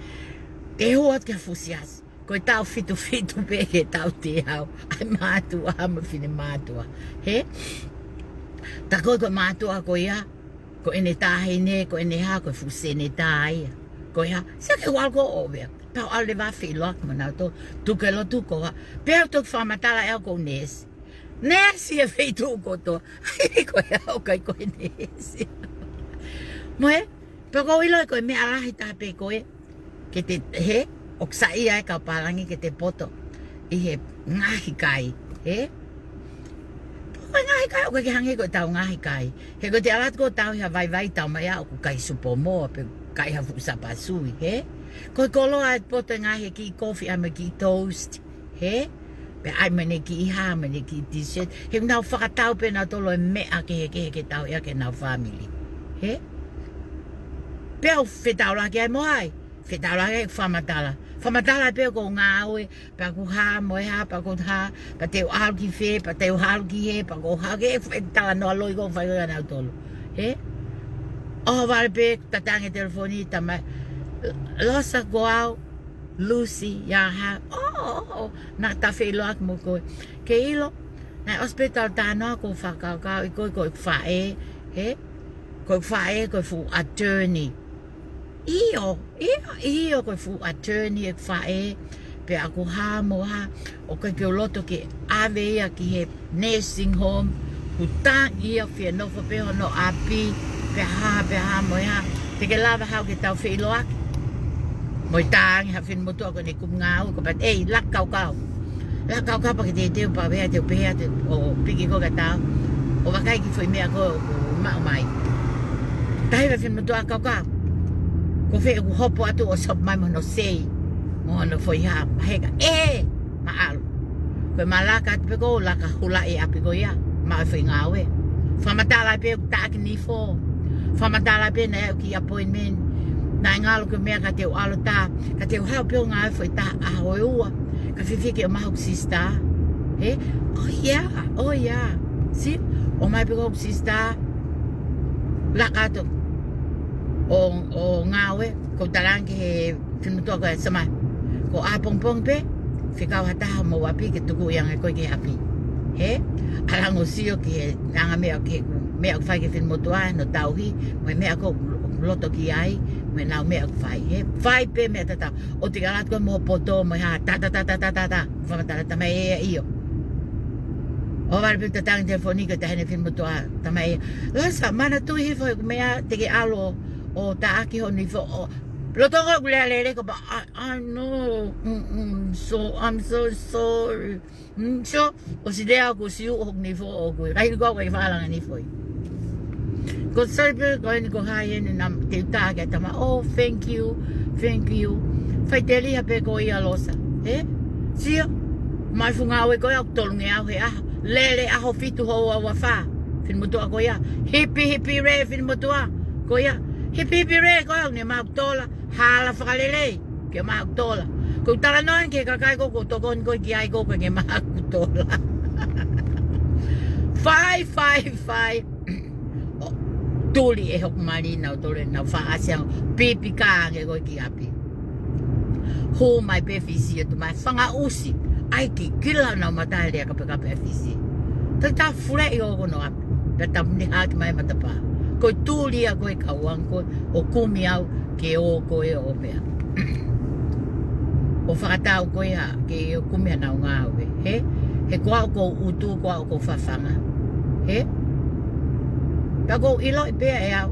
Te u ō atu ki he fuʻu siasi. Ko e taʻu fitu fitu pē ki he taʻu teau. ʻA e mātuʻa mo e finemātuʻa. Hē? Tā ko ē ko e mātuʻa ko ia. Ko ʻene taʻahine, ko ʻene hā, ko e fuʻu senitā ia. Ko e hā, sai, ke u ʻalu ko ē ʻo ʻave. Pea u ʻalu leva ʻo feʻiloaki mo nautolu. Tuku e lotu ko ā. Pea u toki fakamatala ʻe au ko e neesi. Neesi e feituʻu kotoa. Ko e hā, ʻoku ʻikai ko e neesi. Mo e, pea ʻoku ou ʻilo ko e meʻa lahi taha pē ko ē. Ke te, hē, ʻoku saiʻia e kau pālangi ke te poto ʻi he ngaahi kai, hē? Ko e ngaahi kai, ʻoku ʻikai ke hangē ko ʻetau ngaahi kai. He ko ʻete ʻalu atu ko ē ʻo tauhi ha vaivai, tau mai ʻa e ʻū kai supomoa, pe kai ha fuʻu sapasui, hē? Ko e koloa ʻe poto e ngaahi kiʻi kofi ʻa mo e kiʻi toast, hē? Pea ʻai mo ʻene kiʻi hā, mo ʻene kiʻi dessert. He ʻoku nau fakatau pē nautolu e meʻa kehekehe ke tauhi ʻaki ʻenau fāmili, hē? Pea u fetaulaki ai mo hai. Fetaulaki ai, fakamatala. Fakamatala pē ʻoku ou ngāue, pea ʻoku hā mo e hā, pea ʻoku hā, pea te u ʻalu ki fē, pea te u ʻalu ki hē, pea ʻoku hā ke, fai talanoa loi ko ē ʻoku fai ko ē ʻa nautolu. Hē? ʻOhovale pē, tataki e telefoni, tamai. Losa, ko au, Lucy, ia hā. ʻŌ, ʻō, ʻō, naʻa ta feʻiloaki mo koe. Ke ʻilo, naʻe ʻosi pē tau talanoa, ʻoku ou fakakaukauʻi koe ko e faʻē, hē? Ko e faʻē, ko e fuʻu attorney. ʻIo, ʻio, ʻio, ko e fuʻu attorney e faʻē, pea ʻoku hā mo hā, ʻoku ʻikai ke u loto ke ʻave ia ki he nursing home, ʻoku tangi ia, fie nofo pē hono ʻapi, pea hā, pea hā mo e hā, te ke lava haʻu ke tau feʻiloaki. Mo e tangi ha finemotuʻa ko ʻene kumi ngāue, ko e pehē, ʻei, laka kaukau. Laka kaukau pea ke teuteu pea ʻave ia, te u pehē atu, ʻo piki ko ē ka tau. ʻO vakai ki he foʻi meʻa ko ē ʻoku maʻu mai. Tahi e finemotuʻa, kaukau. Ko fē ʻoku hopo atu ʻo sopu mai mo hono sei. Mo hono foʻi hā, maheka. ʻE, maʻalu. Ko e ma laka atu pē ko ē, laka hula ʻi ʻapi ko ia. Maʻu e foʻi ngāue. Fakamatala pē ʻoku taʻaki Nifo. Fakamatala pē naʻe ʻi ai e kiʻi appointment. Naʻe ngalo ke meʻa ka te u ʻalu atu. Ka te u haʻu pē ʻo ngāue foʻi taha ʻaho ʻe ua. Ka fifiki ʻo maʻu hoku sister. Hē? Oh yeah, oh yeah. See? ʻOmai pē ko ē hoku sister. Laka atu. ʻO, ʻo ngāue, ʻoku ou talaange ki he finemotuʻa ko ē, Samai. Ko ʻapongipongi pē, fekau ha taha mei ho ʻapi ke tuku ia ange koe ki he ʻapi. Hē? ʻAlu ange ʻo sio ki he anga meʻa ki he, meʻa ʻoku fai ki he finemotuʻa, hono tauhi, mo e meʻa ʻoku loto ki ai, mo ʻenau meʻa ʻoku fai. Hē? Fai pē meʻa tatau. ʻOua te ke ʻalu atu koe mo ho poto, mo e hā, ta, ta, ta. Fakamatala, tamai ē, ʻio. ʻOhovale pē, tataki e telefoni ko e taʻahine finemotuʻa, tamai ē. Losa, manatuʻi hifo ʻeku meʻa, te ke ʻalu ʻo taʻaki ho Nifo, ʻo, loto ko ē ʻoku lea lelei ko ē pea, I, I know. Mm, mm, so, I'm so sorry. Mm, so, ʻosi lea ʻoku siʻi hoku Nifo ʻoku ʻikai ko ē ke fakalanga Nifo ia. Ko e sai pē ko eni ko hai eni naʻa te u tā ki ai, tamai, oh, thank you, thank you. Faʻiteliha pē ko ia, Losa. Hē? Sio, mai fuʻu ngāue ko ia ʻoku tolungeau he ʻaho. Lele ʻaho fitu houa ua fā. Finemotuʻa ko ia. Hipihipi lelei finemotuʻa ko ia. Hipihipi lelei ko ia, ne maʻu tola. Hala fakalelei ke maʻu tola. ʻOku ou talanoa ki he kakai ko ē ʻoku ou tokoni ko ē ki ai, ʻoku ʻikai ke maʻu tola. Fai, fai, fai. ʻO, tuli ʻe hoku mali nautolu ʻenau fakaʻasi ange, pipi ka ange ko ē ki ʻapi. Hū mai pē Fisi ʻo tu mai, fanga ʻusi. ʻAi, kikila ʻenau mata he lea kapekape ʻa Fisi. Te ta fuleʻi ʻo ko hono ʻapi. Pea ta muni hake mai matapā. Ko e tuli ia ko ē kau ange ko ē ʻo kumi au ke ō ko ē ʻo meʻa. ʻO fakatau ko ia ke ō kumi ʻenau ngāue. Hē? He ko au ʻoku ou ʻutu, ko au ʻoku ou fafanga. Hē? Pea ʻoku ou ʻiloʻi pē ʻe au.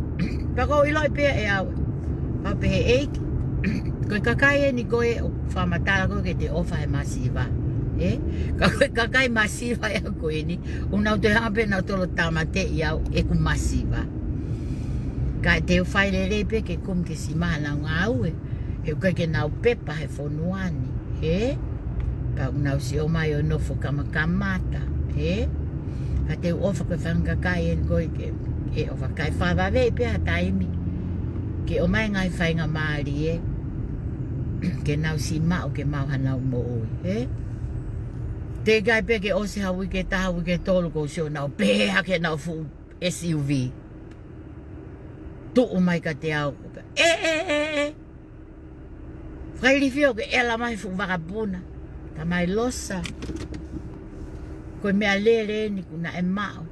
Pea ʻoku ou ʻiloʻi pē ʻe au. Pea pehē ʻEiki, ko e kakai eni ko ē ʻoku fakamatala ko ē ke te ʻofa he masiva. Ē? Ka ko e kakai masiva ʻe au ko eni, ʻoku nau toe hanga pē ʻo nau tolo tāmateʻi au ʻeku masiva. Ka te u fai lelei pē ke kumi ke siʻi maʻu haʻanau ngāue. He ʻoku ʻikai ke nau pepa he fonua ni, ē? Pea ʻoku nau siʻi ō mai ʻo nofo kamakamata, ē? Ka te u ʻofa ko e fanga kakai eni ko ē ke, ke ʻofa, kae fakavaveʻi pē ha taimi ke ʻomai ngaahi faingamālie ke nau siʻi maʻu ke maʻu haʻanau moʻui, ē? Teʻeki ai pē ke ʻosi ha uike ʻe taha, uike ʻe tolu kuo u sio ʻo nau pehē hake ʻenau fuʻu S U V. Tuʻu mai kiate au ko e pehē, ē, ē, ē, ē. Fakailifia ʻoku ke ʻela mai he fuʻu vakapuna. Talamai Losa, ko e meʻalele eni kuo naʻe maʻu.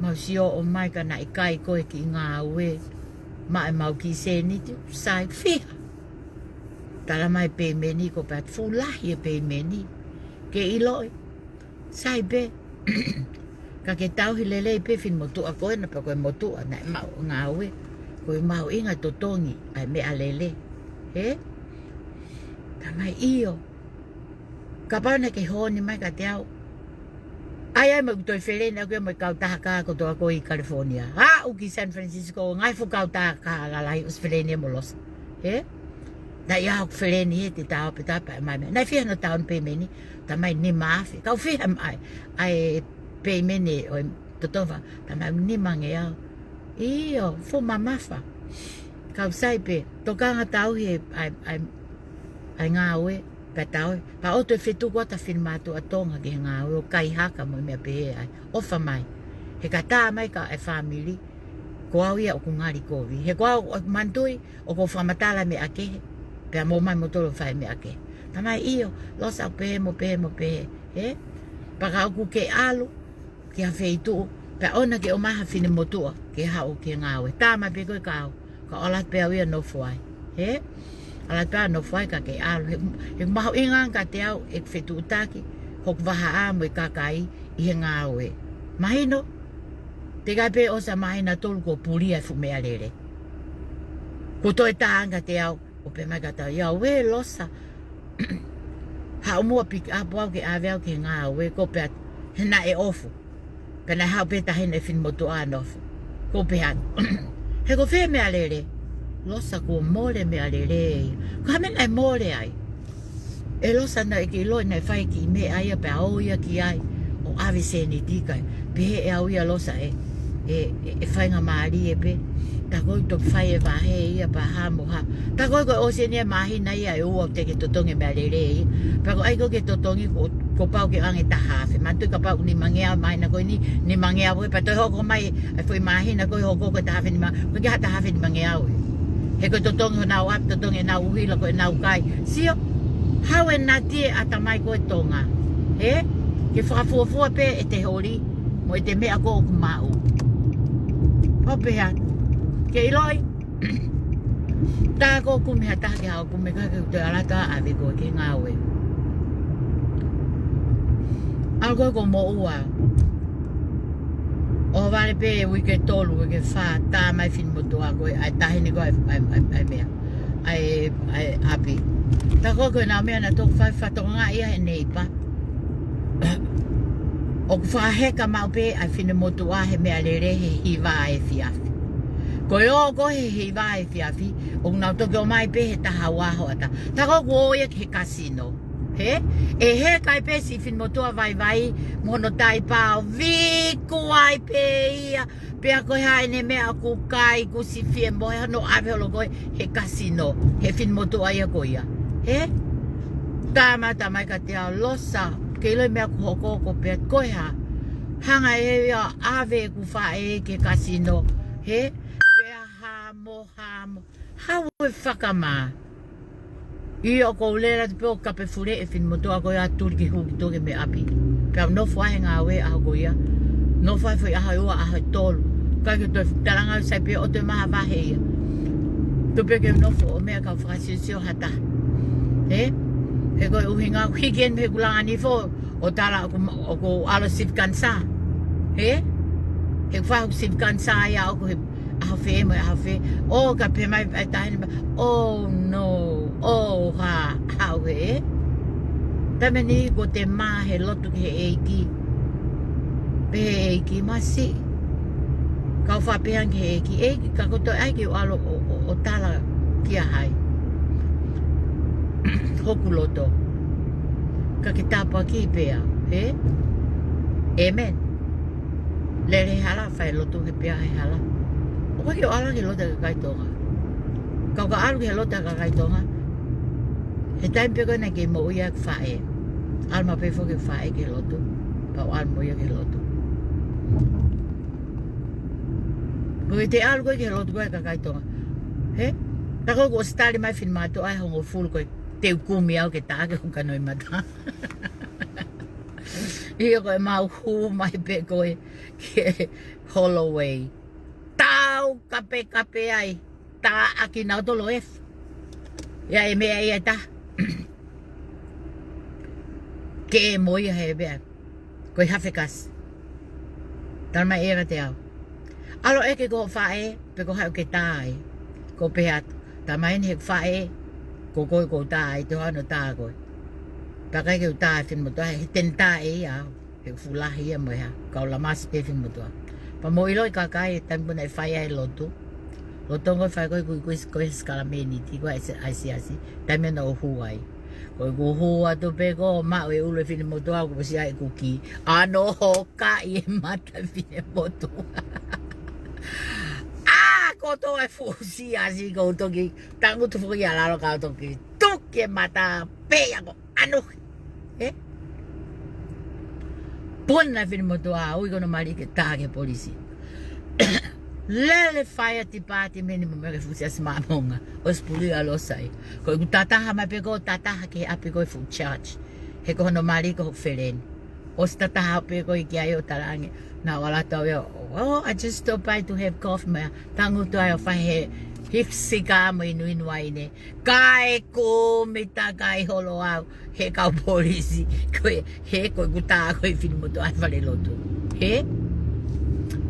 Mau sio ʻo ʻomai ka naʻe ʻikai ko e kiʻi ngāue. Maʻu ʻemau kiʻi sēniti, sai fiha. Talamai peimeni ko e pehē atu fuʻu lahi e peimeni. Ke ʻiloʻi. Sai pē. Ka ke tauhi lelei pē fine motuʻa ko ena pea ko e motuʻa naʻe maʻu ngāue. Ko e mahuʻinga totongi ʻa e meʻalele. Ē? Talamai ʻio. Kapau naʻa ke honi mai kiate au. ʻAi ʻai mo ʻeku toe feleni ʻaʻaku ia mo e kautaha kā kotoa ko ē ʻi California. Aʻu ki San Francisco, ngaahi fuʻu kautaha kā lalahi ʻosi feleni mo Losa. Ē? Naʻe ʻi ai hoku feleni ē te tau pē tau pē mai mea. Naʻe fiha hono tau ʻene peimeni, talamai nima afe. Kau fiha mai, ʻa e peimeni ʻo e totova, talamai nima ngeau. ʻIo, fuʻu mamafa. Kau sai pē, tokanga tauhi ʻa e, ʻa e, ʻa e ngāue, pea tauhi. Pea ʻoua toe fetuku atu ha fine motuʻa Tonga ki he ngāue ʻo kai haka mo e meʻa pehē ai. ʻOfa mai. He ka tā mai ka e fāmili, ko au ia ʻoku ngali kovi. He ko au ʻoku manatuʻi, ʻoku ou fakamatala meʻa kehe. Pea mou ō mai moutolu ʻo fai meʻa kehe. Talamai ʻio, Losa ʻoku pehē mo pehē mo pehē. Ē? Pea ka ʻoku ke ʻalu ki ha feituʻu, pea ʻoua naʻa ke ʻomai ha fine motuʻa ke haʻu ki he ngāue. Tā mai pē koe kia au, ka ʻalu atu pē au ia ʻo nofo ai. Ē? ʻAlu atu pē au ʻo nofo ai ka ke ʻalu. He, he mahuʻinga ange kiate au ʻeku fetuʻutaki hoku vahaʻa mo e kakai ʻi he ngāue. Mahino, teʻeki ai pē ʻosi ha māhina ʻe tolu kuo pulia e fuʻu meʻalele. Kuo toe tā ange kiate au, ʻo pehē mai kiate au, ia ʻuē Losa. Haʻu muʻa pick up au ke ʻave au ki he ngāue, ko e pehē atu, he naʻe ʻofu. Pea naʻe haʻu pē taʻahine fine motuʻa ʻo nofo. Ko e pehē atu, he ko fē meʻalele? Losa, kuo mole meʻalele ia. Ko e hā e meʻa naʻe mole ai? ʻE Losa, naʻe ʻikai ke ʻiloʻi naʻe fai e kiʻi meʻa ia pea ō ia ki ai ʻo ʻave sēniti kae pehē ʻe au ia Losa ē, ʻe, ʻe, ʻe faingamālie pē. Tā ko ē toki fai e vahe ia pea hā mo hā. Tā ko ē kuo ʻosi eni e māhina ia ʻe ua ʻoku teʻeki ke totongi e meʻalele ia. Pea ko e ʻai ko ē ke totongi kuo, kuo pau ke ʻoange taha afe. Manatuʻi kapau ʻoku nima ngeau e māhina ko eni, nima ngeau pē, pea toe hoko mai e foʻi māhina ko ē hoko ko e taha afe nima, ko e kiʻi taha afe nima ngeau ē. He ko e totongi honau ʻapi, totongi ʻenau ʻuhila, ko ʻenau kai. Sio, haʻu ʻo nati e ʻatamai ko ē Tonga. Ē? Ke fakafuofua pē ʻete holi mo ʻete meʻa ko ē ʻoku maʻu. ʻO pehē atu, ke ʻiloʻi, tā ko ē ʻoku kumi ha taha ke haʻu ʻo kumi, ka ke toe ʻalu atu ʻo ʻave koe ki he ngāue. ʻAlu ko ē ʻo moʻua. ʻO vale pē uike ʻe tolu, uike ʻe fā, tā mai e fine motuʻa ko ē, ʻa e taʻahine ko ē, ʻa e, ʻa e, ʻa e meʻa, ʻa e, ʻa e ʻapi. Tā ko ē ko ʻenau meʻa naʻa nau toki fai, fakatokangaʻi ia ʻe he neighbor. ʻOku fakaheka maʻu pē ʻa e fine motuʻa he meʻalele he hiva efiafi. Ko e ō ko ē he hiva efiafi, ʻoku nau toki ō mai pē he taha ua hoʻatā. Tā ko ē kuo ō ia ki he kasino. Hē? ʻE heka ai pē siʻi fine motuʻa vaivai mo hono taipa ʻo viku ai pē ia. Pea ko e hā ʻene meʻa ʻoku kai, kuo siʻi fie mohe, hono ʻave holo ko ē he kasino, he fine motuʻa ia ko ia. Hē? Tā mai, tā mai kiate au, Losa, ke ʻilo e meʻa kuo hoko, ko e pehē atu, ko e hā? Hanga ʻe ia ʻo ʻave ʻeku faʻē ki he kasino. Hē? Pea hā mo hā mo hā e fakamā. ʻIo, ʻoku ou lele atu pē ʻo kape fule e fine motuʻa ko ia ʻo tuli ki huki toke mei ʻapi. Pea u nofo ai he ngāue ʻaho ko ia. Nofo ai foʻi ʻaho ʻe ua, ʻaho ʻe tolu. Kae ke toe talanga ʻo sai pē ʻo toe maʻu ha vahe ia. Tuku pē ke u nofo ʻo meʻa kau fakasiosio ha taha. Ē? He ko e ʻuhinga, hiki eni mei heʻeku langa nifo ʻo tala ʻoku, ʻoku ʻalu ʻo sivi kanisā. Ē? He ʻoku fai hoku sivi kanisā ia ʻoku he ʻAho fē mo e ʻaho fē. ʻO ka pehē mai ʻa e taʻahine mai, "Oh no, ʻo ha, hau he." Taimi ni kuo te mā he lotu ki he ʻEiki. Pehē ʻe he ʻEiki, "Masiʻi." Kau faʻa pehē ange ki he ʻEiki, "ʻEiki, ka ko e toe ʻai ke u ʻalu ʻo, ʻo, ʻo tala kia hai hoku loto. Ka ke tāpuakiʻi pē au, hē?" ʻĒmeni. Lele he hala, fai lotu he pea he hala. ʻOku ʻikai ke u ʻalu ki he lotu ʻa e kakai Tonga. Kau ka ʻalu ki he lotu ʻa e kakai Tonga, he taimi pē ko ē naʻe kei moʻui ai ʻeku faʻē, ʻalu maʻu pē foki ʻeku faʻē ki he lotu, pea u ʻalu mo ia ki he lotu. Ko ʻete ʻalu ko ē ki he lotu ko ē ʻa e kakai Tonga, hē? Tā ko ē kuo ʻosi tali mai finemātuʻa ʻe hongofulu ko ē te u kumi au ke tā ke u ka noimata. ʻIo, ko ʻemau hū mai pē ko ē ki he Holloway. Tau kapekape ai. Tā ʻaki nautolu ʻe f-, ia e meʻa ia ta. Ke mo ia he meʻa. Ko e hafekasi. Tala mai ʻe ia kiate au, "ʻAlu ʻo ʻeke ki ho faʻē, pe ko hai ʻoku ke tā ai." Ko u pehē atu, "Talamai ʻe heʻeku faʻē, ko koe ʻoku ou tā ai, te u hanga ʻo tā koe." Pea ʻikai ke u tā e finemotuʻa, he te ne tā ʻe ia au. He fuʻu lahi ia mo e hā, kau lamasi pē finemotuʻa. Pea mou ʻilo e kakai, taimi ko ē naʻe fai ai e lotu. Lotu ko ē fai ko ē kuikui ko ē he sākalamēniti, ko e ʻaisi, ʻaisi, ʻaisi. Taimi naʻa ku hū ai. Ko ʻeku hū atu pē ko ē ʻo maʻu e ʻulu e finemotuʻa, kuo ʻosi ʻai ʻeku kī. ʻAno hokaʻi e mata e finemotuʻa. ʻĀ, ko e toe fuʻu siasi ko u toki tangutu foki ʻi lalo ka u toki tuki e mata pē ia ko ʻAno. Ē? Puna e finemotuʻa, ui ko hono mali ke tā ki he polisi. Lele fai ʻa e tipātimeni mo e meʻa ki he fuʻu siasi Māmonga. ʻOsi puli ʻa Losai. Ko ʻeku tataha mai pē ko e tataha ki he ʻapi ko e fuʻu church. He ko hono mali ko hoku feleni. ʻOsi tataha pē ko ē ki ai ʻo talaange. Naʻa ku ʻalu atu au ia, "Oh, I just stopped by to have coffee," mo ia. Tangutu ai ʻo fai he hifisi ka mo inu inu ai ne. Kae kumi takai holo au he kau polisi. Ko e, he ko ʻeku tā ko e finemotuʻa ʻi fale lotu. Hē?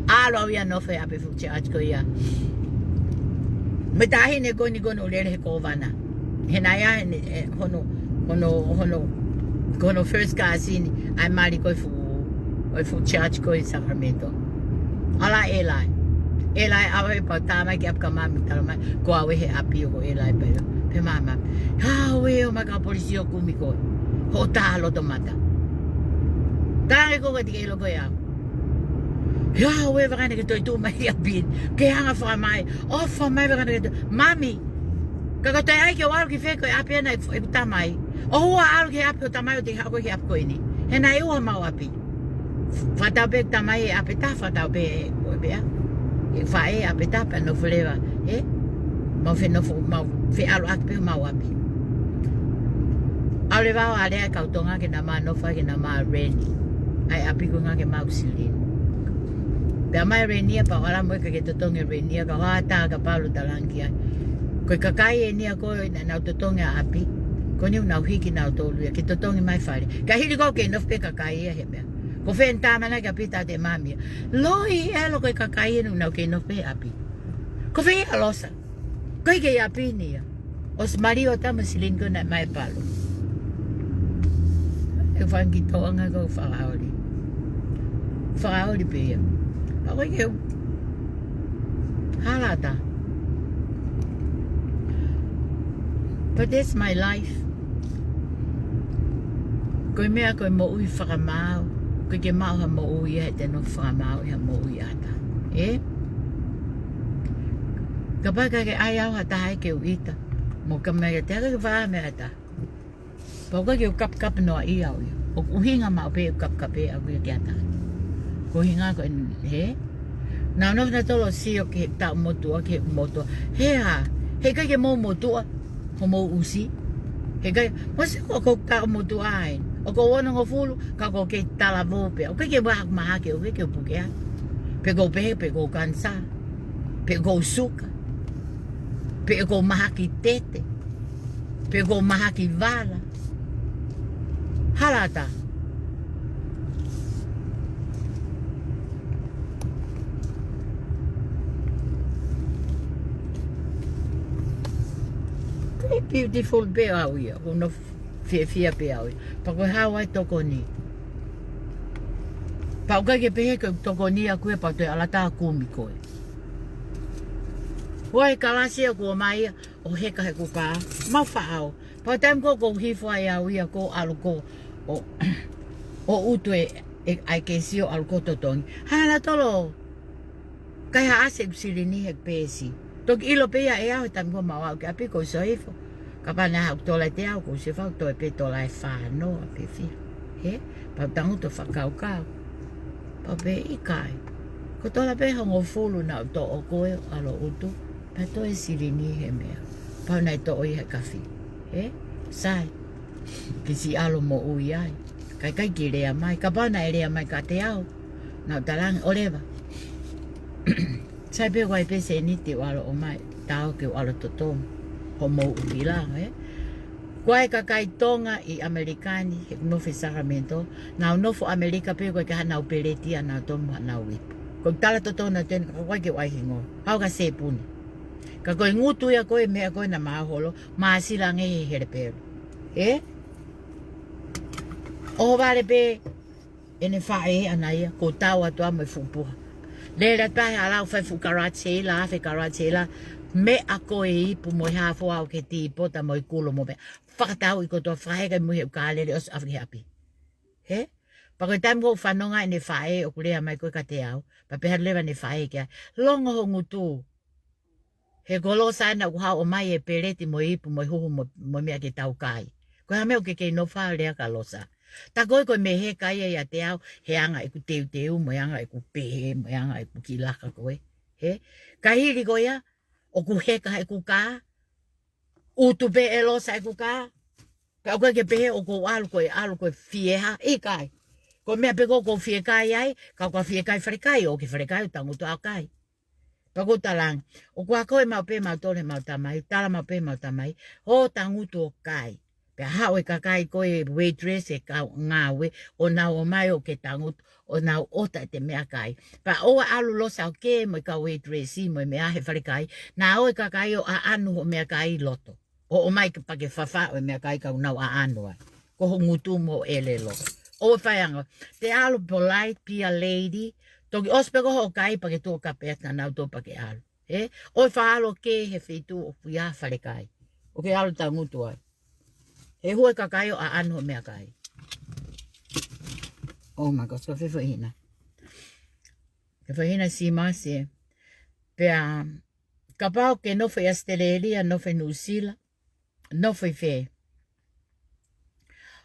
ʻAlu au ia ʻo nofo he ʻapi fuʻu church ko ia. Mo e taʻahine ko eni ko ē naʻe lele he kōvana. He naʻe ʻi ai ʻene, ē, hono, hono, hono, ko hono first cousin, ʻa e mali ko e fuʻu, ko e fuʻu church ko ē ʻi Sacramento. ʻAlu ʻa ʻElai. ʻElai ʻave pea tā mai ki ʻapi ka mami tala mai, ko au ē he ʻapi ʻo ko ʻElai pē ia. Pehē mai mami, "Hau ē, ō mai e kau polisi ʻo kumi koe. Hoʻo tā loto mata." Talaange ko ē ke ʻilo ko ē au. "Hau ē, vakai naʻa ke toe tuʻu mai ʻi ʻapi ni. Ke hanga fakamai. ʻO fakamai vakai naʻa ke toe. Mami, ka ko e toe ʻai ke u ʻalu ki fē ko e ʻapi ʻa ʻeku tamai. ʻOua ʻalu ki he ʻapi ho tamai ʻo te haʻu koe ki he ʻapi ko eni. He naʻe ʻuha homau ʻapi." Fakatau pē tamai e ʻapi ʻe taha, fakatau pē ko e pea. ʻE faʻē ʻapi ʻe taha pea nofo leva, ē? Mau fenofo, mau feʻaluʻaki pē homau ʻapi. ʻAlu leva au ʻo alea e kau Tonga ke na mā nofo ai ke na mā rent ʻa e ʻapi ko ē ʻa e ngaahi ʻemau silini. Pea mā rent ia pea u ʻalu mo ia ke totongi e rent ia ka u ʻatā ka palu talangi ai. Ko e kakai eni ia ko ē naʻa nau totongi ʻa e ʻapi. Ko eni ʻoku nau hiki nautolu ia ke totongi mai e fale. Ka hili ko ē ke nofo pē kakai ia he meʻa. Ko fē ʻene tā mai ki ʻapi ta te mami ia. Loi ē lo ko e kakai eni ʻoku nau kei nofo pē he ʻapi. Ko fē ia Losa? Ko e kei ʻapi ni ia. ʻOsi mali ʻo tā mo e silini ko ē naʻe mā e palu. ʻE fanga ki Tonga ko e fakaoli. Fakaoli pē ia. Pea ko e keu. Hala ʻatā. But that's my life. Ko e meʻa ko e moʻui fakamaau, ʻoku ʻikai ke maʻu ha moʻui ia he te nofo fakamaau ʻi ha moʻui ʻatā. Ē? Kapau ʻe ʻikai ke ʻai au ha taha ia ke u ʻita. Mo ka meʻa ke te aka ke fai meʻa ʻatā. Pea ʻoku ʻikai ke u kapekape noa ia au ia. ʻOku ʻuhinga maʻu pē ʻeku kapekape au ia ki ha taha. Ko e ʻuhinga ko e, hē? Naʻa nau nofo nautolu ʻo sio ki he taʻu motuʻa, ki he motuʻa. He hā, he ʻikai ke mou motuʻa, homou ʻusi. He ʻikai, mou sio ko e taʻu motuʻa ē. ʻOku ou onongofulu, ka ʻoku ou kei talavou pē. ʻOku ʻikai ke u mahaki, mahaki, ʻoku ʻikai ke u puke ai. Pe ʻoku ou pehē, pe ʻoku ou kanisā. Pe ʻoku ou suka. Pe ʻoku ou mahaki tete. Pe ʻoku ou mahaki vala. Hala ʻatā. ʻE beautiful pē au ia, ʻoku ou fiefia pē au ia. Pea ko e hā hoʻo tokoni? Pea ʻoku ʻikai ke pehē ko e tokoni ʻaʻaku ia pea toe ʻalu atu ʻo kumi koe. Ko e kalasi ia kuo ʻomai ia, ʻo heka he kuka, mau faʻao. Pea taimi ko ē ʻoku ou hifo ai au ia ʻoku ou ʻalu ʻo, ʻo utu e, e, ʻai ke sio ʻalu ʻo totongi. Hā la tolo. Kai ha ʻasi ʻeku silini he peesi. Toki ʻilo pē ia ʻe au he taimi ko ē mau aʻu ki ʻapi ʻoku ou sio hifo. Kapau naʻe haʻu tola ʻe teau ʻoku ou sio fau toe pē tola ʻe fā noa pe fiha. Hē? Pea u tangutu ʻo fakakaukau. Pea u pehē ʻikai. Ko e tola pē hongofulu naʻa ku toʻo ko ē ʻo ʻalu ʻo utu. Pea toe silini he meʻa. Pea u nai toʻo ia he kafi. Hē? Sai. Ke siʻi ʻalu ʻo moʻui ai. Kae ʻikai ke lea mai. Kapau naʻe lea mai kiate au. Naʻa ku talaange ʻo leva. Sai pē ʻoku ʻi ai pē sēniti ʻoku ʻalu ʻo ʻomai, taau ke u ʻalu ʻo totongi hoʻo moʻui ʻi langi, ē? Ko e kakai Tonga ʻi ʻAmelika ni, he ʻoku nofo ʻi Sacramento, nau nofo ʻAmelika pē ʻoku ʻikai ke ʻi ai haʻanau peleti ʻanautolu mo haʻanau ipu. Ko e tala totonu ʻa Teni ka ʻoku ʻikai ke u ʻai hingoa. Haʻu ka sēpuni. Ka ko e ngutu ia ko e meʻa ko ē naʻa mau holo, māsila ange he helepelu. Ē? ʻOho vale pē, ʻene faʻē ʻana ia, ko e tau atu ʻa mo e fuʻu puha. Lele atu pē he ʻalu ʻo fai fuʻu garage sale, fai garage sale, meʻa ko e ipu mo e hā fua ʻo ke tīpota mo e kulo mo e meʻa. Fakatau ʻi kotoa fai ka mui he ʻukalele ʻosi ʻalu ki he ʻapi. Hē? Pea ko e taimi ʻoku fanongo ai ʻene faʻē ʻoku lea mai ko ē kiate au. Pea pehē leva ʻene faʻē kia. Longo ho ngutu. He ko Losa ena ʻoku haʻu ʻo ʻomai e peleti mo e ipu mo e huhu mo, mo e meʻa ke tau kai. Ko e hā e meʻa ʻoku ke kei nofo ʻo lea kia Losa? Tā ko ē ko e meʻa heka ia ʻiate au, he anga ʻeku teuteu, mo e anga ʻeku pehē, mo e anga ʻeku kiʻi laka ko ē. Hē? Ka hili ko ia, ʻoku heka he kuka, utu pē ʻe Losa e kuka, pea ʻoku ʻikai ke pehē ʻoku ou ʻalu ko e ʻalu ko e fie hā, ʻikai. Ko e meʻa pē ko ē ʻoku ou fie kai ai, ka ʻoku ou fie kai falekai, ʻoku ou fie kai ʻo tangutu ʻo kai. Pea ʻoku ou talaange, ʻoku ʻa ko e mau pē mau tole mau tamai, tala mau pē mau tamai, ʻo tangutu ʻo kai. Pea haʻu e kakai ko e waitress e kau ngāue, ʻo nau ō mai ʻo ke tangutu, ʻo nau ʻota ʻete meʻakai. Pea ʻoua ʻe ʻalu Losa ʻo kē mo e kau waitress mo e meʻa he falekai, naʻa ō e kakai ʻo ʻaʻanu hoʻo meʻakai ʻi loto. ʻO ʻomai ke pea ke fafa ʻo e meʻakai ka ʻoku nau ʻaʻanu ai. Ko ho ngutu mo ʻelelo. ʻOua ʻe fai ange. Te ʻalu polite, be a lady. Toki ʻosi pē ko hoʻo kai pea ke tuʻu ʻo kape atu naʻa nau tuʻu pea ke ʻalu. Hē? ʻOua ʻe faʻa ʻalu ʻo kē he feituʻu ʻoku ʻi ai ha falekai. ʻO ke ʻalu tangutu ai. He hū e kakai ʻo ʻaʻanu hoʻo meʻakai. Oh my gosh, ko e fefo hina. Ko e fefo hina Sea Moss ē. Pea, kapau ke nofo ʻi ʻAositelēlia, nofo ʻi Nuʻusila, nofo ʻi fē.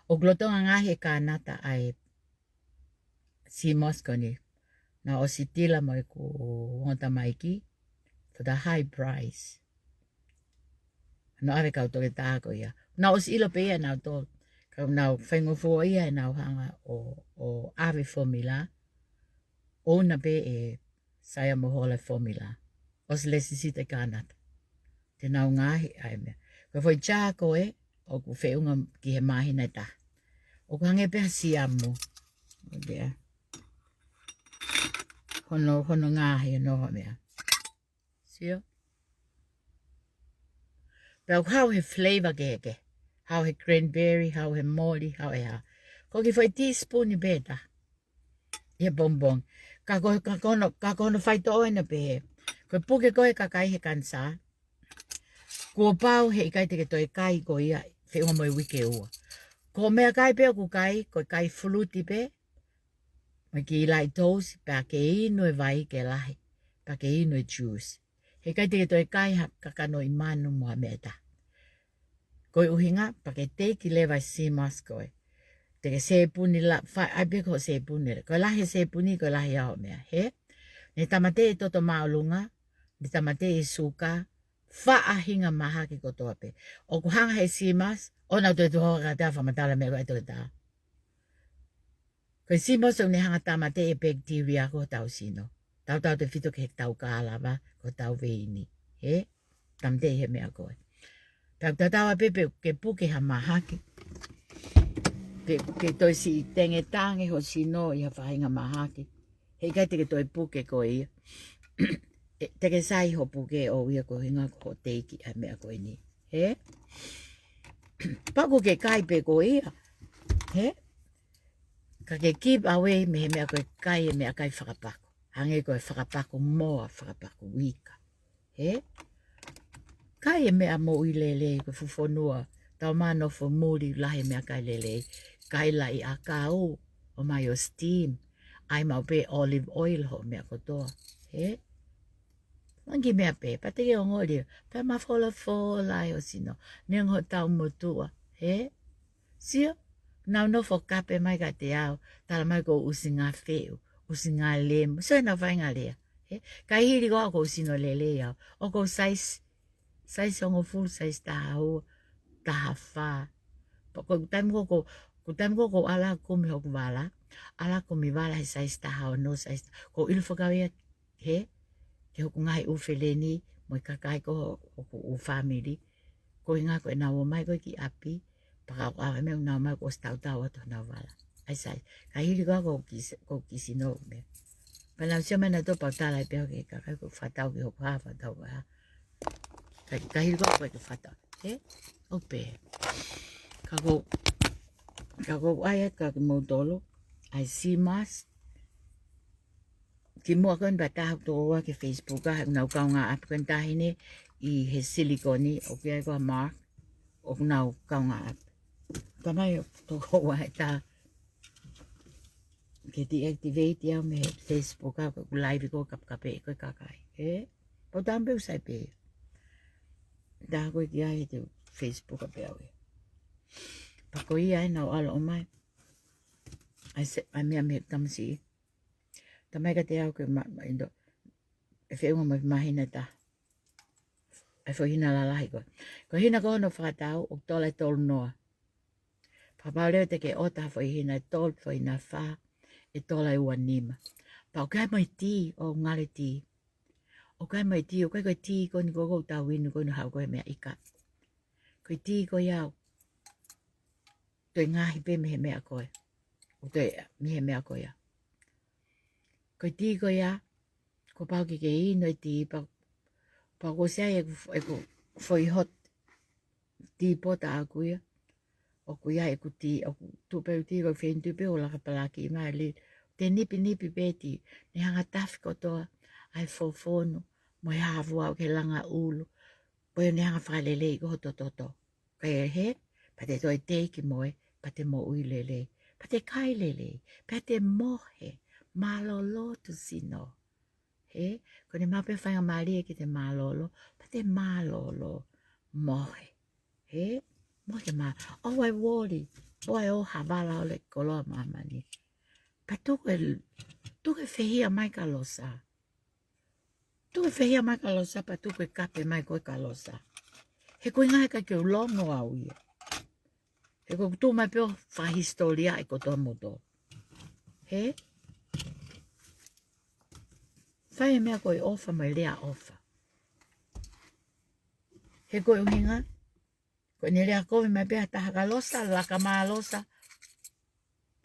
ʻOku lolotonga ngaohi ʻe Kānata ʻa e Sea Moss ko eni. Naʻa ku ʻosi tila mo ʻeku ongo tamaiki, for the high price. Naʻa ʻave kau toketā ko ia. Naʻa ku ʻosi ʻilo pē ia naʻa ku tō, ka naʻa ku faingofua ia naʻa ku hanga ʻo, ʻo ʻave formula. ʻOua naʻa pē ʻe Saia mo Hola formula. ʻOsi lēsisita ʻi Kānata. Te nau ngaohi ʻa e meʻa. Ko e foʻi jar ko ē, ʻoku feʻunga ki he māhina ʻe taha. ʻOku hangē pē ha siamu. ʻO te ʻai. Hono, hono ngaohi, hono meʻa. Sio? Pea ʻoku haʻu he flavor kehekehe. Haʻu he cranberry, haʻu he moli, haʻu he hā. Ko e kiʻi foʻi teaspoon pē ʻe taha. ʻI he pongipongi. Ka ko, ka ko hono, ka ko hono faitoʻo ena pē. Ko e puke ko ē kakai he kanisā. Kuo pau he ʻikai te ke toe kai ko ia, feʻunga mo e uike ʻe ua. Ko e meʻakai pē ʻoku kai, ko e kai fuluti pē, mo e kiʻi laʻi tousi, pea ke inu e vai ke lahi, pea ke inu e juice. He ʻikai te ke toe kai ha kakano ʻi manu mo ha meʻa ʻe taha. Ko e ʻuhinga, pea ke teiki leva e Sea Moss ko ē. Te ke sēpuni la, fa, ʻai pē ko e sēpuni la. Ko e lahi e sēpuni, ko e lahi ʻa hoʻo meʻa. Hē? Ne tāmateʻi e toto māʻolunga, ne tāmateʻi e suka, faʻahinga mahaki kotoa pē. ʻOku hanga he Sea Moss, ʻo nau toe tuha ka te fakamatala meʻa ko e toketā. Ko e Sea Moss ʻoku ne hanga tāmateʻi e bacteria ko hotau sino. Tautautefito ki hotau kālava, ko hotau veini. Hē? Tāmateʻi he meʻa ko ē. Pea ʻoku tatau ai pē pe ke puke ha mahaki. Ke, ke toe siʻi tengetange ho sino ʻi ha faʻahinga mahaki. He ʻikai te ke toe puke ko ia. ʻE, te ke sai hoʻo puke ʻo ia ko e ʻuhinga ko hoʻo teiki ʻa e meʻa ko eni. Ē? Pea ʻoku ke kai pē koe ia. Ē? Ka ke keep away mei he meʻa ko e kai, e meʻakai fakapaku. Hangē ko e fakapaku moa, fakapaku ika. Ē? Kai e meʻa moʻui lelei, ko e fuʻu fonua. Tau mānofo muli lahi e meʻakai lelei. Kai laʻi ʻakau, ʻomai ʻo steam. ʻAi maʻu pē olive oil hoʻo meʻa kotoa. Ē? Mangi meʻa pē, pea te ke ongoʻi, pea mafolafola ai ho sino. Neongo hoʻo tau motuʻa. Ē? Sio, nau nofo kape mai kiate au, talamai ʻoku ou ʻusinga feʻu, ʻusinga lemu. Sio ʻenau faʻahingalea. Ē? Ka hili ko ē ʻoku ou sino lelei au. ʻOku ou size, size hongofulu, size taha ua, taha fā. Pea ko e taimi ko ē ʻoku, ko e taimi ko ē ʻoku ou ʻalu ʻo kumi hoku vala. ʻAlu ʻo kumi vala he size taha ono, size ta-, ʻoku ou ʻilo fakau ia, hē, ki hoku ngaahi ʻū feleni, mo e kakai ko ē ʻo hoku ʻū fāmili. Ko e ʻuhinga ko ʻenau ō mai ko ē ki ʻapi, pea ka ʻoku ʻave meʻa ʻoku nau ō mai kuo ʻosi tautau atu honau vala. ʻAi sai, ka hili ko ē ʻoku ou kisi, ʻoku ou kisi no meʻa. Pea nau sio mai nautolu pea u tala ai pē au ki he kakai ʻoku ou fakatau ki hoku hā, fakatau ki hoku hā. Ka, ka hili ko ē ʻoku ou fakatau. Ē? ʻOku pehē. Ka ʻoku, ka ʻoku ou ʻai atu kia kimoutolu, ʻai sea moss, kimuʻa ko eni pea tā hoku tokoua ki he Facebook, ʻa ʻenau kaungāʻapi ko eni taha eni ʻi he silikoni, ʻoku ʻi ai ko ē ʻa Mark, ʻoku nau kaungāʻapi. Talamai ʻe he tokoua ʻe taha ke deactivate au mei he Facebook, ʻa ʻeku live ko ē kapekape ko ē kakai. Ē? Pea u tala pē ʻoku sai pē. Tā ko ē ki ai he Facebook pē au ē. Pea ko ia ʻenau ʻalu ʻo ō mai. ʻAi se, ʻai meʻa mei he tamasiʻi. Talamai kiate au ke ma, ma indo. ʻE feʻunga mo e māhina ʻe taha. ʻE foʻi hina lalahi ko ē. Ko e hina ko hono fakatau, ʻoku tola ʻe tolu noa. Fakapapau leva te ke ʻota ha foʻi hina ʻe tolu, foʻi hina ʻe fā, ʻe tola ʻe ua nima. Pea ʻoku ʻi ai mo e tī, ʻoku ngalo e tī. ʻOku ʻi ai mo e tī, ʻoku ʻi ai ko e tī ko eni ko ē ʻoku tau inu ko eni haʻu ko ē he meʻa ika. Ko e tī ko ia ʻoku toe ngaohi pē mei he meʻa ko ē. ʻOku toe mei he meʻa ko ia. Ko e tī ko ia, kuo pau ke ke inu e tī, pea, pea kuo ʻosi ʻai ʻeku, ʻeku foʻi hot tī pota ʻaʻaku ia. ʻOku ʻi ai ʻeku tī, ʻoku tuʻu pē ʻeku tī, ko e feni tuʻu pē ʻo laka palaki mai li. Te nipinipi pē tī, ne hanga tafi kotoa, ʻai fofonu, mo e hāvua ʻoku ke langa ʻulu. Pea ne hanga fakalelei ko hoto toto. Ka ʻi he, pea te toe tei ki moe, pea te moʻui lelei. Pea te kai lelei, pea te mohe, mālōlō tu sino. Hē, ko ʻene maʻu pē faingamālie ke te mālōlō, pea te mālōlō, mohe. Hē, mohe mā, ʻoua ʻe woli, ʻoua ʻe ō ha vala ʻo le koloa māmani. Pea tuku e, tuku e fehia mai kia Losa. Tuku e fehia mai kia Losa, pea tuku e kape mai ko ē kia Losa. He ko e ʻuhinga he ʻikai ke u longo au ia. He ʻoku ou tuʻu mai pē ʻo fakahisitōliaʻi e kotoa moutolu. Hē? Fai e meʻa ko e ʻofa mo e lea ʻofa. He ko e ʻuhinga, ko ʻene lea kovi mai pē ha taha kia Losa, laka mai ʻa Losa,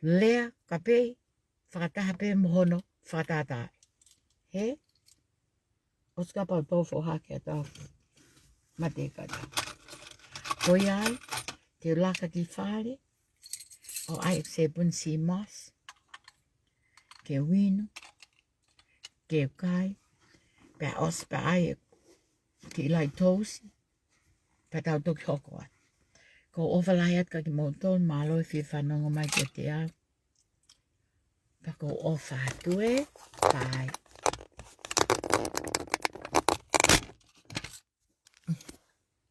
lea kapei, fakataha pē mo hono fakatātā. Hē? ʻOsi kapau tō foha ke tau mate kata. Ko ia ai, te u laka ki fale, ʻo ʻai ʻeku sēpuni sea moss, ke u inu, ke u kai, pea ʻosi pea ʻai ʻeku kiʻi laʻi tousi, pea tau toki hoko atu. ʻOku ou ʻofa lahi atu kia kimoutolu, mālō e fie fanongo mai kiate au. Pea ʻoku ou ʻofa atu ē, bye.